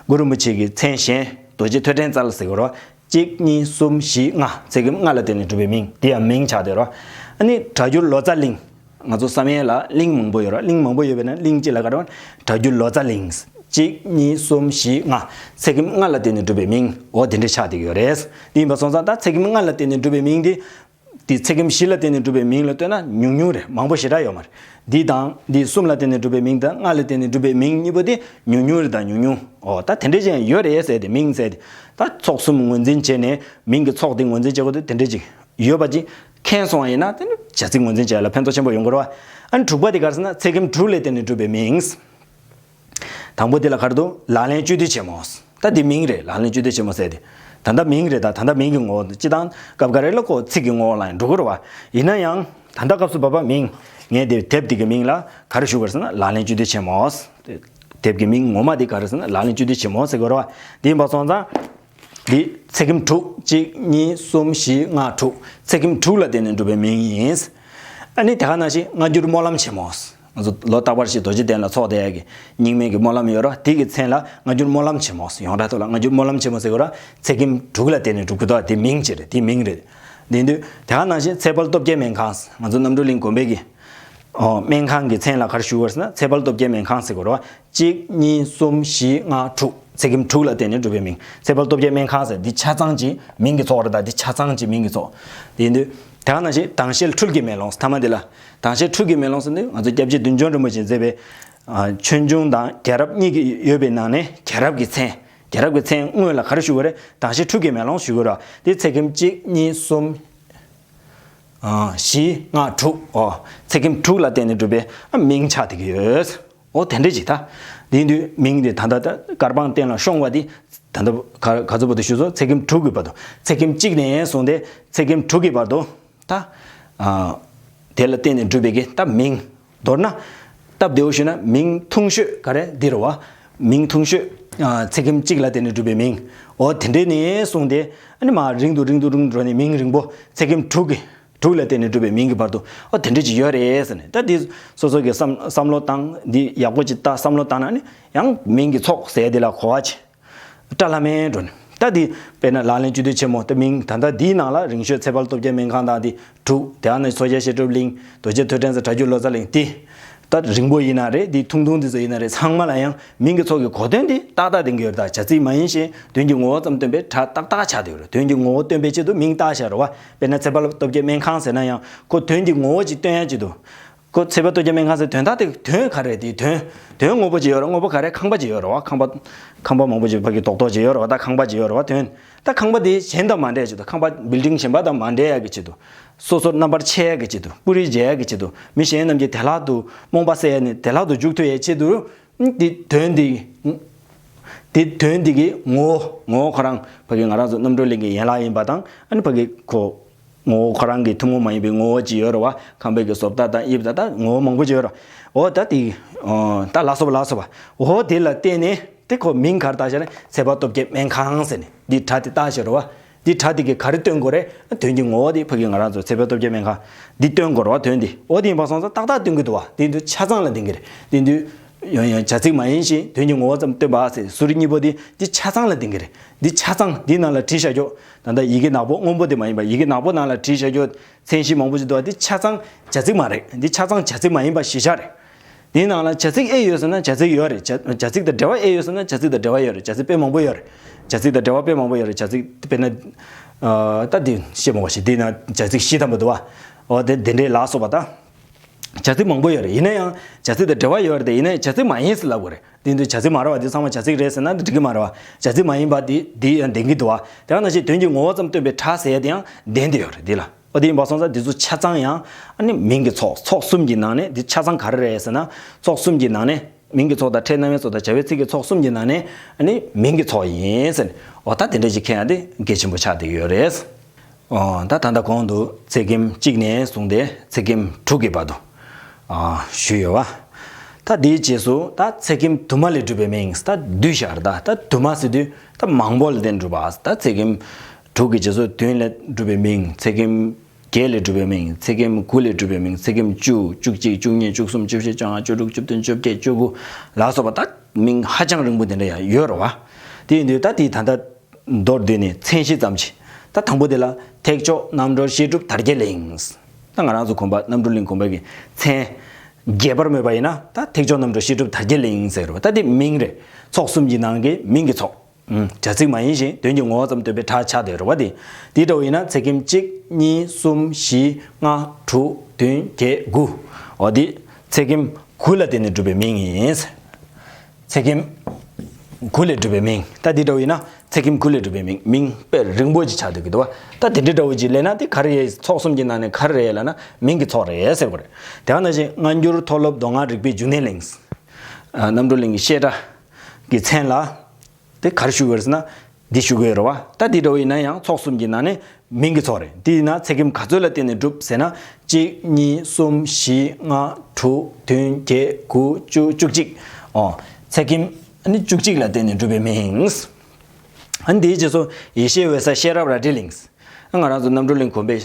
གུ་རུ་རིན་པོ་ཆེ་གི་མཚན་གཞན་རྡོ་རྗེ་ཐོད་ཕྲེང་རྩལ་ཟེར་དགོས་རེད་བ། གཅིག་གཉིས་གསུམ་བཞི་ལྔ། ཚེག་ཁེམ་ལྔ་ལ་བརྟེན་ནས་གྲུབ་པའི་མིང་། དེ་ཡང་མིང་ཆགས་བསྡད་རོ། ཨ་ནི་སྒྲ་སྒྱུར་ལོ་ཙཱ་གླིང་། ང་ཚོ་བསམ་ཡས་ལ་གླིང་མང་པོ་ཡོད་རོ། གླིང་མང་པོ་ཡོད་པས་ན་གླིང་གཅིག་ལ་ག་རེ་བ། སྒྲ་སྒྱུར་ལོ་ཙཱ་གླིང་། གཅིག་གཉིས་གསུམ་བཞི་ལྔ། ཚེག་ཁེམ་ལྔ་ལ་བརྟེན་ནས་གྲུབ་པའི་མིང་། འོ་དེ་འདྲ་ཆགས་བསྡད་ཀྱི་ཡོད་རེད། དེ་ཡིན་པ་སོང་ཙང་ད་ཚེག་ཁེམ་ལྔ་ལ་བརྟེན་ནས་གྲུབ་པའི་མིང་དེ། དེ་ཚེག་ཁེམ་བཞི་ལ་བརྟེན་ནས་གྲུབ་པའི་མིང་ལ་ལྟོས་ན་ཉུང་ཉུང་རེད། མང་པོ་ཞེ་དྲག་ཡོད་མ་རེད། འདི་དང་འདི་གསུམ་ལ་བརྟེན་ནས་གྲུབ་པའི་མིང་དང་ལྔ་ལ་བརྟེན་ནས་གྲུབ་པའི་མིང་གཉིས་པོ་དེ་ཉུང་ཉུང་རེད། ད་ཉུང་ཉུང་། འོ་ད་དེ་འདྲ་ཅིག་ཡང་ཡོད་རེད་ཟེར་ཏེ། མིང་ཟེར་ཏེ་ད་ཚོགས་གསུམ་ངོས་འཛིན་བྱས་ནས་མིང་གི་ཚོགས་དེ་ངོས་འཛིན་བྱེད་དགོས་དེ་དེ་འདྲ་ཅིག་ཡོད་པ་ཅིག་མཁྱེན་སོང་བ་ཡིན་ན་དེ་ནི་བྱ་ཚིག་ངོས་འཛིན་བྱེད་ཡ་ལ་ཕན་ཐོགས་ཆེན་པོ་ཡོང་གི་རེད་བ། ཨ་ནི་དྲུག་པ་དེ་ག་རེ་ཟེར་ན་ཚེག་ཁེམ་དྲུག་ལ་བརྟེན་ནས་གྲུབ་པའི་མིང་། དང་པོ་དེ་ལ་ག་རེ་འདུག་ལག་ལེན་བཅུད་བསྡུས་ཆེན་མོ། ད་འདི་མིང་རེད། ལག་ལེན་བཅུད་བསྡུས་ཆེན་མོ་ཟེར་དེ། ད་ལྟ་མིང་རེད། ད་ད་ལྟ་མིང་གི་ངོ་བོ་སྤྱི་བཏང་སྐབས་འགའ་རེ་ལ་ཁོ་ཚིག་གི་ངོ་བོ་ལ་ཡང་འགྲོ་གི་རེད་བ། ཡིན་ན་ཡང་ད་ལྟ་སྐབས་སུ་བབ་པ་མིང་། ངས་དེ་དེབ་འདི་གི་མིང་ལ་ག་རེ་ཞུ་དགོས་ཟེར་ན་ལག་ལེན་བཅུད་བསྡུས་ཆེན་མོ། དེབ་ཀྱི་མིང་ངོ་མ་དེ་ག་རེ་ཟེར་ན་ལག་ལེན་བཅུད་བསྡུས་ཆེན་མོ་ཟེར་དགོས་རེད་བ། དེ་ཡིན་པ་སོང་ཙང་། འདི་ཚེག་ཁེམ་དྲུག་གཅིག་གཉིས་གསུམ་བཞི་ལྔ་དྲུག་ཚེག་ཁེམ་དྲུག་ལ་བརྟེན་ནས་གྲུབ་པའི་མིང་ཡིན། ཨ་ནི་དེ་ག་ནང་བཞིན་སྔ་འགྱུར་སྨོན་ལམ་ཆེན་མོ། ང་ཚོ་ལོ་རྟག་པར་ཞིག་རྡོ་རྗེ་གདན་ལ་ཚོགས་བསྡད་ཡ་གི་རྙིང་མའི་གི་སྨོན་ལམ་ཡོད་ར། དེ་གི་མཚན་ལ་སྔ་འགྱུར་སྨོན་ལམ་ཆེན་མོ། ཡོངས་གྲགས་ཐོག་ལ་སྔ་འགྱུར་སྨོན་ལམ་ཆེན་མོ་ཟེར་གོ་ར། ཚེག་ཁེམ་དྲུག་ལ་བརྟེན་ནས་གྲུབ་ཀྱི་འདུག་དེ་མིང་ཅིག་རེད། དེ་མིང་རེད། དེ་དུས་དེ་ག་ནང་བཞིན་ཚེ་དཔལ་སྟོབས་རྒྱལ་སྨན་ཁང་། ང་ཚོ་རྣམ་གྲོལ་གླིང་དགོན་པའི་གི་ཨོ། སྨན་ཁང་གི་མཚན་ལ་ག་རེ་ཞུ་དགོས་ཟེར་ན་ཚེ་དཔལ་སྟོབས་རྒྱལ་སྨན་ཁང་ཟེར་དགོས་རེད་བ། གཅིག་གཉིས་གསུམ་བཞི་ལྔ་དྲུག་ཚེག་ཁེམ་དྲུག་ལ་བརྟེན་ནས་གྲུབ་པའི་མིང་། ཚེ་དཔལ་སྟོབས་རྒྱལ་སྨན་ཁང་ཟེར་འདི་ཆ་ཚང་གི་མིང་གི་ཚོགས་རེད། ད་འདི་ཆ་ཚང་གི་མིང་གི་ཚོགས། དེ་ཡིན་དུས་དེ་ག་ནང་བཞིན་དྭངས་ཤེལ་འཕྲུལ་གྱི་མེ་ལོང་། ཐ་མ་འདི་ལ་དྭངས་ཤེལ་འཕྲུལ་གྱི་མེ་ལོང་ཟེར་འདི་ང་ཚོ་སྐྱབས་རྗེ་བདུད་འཇོམས་རིན་པོ་ཆེས་མཛད་པའི་ཨ། ཆོས་འབྱུང་དང་རྒྱལ་རབས་གཉིས་ཀྱི་ཡོད་པའི་ནང་ནས་རྒྱལ་རབས་ཀྱི་མཚན། རྒྱལ་རབས་ཀྱི་མཚན་དངོས་ལ་ག་རེ་ཞུ་དགོས་རེད། དྭངས་ཤེལ་འཕྲུལ་གྱི་མེ་ལོང་ཞུ་དགོས་རེད་བ། འདི་ཚེག་ཁེམ་གཅིག་གཉིས་གསུམ། ཨ། བཞི་ལྔ་དྲུག་འོ། ཚེག་ཁེམ་དྲུག་ལ་བརྟེན་ནས་གྲུབ་པའི་ཨ། མིང་ཆགས་བསྡད་ཀྱི་ཡོད། འོ་དེ་འདྲ་ཅིག་ད། དེ་ཡིན་དུས་མིང་དེ་ད་ལྟ་ད་དཀར་པང་སྟེང་ལ་ཤོང་བ་དེ་ད་ལྟ་ག་ག་ཚོད་བར་དུ་ཞུས་སོང་། ཚེག་ཁེམ་དྲུག་གི་བར་དུ། ཚེག་ཁེམ་གཅིག་ནས་བཟུང་སྟེ་ཚེག་ཁེམ་དྲུག་གི་བར་དུ་ད། ཨ། དེ་ལ་བརྟེན་ནས་གྲུབ་པའི་གི་ད་མིང་། མདོར་ན། སྟབས་བདེ་བོ་ཞུས་ན་མིང་ཐུང་ཤོས་ག་རེ་འདི་རེད་བ། མིང་ཐུང་ཤོས། ཨ། ཚེག་ཁེམ་གཅིག་ལ་བརྟེན་ནས་གྲུབ་པའི་མིང་། འོ་དེ་འདྲའི་ནས་བཟུང་སྟེ་ཨ་ནི་མར་རིང་དུ་རིང་དུ་རིང་དུ་འགྲོ་ནས་མིང་རིང་པོ་ཚེག་ཁེམ་དྲུག་གི་དྲུག་ལ་བརྟེན་ནས་གྲུབ་པའི་མིང་གི་བར་དུ་འོ་དེ་འདྲ་ཅིག་ཡོད་རེད་ཟེར་ནས། ད་འདི་སོ་སོ་གི་བསམ་བསམ་བློ་བཏང་། འདི་ཡག་པོ་ཅིག་ལྟ། བསམ་བློ་བཏང་ན་ནི་ཡང་མིང་གི་ཚོགས་ཟེར་དེ་ལ་གོ་བ་ཆེ། བཀྲ་ལྷ་མེ་འགྲོ་ནས། ད་འདི་དཔེར་ན་ལག་ལེན་བཅུད་བསྡུས་ཆེན་མོ་དེ་མིང་ད་ལྟ་འདིའི་ནང་ལ་རིང་ཤོས་ཚེ་དཔལ་སྟོབས་རྒྱལ་སྨན་ཁང་དང་འདི་དྲུག་དེ་ཨ་ནི་མཚོ་རྒྱལ་བཤད་སྒྲུབ་གླིང་། རྡོ་རྗེ་ཐོད་ཕྲེང་རྩལ། སྒྲ་སྒྱུར་ལོ་ཙཱ་གླིང་། དེ་ད་རིང་པོ་ཡིན་ན་རེད། འདི་ཐུང་ཐུང་འདི་ཚོ་ཡིན་ན་རེད། ཚང་མ་ལ་ཡང་མིང་གི་ཚོགས་ཀྱི་གོ་དོན་འདི་ཏག་ཏག་ལྡན་གྱི་ཡོད་རེད། ད་བྱ་ཚིག་མ་ཡིན་ཞིང་དོན་གྱི་ངོ་བོ་ཙམ་སྟོན་པའི་སྒྲ་ཏག་ཏག་ཆགས་བསྡད་ཡོད་རེད། དོན་གྱི་ངོ་བོ་སྟོན་པའི་ཆེད་དུ་མིང་བཏགས་བཞག་རེད་བ། དཔེར་ན་ཚེ་དཔལ་སྟོབས་རྒྱལ་སྨན་ཁང་ཟེར་ན་ཡང་ཁོ་དོན་གྱི་ངོ་བོ་ཅིག་སྟོན་ཡ་ཆེད་དུ། ཁོ་ཚེ་དཔལ་སྟོབས་རྒྱལ་སྨན་ཁང་ཟེར་དོན་དག་དེ་དོན་ག་རེ་རེད། དེའི་དོན། དོན་དངོས་པོ་ཅིག་ཡོད་རེད། དངོས་པོ་ག་རེ། ཁང་པ་ཅིག་ཡོད་རེད་བ། ཁང་པ། ཁང་པ་མང་པོ་ཅིག་ཕ་གི་རྡོག་རྡོག་ཅིག་ཡོད་རེད་བ། ད་ཁང་པ་ཅིག་ཡོད་རེད་བ། དོན། ད་ཁང་པ་དེ་གཞན་དང་མ་འདྲ་ཡ་ཆེད་དུ། ཁང་པ་བིལ་ཌིང་གཞན་པ་དང་མ་འདྲ་ཡ་གི་ཆེད་དུ། སོ་སོར་རྣམ་པར་ཕྱེ་ཡ་གི་ཆེད་དུ། སྤུ་རིས་འཇལ་ཡ་གི་ཆེད་དུ། མི་གཞན་རྣམས་ཀྱིས་བདེ་བླག་ཏུ་རྨོངས་པ་སེལ་ཡ་ནས་བདེ་བླག་ཏུ་འཇུག་ཐུབ་ཡའི་ཆེད་དུ། འདི་དོན་འདི། འདི་དོན་འདི་གི་ངོ་བོ། ངོ་བོ་ཁོ་རང་ཕ་གི་ང་རང་ཚོ་རྣམ་གྲོལ་གླིང་གི་ཡན་ལག་ཡིན་པ་དང་། ཨ་ནི་ཕ་གི་ཁོ། ངོ་བོ་ཁོ་རང་གི་ཐུན་མོང་མ་ཡིན་པའི་ངོ་བོ་ཅིག་ཡོད་རེད་བ། ཁང་པའི་གི་བཟོ་ལྟ་དང་དབྱིབས་དང་ད་ངོ་བོ་མང་པོ་ཅིག་ཡོད་རེད། འོ་ད་དེ། ཨོ། ད་ལ་སོགས་པ་ལ་སོགས་པ། འོ་དེ་ལ་བརྟེན་ནས་དེ་ཁོ་མིང་ག་རེ་བཏགས་བཞག་རེད། ཚེ་དཔལ་སྟོབས་རྒྱལ་སྨན་ཁང་ཟེར་ནས་འདི་སྒྲ་དེ་བཏགས་བཞག་རེད་བ། འདི་སྒྲ་དེ་གིས་ག་རེ་སྟོན་དགོས་རེད། དོན་གྱི་ངོ་བོ་དེ་ཕ་གི་ང་རང་ཚོ་ཚེ་དཔལ་སྟོབས་རྒྱལ་སྨན་ཁང་འདི་སྟོན་དགོས་རེད་བ། དོན་དེ། འོ་དེ་ཡིན་པ་སོང་ཙང་ཏག་ཏག་སྟོན་གྱི་འདུག་བ། དེ་ཡིན་དུས་ཆ་ཚང་ལ་ལྡན་གྱི་རེད། དེ་ཡིན་དུས། ཡང་ཡང་བྱ་ཚིག་མ་ཡིན་ཞིང་དོན་གྱི་ངོ་བོ་ཙམ་སྟོན་པ་ཟེར་ཟུར་གཉིས་པོ་འདི་འདི་ཆ་ཚང་ལ་ལྡན་གྱི་རེད། འདི་ཆ་ཚང་འདི་ནང་ལ་བྲིས་བཞག་རྒྱུ། ད་ལྟ་ཡི་གེ་ནག་པོ་སྔོན་པོ་དེ་མ་ཡིན་པ། ཡི་གེ་ནག་པོ་ནང་ལ་བྲིས་བཞག་རྒྱུ། མཚན་གཞི་མང་པོ་ཞིག་འདུག་བ། འདི་ཆ་ཚང་བྱ་ཚིག་མ་རེད། འདི་ཆ་ཚང་བྱ་ཚིག་མ་ཡིན་པ་གཞི་བཞག་རེད། འདིའི་ནང་ལ་བྱ་ཚིག་ཨེ་ཡོད་ཟེར་ན་བྱ་ཚིག་ཡོད་རེད། བྱ་བྱ་ཚིག་དང་འབྲེལ་བ་ཨེ་ཡོད་ཟེར་ན་བྱ་ཚིག་དང་འབྲེལ་བ་ཡོད་རེད། བྱ་ཚིག་དཔེ་མང་པོ་ཡོད་རེད། བྱ་ཚིག་དང་འབྲེལ་བ་དཔེ་མང་པོ་ཡོད་རེད། བྱ་ཚིག་དཔེར་ན། ཨ། ད་འདི་བཤད་མ་དགོས་ཤིང་འདི་ན་བྱ་ཚིག་བཞི་ཐམ་པ་འདུག་བ། འོ་དེ་དེ་འདྲའི་ལ་སོགས་པ་དང་། བྱ་ཚིག་མང་པོ་ཡོད་རེད། ཡིན་ན་ཡང་བྱ་ཚིག་དང་འབྲེལ་བ་ཡོད་རེད་དེ། ཡིན་ན་ཡང་བྱ་ཚིག་མ་ཡིན་ཟེར་ལབ་དགོས་རེད། དེ་དུས་བྱ་ཚིག་མ་རེད་བ། དེ་ཚང་མ་བྱ་ཚིག་རེད་ཟེར་ན་འགྲིག་གི་མ་རེད་བ། བྱ་ཚིག་མ་ཡིན་པ་དེ་དེ་ཡང་ལྡན་གྱི་འདུག་བ། དེ་ག་ནང་བཞིན་དོན་གྱི་ངོ་བོ་ཙམ་སྟོན་པའི་སྒྲ་ཟེར་ཡ་དེ་ཡང་ལྡན་དེ་ཡོད་རེད་འདི་ལ། འོ་དེ་ཡིན་པ་སོང་ཙང་འདི་ཚོ་ཆ་ཚང་ཡང་ཨ་ནི་མིང་གི་ཚོགས། ཚོགས་གསུམ་གྱི་ནང་ནས་འདི་ཆ་ཚང་ག་རེ་རེད་ཟེར་ན། ཚོགས་གསུམ་གྱི་ནང་ནས་མིང་གི་ཚོགས་དང་ཕྲད་རྣམ་དབྱེ་ཚོགས་དང་བྱ་བའི་ཚིག་གི་ཚོགས་གསུམ་གྱི་ནང་ནས་ཨ་ནི་མིང་གི་ཚོགས་ཡིན་ཟེར་ནས། འོ་ད་དེ་འདྲ་ཞིག་མཁྱེན་ཡ་དེ་གལ་ཆེན་པོ་ཆགས་བསྡད་ཀྱི་ཡོད་རེད། ཨོ། ད་ད་ལྟ་གོང་དུ་ཚེག་ཁེམ་གཅིག་ནས་བཟུང་སྟེ་ཚེག་ཁེམ་དྲུག་གི་བར་དུ། ཨ། ཞུས་ཡོད་བ། ད་དེའི་རྗེས་སུ་ད་ཚེག་ཁེམ་དུ་མ་ལས་གྲུབ་པའི་མིང་། ད་བསྡུས་བཞག་རེད། ད་ད་དུ་མ་ཟེར་དུས་ད་མང་པོ་ལ་བརྟེན་གྲུབ་པ། ད་ཚེག་ཁེམ་ དྲུག་གི་རྗེས་སུ་བདུན་ལས་གྲུབ་པའི་མིང་། ཚེག་ཁྱིམ་བརྒྱད་ལས་གྲུབ་པའི་མིང་། ཚེག་ཁྱིམ་དགུ་ལས་གྲུབ་པའི་མིང་། ཚེག་ཁྱིམ་བཅུ། བཅུ་གཅིག་བཅུ་གཉིས། བཅུ་གསུམ། བཅུ་བཞི། བཅོ་ལྔ། བཅུ་དྲུག་བཅུ་བདུན། བཅོ་བརྒྱད། བཅུ་དགུ་ལ་སོགས་པ་ད་མིང་ཧ་ཅང་རིང་པོ་དེ་འདྲ་ཡང་ཡོད་རེད་བ། དེ་ཡིན་དུས་ད་དེའི་ད་ལྟ་མདོར་བསྡུས་ནས་མཚན་གཞི་ཙམ་ཞིག་ད་དང་པོ་དེ་ལ་ཐེག་མཆོག་རྣམ་གྲོལ་བཤད་སྒྲུབ་དར་རྒྱས་གླིང་། ད་ང་རང་ཚོ་དགོན་པ་རྣམ་གྲོལ་གླིང་དགོན་པ་གི་མཚན་རྒྱས་པར་སྨོས་པ་ཡིན་ན། ད་ཐེག་མཆོག་རྣམ་གྲོལ་བཤད་སྒྲུབ་དར་རྒྱས་གླིང་ཟེར་བ་ད་དེ་མིང་རེད། ཚོགས་གསུམ་གྱི་ནང་གི་མིང་གི་ཚོགས། ཨུམ། བྱ་ཚིག་མ་ཡིན་ཞིང་དོན་གྱི་ངོ་བོ་ཙམ་སྟོན་པའི་སྒྲ་ཆགས་བསྡད་ཡོད་རེད་བ། དེ་དེ་འདྲ་བ་ཡིན་ན་ཚེག་ཁྱིམ་གཅིག་གཉིས་གསུམ་བཞི་ལྔ་དྲུག་བདུན་བརྒྱད་དགུ། འོ་དེ་ཚེག་ཁྱིམ་དགུ་ལ་བརྟེན་ནས་གྲུབ་པའི་མིང་ཡིན། ཚེག་ཁྱིམ་དགུ་ལས་གྲུབ་པའི་མིང་། ད་འདི་འདྲ་བོ་ཡིན་ན་ཚེག་ཁྱིམ་དགུ་ལས་གྲུབ་པའི་མིང་། མིང་དཔེ་རིང་པོ་ཅིག་ཆགས་འདུག་གི་འདུག་བ། ད་དེ་འདྲ་འདྲ་བོ་ཅིག་ལས་ན་དེ་ག་རེ་རེད། ཚོགས་གསུམ་གྱི་ནང་ནས་ག་རེ་རེད་ལབ་ན་མིང་གི་ཚོགས་རེད་ཟེར་དགོས་རེད། དེ་ག་ནང་བཞིན་སྔ་འགྱུར་མཐོ་སློབ་མདོ་སྔགས་རིག་པའི་འབྱུང་གནས་གླིང་། ཨ། རྣམ་གྲོལ་གླིང་གི་བཤད་གྲྭ་གི་མཚན་ལ་དེ་ག་རེ་ཞུ་དགོས་རེད་ཟེར་ན་འདི་ཞུ་དགོས་རེད་བ། ད་འདི་འདྲ་བོ་ཡིན་ན་ཡང་ཚོགས་གསུམ་གྱི་ནང་ནས་མིང་གི་ཚོགས་རེད། དེ་ཡིན་ན་ཚེག་ཁྱིམ་ག་ཚོད་ལ་བརྟེན་ནས་གྲུབ་ཟེར་ན། གཅིག་གཉིས་གསུམ་བཞི་ལྔ་དྲུག་བདུན་བརྒྱད་དགུ་བཅུ་བཅུ་གཅིག། ཨོ། ཚེག་ཁྱིམ་ཨ་ནི་བཅུ་གཅིག་ལ་བརྟེན་ནས་གྲུབ་པའི་མིང་། ཨ་ནི་དེའི་རྗེས་སུ་ཡེ་ཤེས་འོད་གསལ་ཤེས་རབ་རལ་གྲི་གླིང་། ང་རང་ཚོ་རྣམ་གྲོལ་གླིང་དགོན་པའི་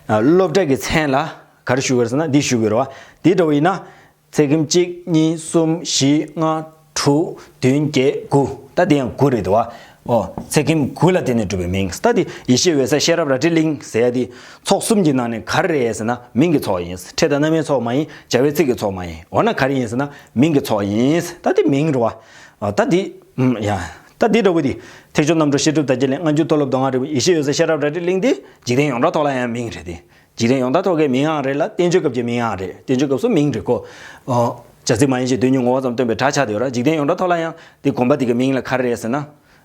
ཨ་སློབ་གྲྭ་གི་མཚན་ལ་ག་རེ་ཞུ་དགོས་རེད་ཟེར་ན་འདི་ཞུ་དགོས་རེད་བ། དེ་འདྲ་བོ་ཡིན་ན། ཚེག་ཁྱིམ་གཅིག་གཉིས་གསུམ་བཞི་ལྔ་དྲུག་བདུན་བརྒྱད་དགུ། ད་དེ་ཡང་དགུ་རེད་འདུག་བ། ཨོ། ཚེག་ཁྱིམ་དགུ་ལ་བརྟེན་ནས་གྲུབ་པའི་མིང་། ད་དེ་ཡེ་ཤེས་འོད་གསལ་ཤེས་རབ་རལ་གྲི་གླིང་ཟེར་ཡ་དེ་ཚོགས་གསུམ་གྱི་ནང་ནས་ག་རེ་རེད་ཟེར་ན་མིང་གི་ཚོགས་ཡིན། ཕྲད་དང་རྣམ་དབྱེའི་ཚོགས་མ་ཡིན། བྱ་བའི་ཚིག་གི་ཚོགས་མ་ཡིན། འོ་ན་ག་རེ་ཡིན་ཟེར་ན་མིང་གི་ཚོགས་ཡིན། ད་དེ་མིང་རེད་བ། ཨ། ད་དེ། ཨུམ། ཡ། ད་དེ་འདྲ་བོ་དེ། ཐེག་མཆོག་རྣམ་གྲོལ་བཤད་སྒྲུབ་དར་རྒྱས་གླིང་། སྔ་འགྱུར་མཐོ་སློབ་མདོ་སྔགས་རིག་པའི། ཡེ་ཤེས་འོད་གསལ་ཤེས་རབ་རལ་གྲི་གླིང་དེ་འཇིག་རྟེན་ཡོངས་གྲགས་ཐོག་ལ་ཡང་མིང་རེད་དེ། འཇིག་རྟེན་ཡོངས་གྲགས་ཐོག་གི་མིང་ཡང་རེད་ལ་བསྟན་བཅོས་སྐབས་ཀྱི་མིང་ཡང་རེད། བསྟན་བཅོས་སྐབས་སུ་མིང་རེད་ཁོ། ཨོ། བྱ་ཚིག་མ་ཡིན་ཞིང་དོན་གྱི་ངོ་བོ་ཙམ་སྟོན་པའི་སྒྲ་ཆགས་བསྡད་ཡོད་ར། འཇིག་རྟེན་ཡོངས་གྲགས་ཐོག་ལ་ཡང་དེ་དགོན་པ་དེ་གི་མིང་ལ་ག་རེ་རེད་ཟེར་ན།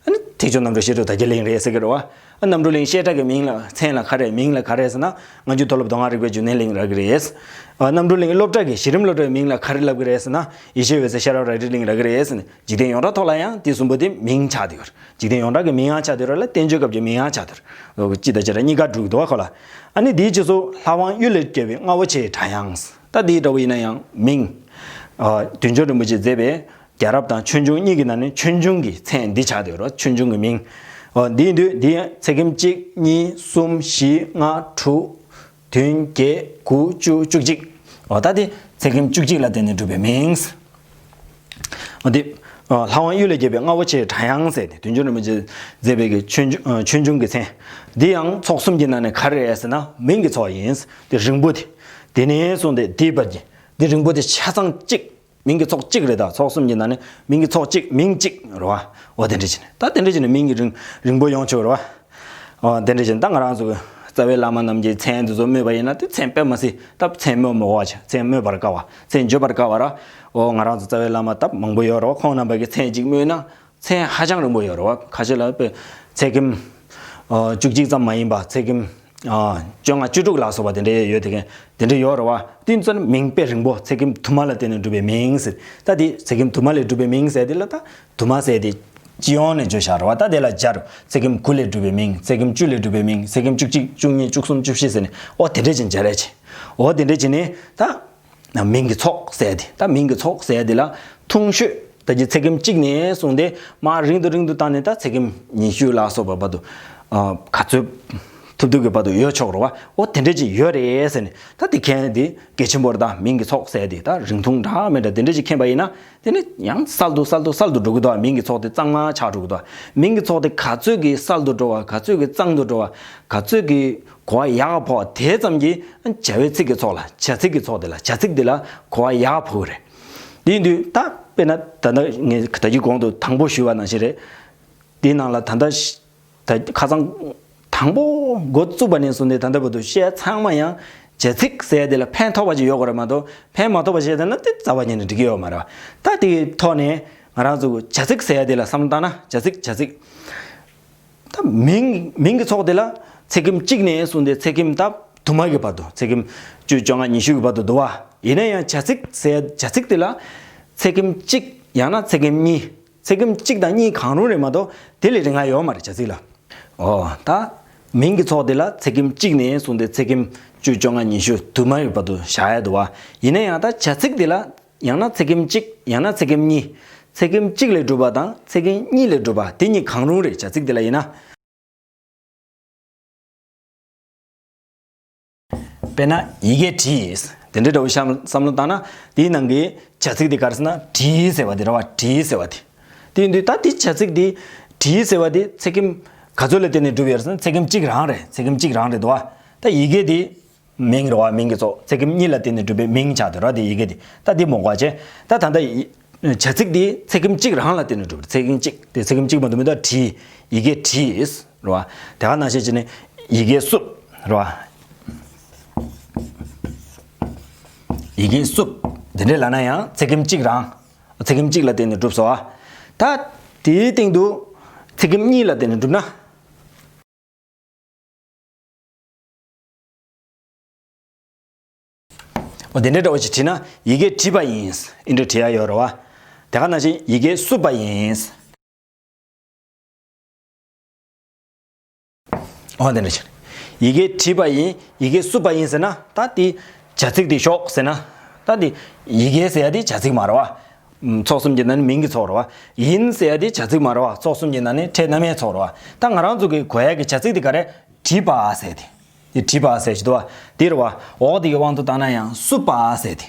ཨ་ནི་ཐེག་མཆོག་རྣམ་གྲོལ་བཤད་སྒྲུབ་དར་རྒྱས་གླིང་རེད་ཟེར་གི་རེད་བ། ཨ། རྣམ་གྲོལ་གླིང་བཤད་གྲྭ་གི་མིང་ལ་མཚན་ལ་ག་རེ་མིང་ལ་ག་རེ་ཟེར་ན་སྔ་འགྱུར་མཐོ་སློབ་མདོ་སྔགས་རིག་པའི་འབྱུང་གནས་གླིང་ལབ་གི་རེད། ཨ། རྣམ་གྲོལ་གླིང་སློབ་གྲྭ་གི་གཞི་རིམ་སློབ་གྲྭའི་མིང་ལ་ག་རེ་ལབ་གི་རེད་ཟེར་ན་ཡེ་ཤེས་འོད་གསལ་ཤེས་རབ་རལ་གྲི་གླིང་ལབ་གི་རེད་ཟེར་ནས། འཇིག་རྟེན་ཡོངས་གྲགས་ཐོག་ལ་ཡང་དེ་གསུམ་པོ་དེ་མིང་ཆགས་བསྡད་ཡོད་རེད། འཇིག་རྟེན་ཡོངས་གྲགས་ཀྱི་མིང་ཡང་ཆགས་བསྡད་ཡོད་རེད་ལ་བསྟན་བཅོས་སྐབས་ཀྱི་མིང་ཡང་ཆགས་བསྡད་ཡོད་རེད། གཅིག་དང་གཅིག་ར་གཉིས་ཀ་འགྲིག་འདུག་བ་ཁོ་ལ། ཨ་ནི་དེའི་རྗེས་སུ་ལྷ་དབང་གཡུལ་ལས་སྐྱེས་པའི་རྔ་བོ་ཆེའི་སྒྲ་དབྱངས། ད་དེའི་འདྲ་བོ་ཡིན་ན་ཡང་མིང་། ཨ། བདུད་འཇོམས་རིན་པོ་ཆེས་མཛད་པའི་རྒྱལ་རབས་དང་ཆོས་འབྱུང་གཉིས་ཀྱི་ནང་ནས་ཆོས་འབྱུང་གི་མཚན་འདི་ཆགས་བསྡད་ཡོད་རེད། ཆོས་འབྱུང་གི་མིང་། ཨ། འདི་ཡིན་དུས་འདི་ཡང་ཚེག་ཁྱིམ་གཅིག་གཉིས་གསུམ་བཞི་ལྔ་དྲུག་བདུན་བརྒྱད་དགུ་བཅུ་བཅུ་གཅིག། འོ། ད་དེ་ཚེག་ཁྱིམ་བཅུ་གཅིག་ལ་བརྟེན་ནས་གྲུབ་པའི་མིང་། འོ་དེ། ཨ། ལྷ་དབང་གཡུལ་ལས་སྐྱེས་པའི་རྔ་བོ་ཆེའི་སྒྲ་དབྱངས་ཟེར་ནས་བདུད་འཇོམས་རིན་པོ་ཆེས་མཛད་པའི་གི་ཆོས་འབྱུང་། ཨ། ཆོས་འབྱུང་གི་མཚན། འདི་ཡང་ཚོགས་གསུམ་གྱི་ནང་ནས་ག་རེ་རེད་ཟེར་ན་མིང་གི་ཚོགས་ཡིན། དེ་རིང་པོ་དེ། དེ་ནས་བཟུང་སྟེ་འདིའི་བར་གྱི་འདི་རིང་པོ་དེ་ཆ་ཚང་གཅིག་མིང་གི་ཚོགས་གཅིག་རེད། ད་ཚོགས་གསུམ་གྱི་ནང་ནས་མིང་གི་ཚོགས་གཅིག་མིང་གཅིག་རེད་བ། འོ་དེ་འདྲ་བྱས་ནས། ད་དེ་འདྲ་བྱས་ནས་མིང་གི་རིང་རིང་པོ་ཡོང་ཆོག་རེད་བ། འོ་དེ་འདྲ་བྱས་ནས་ད་ང་རང་ཚོ་གི་རྩ་བའི་བླ་མ་རྣམས་ཀྱི་མཚན་དེ་ཚོ་སྨོས་པ་ཡིན་ན་དེ་མཚན་དཔེ་མ་སྲིད་ད་མཚན་སྨོས་མི་དགོས་པ་བྱས། མཚན་སྨོས་པར་དཀའ་བ། མཚན་བརྗོད་པར་དཀའ་བ་ར། འོ་ང་རང་ཚོ་རྩ་བའི་བླ་མ་ད་མང་པོ་ཡོད་རེད་བ། ཁོང་རྣམ་པ་གི་མཚན་གཅིག་སྨོས་ན། མཚན་ཧ་ཅང་རིང་པོ་ཡོད་རེད་བ། ཁ་ཤས་ལ་དཔེ་ཚེག་ཁྱིམ། ཨ། བཅུ་གཅིག་ཙམ་མ་ཡིན་པ་ཚེག་ཁྱིམ། ཨ། བཅོ་ལྔ་བཅུ་དྲུག་ལ་སོགས་པ་དེ་འདྲའི་ཡོད་དེ། དེ་འདྲ་ཡོད་རེད་བ། དེ་ཚོ་ནི་མིང་དཔེ་རིང་པོ། ཚེག་ཁྱིམ་དུ་མ་ལ་བརྟེན་ནས་གྲུབ་པའི་མིང་ཟེར། ད་དེ་ཚེག་ཁྱིམ་དུ་མ་ལས་གྲུབ་པའི་མིང་ཟེར་དེ་ལ་ད་དུ་མ་ཟེར་དེ་སྤྱི་ཡོངས་ནས་བརྗོད་བཞག་རེད་བ། ད་དེ་ལ་སྦྱར། ཚེག་ཁྱིམ་དགུ་ལས་གྲུབ་པའི་མིང་། ཚེག་ཁྱིམ་བཅུ་ལས་གྲུབ་པའི་མིང་། ཚེག་ཁྱིམ་བཅུ་གཅིག་བཅུ་གཉིས་བཅུ་གསུམ་བཅུ་བཞི་ཟེར་ནས། འོ་དེ་འདྲ་ཅིག་སྦྱར་ཡ་བྱས། འོ་དེ་འདྲ་བྱས་ནས་ད། མིང་གི་ཚོགས་ཟེར་དེ། ད་མིང་གི་ཚོགས་ཟེར་དེ་ལ་ཐུང་ཤོས། ད་ཀྱི་ཚེག་ཁྱིམ་གཅིག་ནས་བཟུང་སྟེ་མར་རིང་དུ་རིང་དུ་བཏང་ནས་ད་ཚེག་ཁྱིམ་ཉི་ཤུ་ལ་སོགས་པ་བར་དུ། ཨ། ག་ཚོད་ཐུབ་ཐུབ་ཀྱི་བར་དུ་ཡོད་ཆོག་རེད་བ། འོ་དེ་འདྲ་ཅིག་ཡོད་རེད་ཟེར་ནས། ད་དེ་མཁྱེན་དེ་གལ་ཆེན་པོ་རེད། ད་མིང་གི་ཚོགས་ཟེར་དེ་ད་རིང་ཐུང་འདྲ་མི་འདྲ་དེ་འདྲ་ཅིག་མཁྱེན་པ་ཡིན་ན། དེ་ནི་ཡང་གསལ་དུ་གསལ་དུ་གསལ་དུ་འགྲོ་གི་འདུག་མིང་གི་ཚོགས་དེ་གཙང་མ་ཆགས་འགྲོ་གི་འདུག་མིང་གི་ཚོགས་དེ་ག་ཚོད་ཀྱིས་གསལ་དུ་འགྲོ་བ། ག་ཚོད་ཀྱིས་གཙང་དུ་འགྲོ་བ། ག་ཚོད་ཀྱིས་གོ་བ་ཡག་ཕོག་དེ་ཙམ་གྱིས་བྱ་བའི་ཚིག་གི་ཚོགས་ལ། བྱ་ཚིག་གི་ཚོགས་དེ་ལ། བྱ་ཚིག་དེ་ལ་གོ་བ་ཡག་ཕོག་གི་རེད། དེ་ཡིན་དུས་ད་དཔེར་ན་ད་ལྟ་ངས་ད་གིན་གོང་དུ་དང་པོ་ཞུས་པ་ནང་བཞིན་རེད། དེའི་ནང་ལ་ད་ལྟ་ཤ་ད་ཁ་སང་དང་པོ་འགོ་བཙུགས་པ་ནས་བཟུང་ནས་ད་ལྟ་བར་དུ་བཤད་ཚང་མ་ཡང་བྱ་ཚིག་ཟེར་དེ་ལ་ཕན་ཐོགས་པ་ཅིག་ཡོད་དགོས་རེད་མ་གཏོགས། ཕན་མ་ཐོགས་པ་བཤད་བསྡད་ན་དེ་རྩ་བ་ཉིད་ནས་འགྲིག་གི་ཡོད་མ་རེད་བ། ད་དེའི་ཐོག་ནས་ང་རང་ཚོ་བྱ་ཚིག་ཟེར་དེ་ལ་བསམ་བློ་བཏང་ན། བྱ་ཚིག་བྱ་ཚིག་ད་མིང་མིང་གི་ཚོགས་དེ་ལ་ཚེག་ཁྱིམ་གཅིག་ནས་བཟུང་སྟེ་ཚེག་ཁྱིམ་ད་དུ་མ་གི་བར་དུ། ཚེག་ཁྱིམ་བཅུ། བཅོ་ལྔ། ཉི་ཤུ་གི་བར་དུ་འདུག་བ། ཡིན་ན་ཡང་བྱ་ཚིག་ཟེར། བྱ་ཚིག་དེ་ལ་ཚེག་ཁྱིམ་གཅིག་ཡང་ན་ཚེག་ཁྱིམ་གཉིས། ཚེག་ཁྱིམ་གཅིག་དང་གཉིས་གང་རུང་རེད་མ་གཏོགས་དེ་ལས་རིང་བ་ཡོད་མ་རེད་བྱ་ཚིག་ལ། འོ་ད་མིང་གི་ཚོགས་དེ་ལ་ཚེག་ཁྱིམ་གཅིག་ནས་བཟུང་སྟེ་ཚེག་ཁྱིམ་བཅུ། བཅོ་ལྔ། ཉི་ཤུ་དུ་མ་ཡི་བར་དུ་བཞག་ཡ་འདུག་བ། ཡིན་ན་ཡང་ད་བྱ་ཚིག་དེ་ལ་ཡང་ན་ཚེག་ཁྱིམ་གཅིག་ཡང་ན་ཚེག་ཁྱིམ་གཉིས། ཚེག་ཁྱིམ་གཅིག་ལས་གྲུབ་པ་དང་ཚེག་ཁྱིམ་གཉིས་ལས་གྲུབ་པ་དེ་གཉིས་གང་རུང་རེད་བྱ་ཚིག་དེ་ལ་ཡིན་ན། དཔེར་ན་ཡི་གེ་བྲིས། དེ་འདྲའི་འདྲ་བོ་བསམ་བསམ་བློ་བཏང་ན། དེའི་ནང་གི་བྱ་ཚིག་དེ་ག་རེ་ཟེར་ན་བྲིས་ཟེར་བ་དེ་རེད་བ། བྲིས་ཟེར་བ་དེ། དེ་ཡིན་དུས་ད་དེ་བྱ་ཚིག་དེ་བྲིས་ཟེར་བ་དེ་ཚེག་ཁེམ་ག་ཚོད་ལ་བརྟེན་ནས་གྲུབ་ཡོད་རེད་ཟེར་ན་ཚེག་ཁེམ་གཅིག་རང་རེད། ཚེག་ཁེམ་གཅིག་རང་རེད་འདུག་བ། ད་ཡི་གེ་དེ་མིང་རེད་བ། མིང་གི་ཚོགས། ཚེག་ཁེམ་གཉིས་ལ་བརྟེན་ནས་གྲུབ་པའི་མིང་ཆགས་བསྡད་རེད་བ། དེ་ཡི་གེ་དེ། ད་དེ་མ་གོ་བྱས། ད་ད་ལྟ་ཡི་བྱ་ཚིག་དེ་ཚེག་ཁེམ་གཅིག་རང་ལ་བརྟེན་ནས་གྲུབ་རེད། ཚེག་ཁེམ་གཅིག་དེ། ཚེག་ཁེམ་གཅིག་མ་གཏོགས་མི་འདུག་བྲིས། ཡི་གེ་བྲིས་རེད་བ། དེ་ག་ནང་བཞིན་བྱས་ནས་ཡི་གེ་བསུབས་རེད་བ། ཡི་གེ་བསུབས། དེ་འདྲས་ལབ་ན་ཡང་ཚེག་ཁེམ་གཅིག་རང་། ཚེག་ཁེམ་གཅིག་ལ་བརྟེན་ནས་གྲུབ་སོང་བ། ད་དེའི་སྟེང་དུ་ཚེག་ཁེམ་གཉིས་ལ་བརྟེན་ནས་གྲུབ་ན། འོ་དེ་འདྲའི་འདྲ་བོ་ཞིག་བྲིས་ན་ཡི་གེ་བྲིས་པ་ཡིན། ཨེ་འདྲ་བྲིས་ཡ་ཡོད་རེད་བ། དེ་ག་ནང་བཞིན་ཡི་གེ་བསུབས་པ་ཡིན། འོ་དེ་འདྲ་བྱས། ཡི་གེ་བྲིས་པ་ཡིན། ཡི་གེ་བསུབས་པ་ཡིན་ཟེར་ན་ད་དེ་བྱ་ཚིག་དེ་ཞོག་ཟེར་ན། ད་དེ་ཡི་གེ་ཟེར་ཡ་དེ་བྱ་ཚིག་མ་རེད་བ། ཚོགས་གསུམ་གྱི་ནང་ནས་མིང་གི་ཚོགས་རེད་བ། ཡིན་ཟེར་ཡ་དེ་བྱ་ཚིག་མ་རེད་བ། ཚོགས་གསུམ་གྱི་ནང་ནས་ཕྲད་རྣམ་དབྱེའི་ཚོགས་རེད་བ། ད་ང་རང་ཚོ་གི་གོ་ཡ་གི་བྱ་ཚིག་དེ་ག་རེ། བྲིས་པ་ཟེར་དེ། དེ་བྲིས་པ་ཟེར་གྱི་འདུག་བ། དེ་རེད་བ། འོག་དེ་གི་དབང་དུ་བཏང་ན་ཡང་བསུབས་པ་ཟེར་དེ།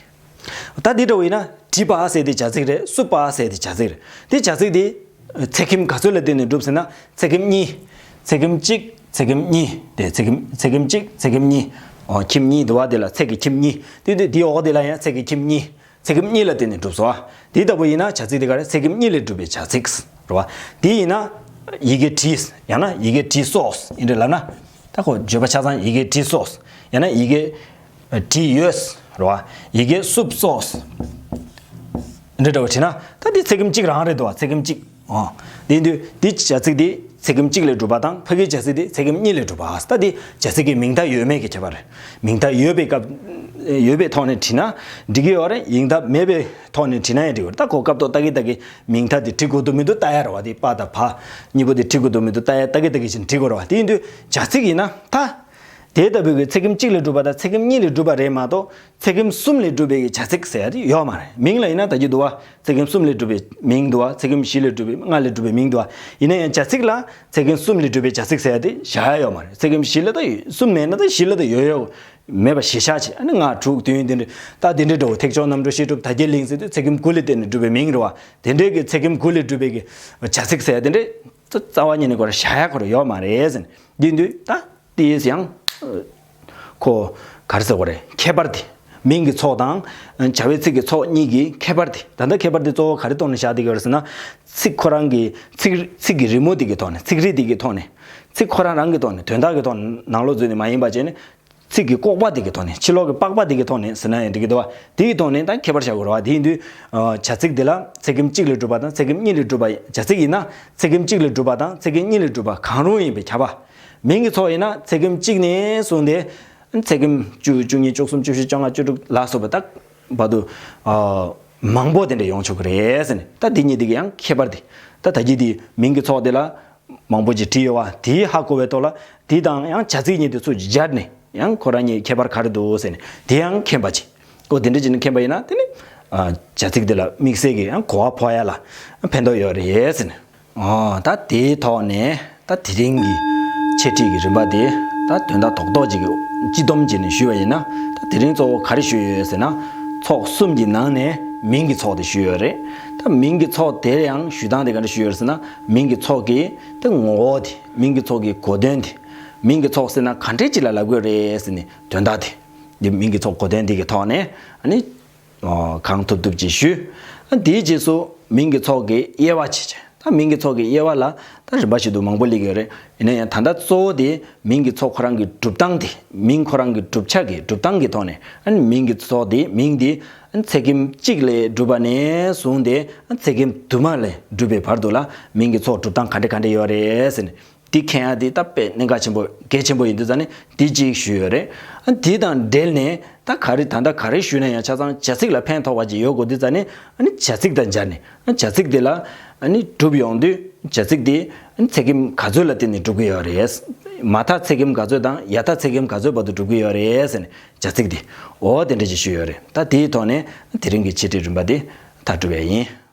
ད་དེ་འདྲ་བོ་ཡིན་ན་བྲིས་པ་ཟེར་དེ་བྱ་ཚིག་རེད། བསུབས་པ་ཟེར་དེ་བྱ་ཚིག་རེད། དེ་བྱ་ཚིག་དེ་ཚེག་ཁེམ་ག་ཚོད་ལ་བརྟེན་ནས་གྲུབ་ཟེར་ན་ཚེག་ཁེམ་གཉིས། ཚེག་ཁེམ་གཅིག་ཚེག་ཁེམ་གཉིས། དེ་ཚེག་ཁེམ། ཚེག་ཁེམ་གཅིག་ཚེག་ཁེམ་གཉིས། འོ་ཁེམ་གཉིས་འདུག་བ། དེ་ལ་ཚེག་གི་ཁེམ་གཉིས། དེ་དེ་དེའི་འོག་དེ་ལ་ཡང་ཚེག་གི་ཁེམ་གཉིས། ཚེག་ཁེམ་གཉིས་ལ་བརྟེན་ནས་གྲུབ་སོང་བ། དེ་ལྟ་བུ་ཡིན་ན་བྱ་ཚིག་དེ་ག་རེ། ཚེག་ཁེམ་གཉིས་ལས་གྲུབ་པའི་བྱ་ཚིག་རེད་བ། དེ་ཡིན་ན་ཡི་གེ་བྲིས། ཡང་ན་ཡི་གེ་བྲིས་སོང་། ཨེ་འདྲ་ལབ་ན། ད་ཁོ་བརྗོད་པ་ཆ་ཚང་ཡི་གེ་བྲིས་སོང་། ཡང་ན་ཡི་གེ་བྲིས་ཡོད་རེད་བ། ཡི་གེ་བསུབས་སོང་། འདི་འདྲ་བོ་བྲིས་ན་ད་འདི་ཚེག་ཁེམ་གཅིག་རང་རེད་འདུག་བ། ཚེག་ཁེམ་གཅིག་འོ། དེ་དུས་འདི་བྱ་ཚིག་འདི་ཚེག་ཁེམ་གཅིག་ལས་གྲུབ་པ་དང་ཕ་གིའི་བྱ་ཚིག་འདི་ཚེག་ཁེམ་གཉིས་ལས་གྲུབ་པ། ད་འདི་བྱ་ཚིག་གི་མིང་མཐའ་ཡོད་མེད་ཀྱི་ཁྱད་པར་རེད། མིང་མཐའ་ཡོད་པའི་སྐབས། ཡོད་པའི་ཐོག་ནས་བྲིས་ན་འགྲིག་གི་ཡོད་རེད། མིང་མཐའ་མེད་པའི་ཐོག་ནས་བྲིས་ན་ཡང་འགྲིག་གི་རེད། ད་ཁོ་སྐབས་ཐོག་ལྟ་གི་ལྟ་གི་མིང་མཐའ་འདི་བྲི་དགོས་འདུག་མི་འདུག་ལྟ་ཡ་རེད་བ། འདི་པ་དང་བ་གཉིས་པོ་འདི་བྲི་དགོས་འདུག་མི་འདུག་ལྟ་ཡ་ལྟ་གི་ལྟ་གི་བཞིན་བྲི་དགོས་རེད་བ། དེ་ཡིན་དུས་བྱ་ཚིག་ཡིན་ན་ད། དེ་ལྟ་བུའི་གི་ཚེག་ཁེམ་གཅིག་ལས་གྲུབ་པ་དང་ཚེག་ཁེམ་གཉིས་ལས་གྲུབ་པ་རེད་མ་གཏོགས་ཚེག་ཁེམ་གསུམ་ལས་གྲུབ་པའི་གི་བྱ་ཚིག་ཟེར་ཡ་དེ་ཡོད་མ་རེད། མིང་ལ་ཡིན་ན་ད་གི་འདུག་བ། ཚེག་ཁེམ་གསུམ་ལས་གྲུབ་པའི་མིང་འདུག་བ། ཚེག་ཁེམ་བཞི་ལས་གྲུབ་པའི། ལྔ་ལས་གྲུབ་པའི་མིང་འདུག་བ། ཡིན་ན་ཡང་བྱ་ཚིག་ལ་ཚེག་ཁེམ་གསུམ་ལས་གྲུབ་པའི་བྱ་ཚིག་ཟེར་ཡ་དེ་བཞག་ཡ་ཡོད་མ་རེད། ཚེག་ཁེམ་བཞི་ལ་ད་ཡོད། གསུམ་མེད་ན་ད་བཞི་ལ་ད་ཡོད་ཡོད་མེད་པ་གཞི་བཞག་བྱས། ཨ་ནི་ལྔ་དྲུག་བདུན་དེ་འདྲ། ད་དེ་འདྲའི་འདྲ་བོ་ཐེག་མཆོག་རྣམ་གྲོལ་བཤད་སྒྲུབ་དར་རྒྱས་གླིང་ཟེར་དུས་ཚེག་ཁེམ་དགུ་ལས་བརྟེན་ནས་གྲུབ་པའི་མིང་རེད་བ། དེ་འདྲའི་གི་ཚེག་ཁེམ་དགུ་ལས་གྲུབ་པའི་གི་བྱ་ཚིག་ཟེར་ཡ་དེ་འདྲའི་རྩ་བ་ཉིད་ནས་ཁོ་ར་བཞག་ཡ་ཁོ་ར་ཡོད་མ་རེད་ཟེར་ནས། དེ་དུས་ད་དེའི་ཡང་ཁོ་ག་རེ་ཟེར་དགོས་རེད། ཁྱད་པར་དེ། མིང་གི་ཚོགས་དང་བྱ་བའི་ཚིག་གི་ཚོགས་གཉིས་ཀྱི་ཁྱད་པར་དེ། ད་ལྟ་ཁྱད་པར་དེ་གཙོ་བོ་ག་རེ་ཐོག་ནས་བཞག་བསྡད་ཀྱི་ཡོད་རེད་ཟེར་ན། ཚིག་ཁོ་རང་གི་ཚིག་ཚིག་གི་རི་མོ་དེ་གི་ཐོག་ནས། ཚིག་རིས་དེ་གི་ཐོག་ནས། ཚིག་ཁོ་རང་རང་གི་ཐོག་ནས། དོན་དག་གི་ཐོག་ནས་ནང་ལོགས་འཛུལ་ནས་མ་ཡིན་པ་བྱས་ནས། ཚིག་གི་ལྐོག་པ་དེ་གི་ཐོག་ནས། ཕྱི་ལོགས་ཀྱི་པགས་པ་དེ་གི་ཐོག་ནས་ཟེར་ན་ཡང་འགྲིག་གི་འདུག་བ། དེ་གི་ཐོག་ནས་ད་ཁྱད་པར་བཞག་དགོས་རེད་བ། དེ་ཡིན་དུས་བྱ་ཚིག་དེ་ལ་ཚེག་ཁེམ་གཅིག་ལས་གྲུབ་པ་དང་ཚེག་ཁེམ་གཉིས་ལས་གྲུབ་པ། བྱ་ཚིག་ཡིན་ན་ཚེག་ཁེམ་གཅིག་ལས་གྲུབ་པ་དང་ཚེག་ཁེམ་གཉིས་ལས་གྲུབ་པ་གང་རུང་ཡིན་པས་ཁྱབ་པ། མིང་གི་ཚོགས་ཡིན་ན་ཚེག་ཁེམ་གཅིག་ནས་བཟུང་སྟེ། ཚེག་ཁེམ་བཅུ། བཅུ་གཉིས། བཅུ་གསུམ། བཅུ་བཞི། བཅོ་ལྔ། བཅུ་དྲུག་ལ་སོགས་པ་ད་བར་དུ་ཨ་མང་པོ་དེ་འདྲ་ཡོང་ཆོག་གི་རེད་ཟེར་ནས། ད་དེ་གཉིས་དེ་གི་ཡང་ཁྱད་པར་དེ། ད་ད་གི་དེ་མིང་གི་ཚོགས་དེ་ལ་མང་པོ་ཅིག་བྲིས་ཡོད་བ། དེའི་ཧ་གོ་བའི་ཐོག་ལ་དེ་དང་ཡང་བྱ་ཚིག་གཉིས་དེ་ཚུར་སྦྱར་ནས་ཡང་ཁོ་རང་གཉིས་ཁྱད་པར་ག་རེ་འདུག་ཟེར་ནས་དེ་ཡང་མཁྱེན་པ་ཅིག་འོ་དེ་འདྲ་བྱས་ནས་མཁྱེན་པ་ཡིན་ན་དེ་ནི་ཨ་བྱ་ཚིག་དེ་ལ་དམིགས་བསལ་གྱི་ཡང་གོ་བ་ཕོག་ཡ་ལ་ཕན་ཐོགས་ཡོད་རེད་ཟེར་ནས། ཨོ། ད་དེའི་ཐོག་ནས་ད་དེ་རིང་གི་འཆད་ཁྲིད་ཀྱི་རིམ་པ་དེ་ད་དོན་དག་རྡོག་རྡོག་ཅིག་གི་སྤྱི་སྡོམ་བྱས་ནས་ཞུས་པ་ཡིན་ན། ད་དེ་རིང་གཙོ་བོ་ག་རེ་ཞུས་ཡོད་ཟེར་ན། ཚོགས་གསུམ་གྱི་ནང་ནས་མིང་གི་ཚོགས་དེ་ཞུས་ཡོད་རེད། ད་མིང་གི་ཚོགས་དེ་ཡང་ཞུ་སྟངས་དེ་ག་འདྲ་ཞུས་ཡོད་ཟེར་ན། མིང་གི་ཚོགས་ཀྱི་ད་ངོ་བོ་དེ། མིང་གི་ཚོགས་ཀྱི་གོ་དོན་དེ། མིང་གི་ཚོགས་ཟེར་ན་ག་འདྲས་ཅིག་ལ་ལབ་དགོས་རེད་ཟེར་ནས་དོན་དག་དེ། འདི་མིང་གི་ཚོགས་གོ་དོན་འདི་གི་ཐོག་ནས་ཨ་ནི། ཨོ། གང་ཐུབ་ཐུབ་ཅིག་ཞུས། དེའི་རྗེས་སུ་མིང་གི་ཚོགས་ཀྱི་དབྱེ་བ་ཕྱེ་བྱས། ད་མིང་གི་ཚོགས་ཀྱི་དབྱེ་བ་ལ་ད་རིམ་པ་བཞིན་དུ་མང་པོ་སླེབས་ཀྱི་ཡོད་རེད། ཡིན་ན་ཡང་ད་ལྟ་གཙོ་བོ་དེ་མིང་གི་ཚོགས་ཁོ་རང་གི་གྲུབ་སྟངས་དེ། མིང་ཁོ་རང་གི་གྲུབ་ཆ་གི་གྲུབ་སྟངས་ཀྱི་ཐོག་ནས་ཨ་ནི་མིང་གི་ཚོགས་དེ། མིང་དེ་ཨ་ནི་ཚེག་ཁེམ་གཅིག་ལས་གྲུབ་པ་ནས་བཟུང་སྟེ་ཨ་ནི་ཚེག་ཁེམ་དུ་མ་ལས་གྲུབ་པའི་བར་དུ་ལ་མིང་གི་ཚོགས་གྲུབ་སྟངས་ག་འདྲ་ག་འདྲ་ཡོད་རེད་ཟེར་ནས། འདི་མཁྱེན་ཡ་འདི་ད་དཔེ་གནད་འགག་ཆེན་པོ་གལ་ཆེན་པོ་ཡིན་དུས་ཙང་ནས་འདི་གཅིག་ཞུས་ཡོད་རེད། ཨ་འདི་དང་འབྲེལ་ནས་ད་ག་རེ་ད་ལྟ་ག་རེ་ཞུས་ན་ཡང་ཆ་ཚང་བྱ་ཚིག་ལ་ཕན་ཐོགས་པ་ཅིག་ཡོད་དགོས་དུས་ཙང་ནས། ཨ་ནི་བྱ་ཚིག་དང་སྦྱར་ནས། ཨ་བྱ་ཚིག་འདི་ལ་ཨ་ནི་གྲུབ་ཡོང་དུས་བྱ་ཚིག་འདི་ཨ་ནི་ཚེག་ཁེམ་ག་ཚོད་ལ་བརྟེན་ནས་གྲུབ་ཀྱི་ཡོད་རེད། མ་མཐའ་ཚེག་ཁེམ་ག་ཚོད་དང་ཡ་མཐའ་ཚེག་ཁེམ་ག་ཚོད་བར་དུ་གྲུབ་ཀྱི་ཡོད་རེད་ཟེར་ནས་བྱ་ཚིག་འདི། འོ་དེ་འདྲ་ཅིག་ཞུས་ཡོད་རེད། ད་དེའི་ཐོག་ནས་དེ་རིང་གི་འཆད་ཁྲིད་རིམ་པ་འདི་མཐའ་གྲུབ་པ་ཡིན།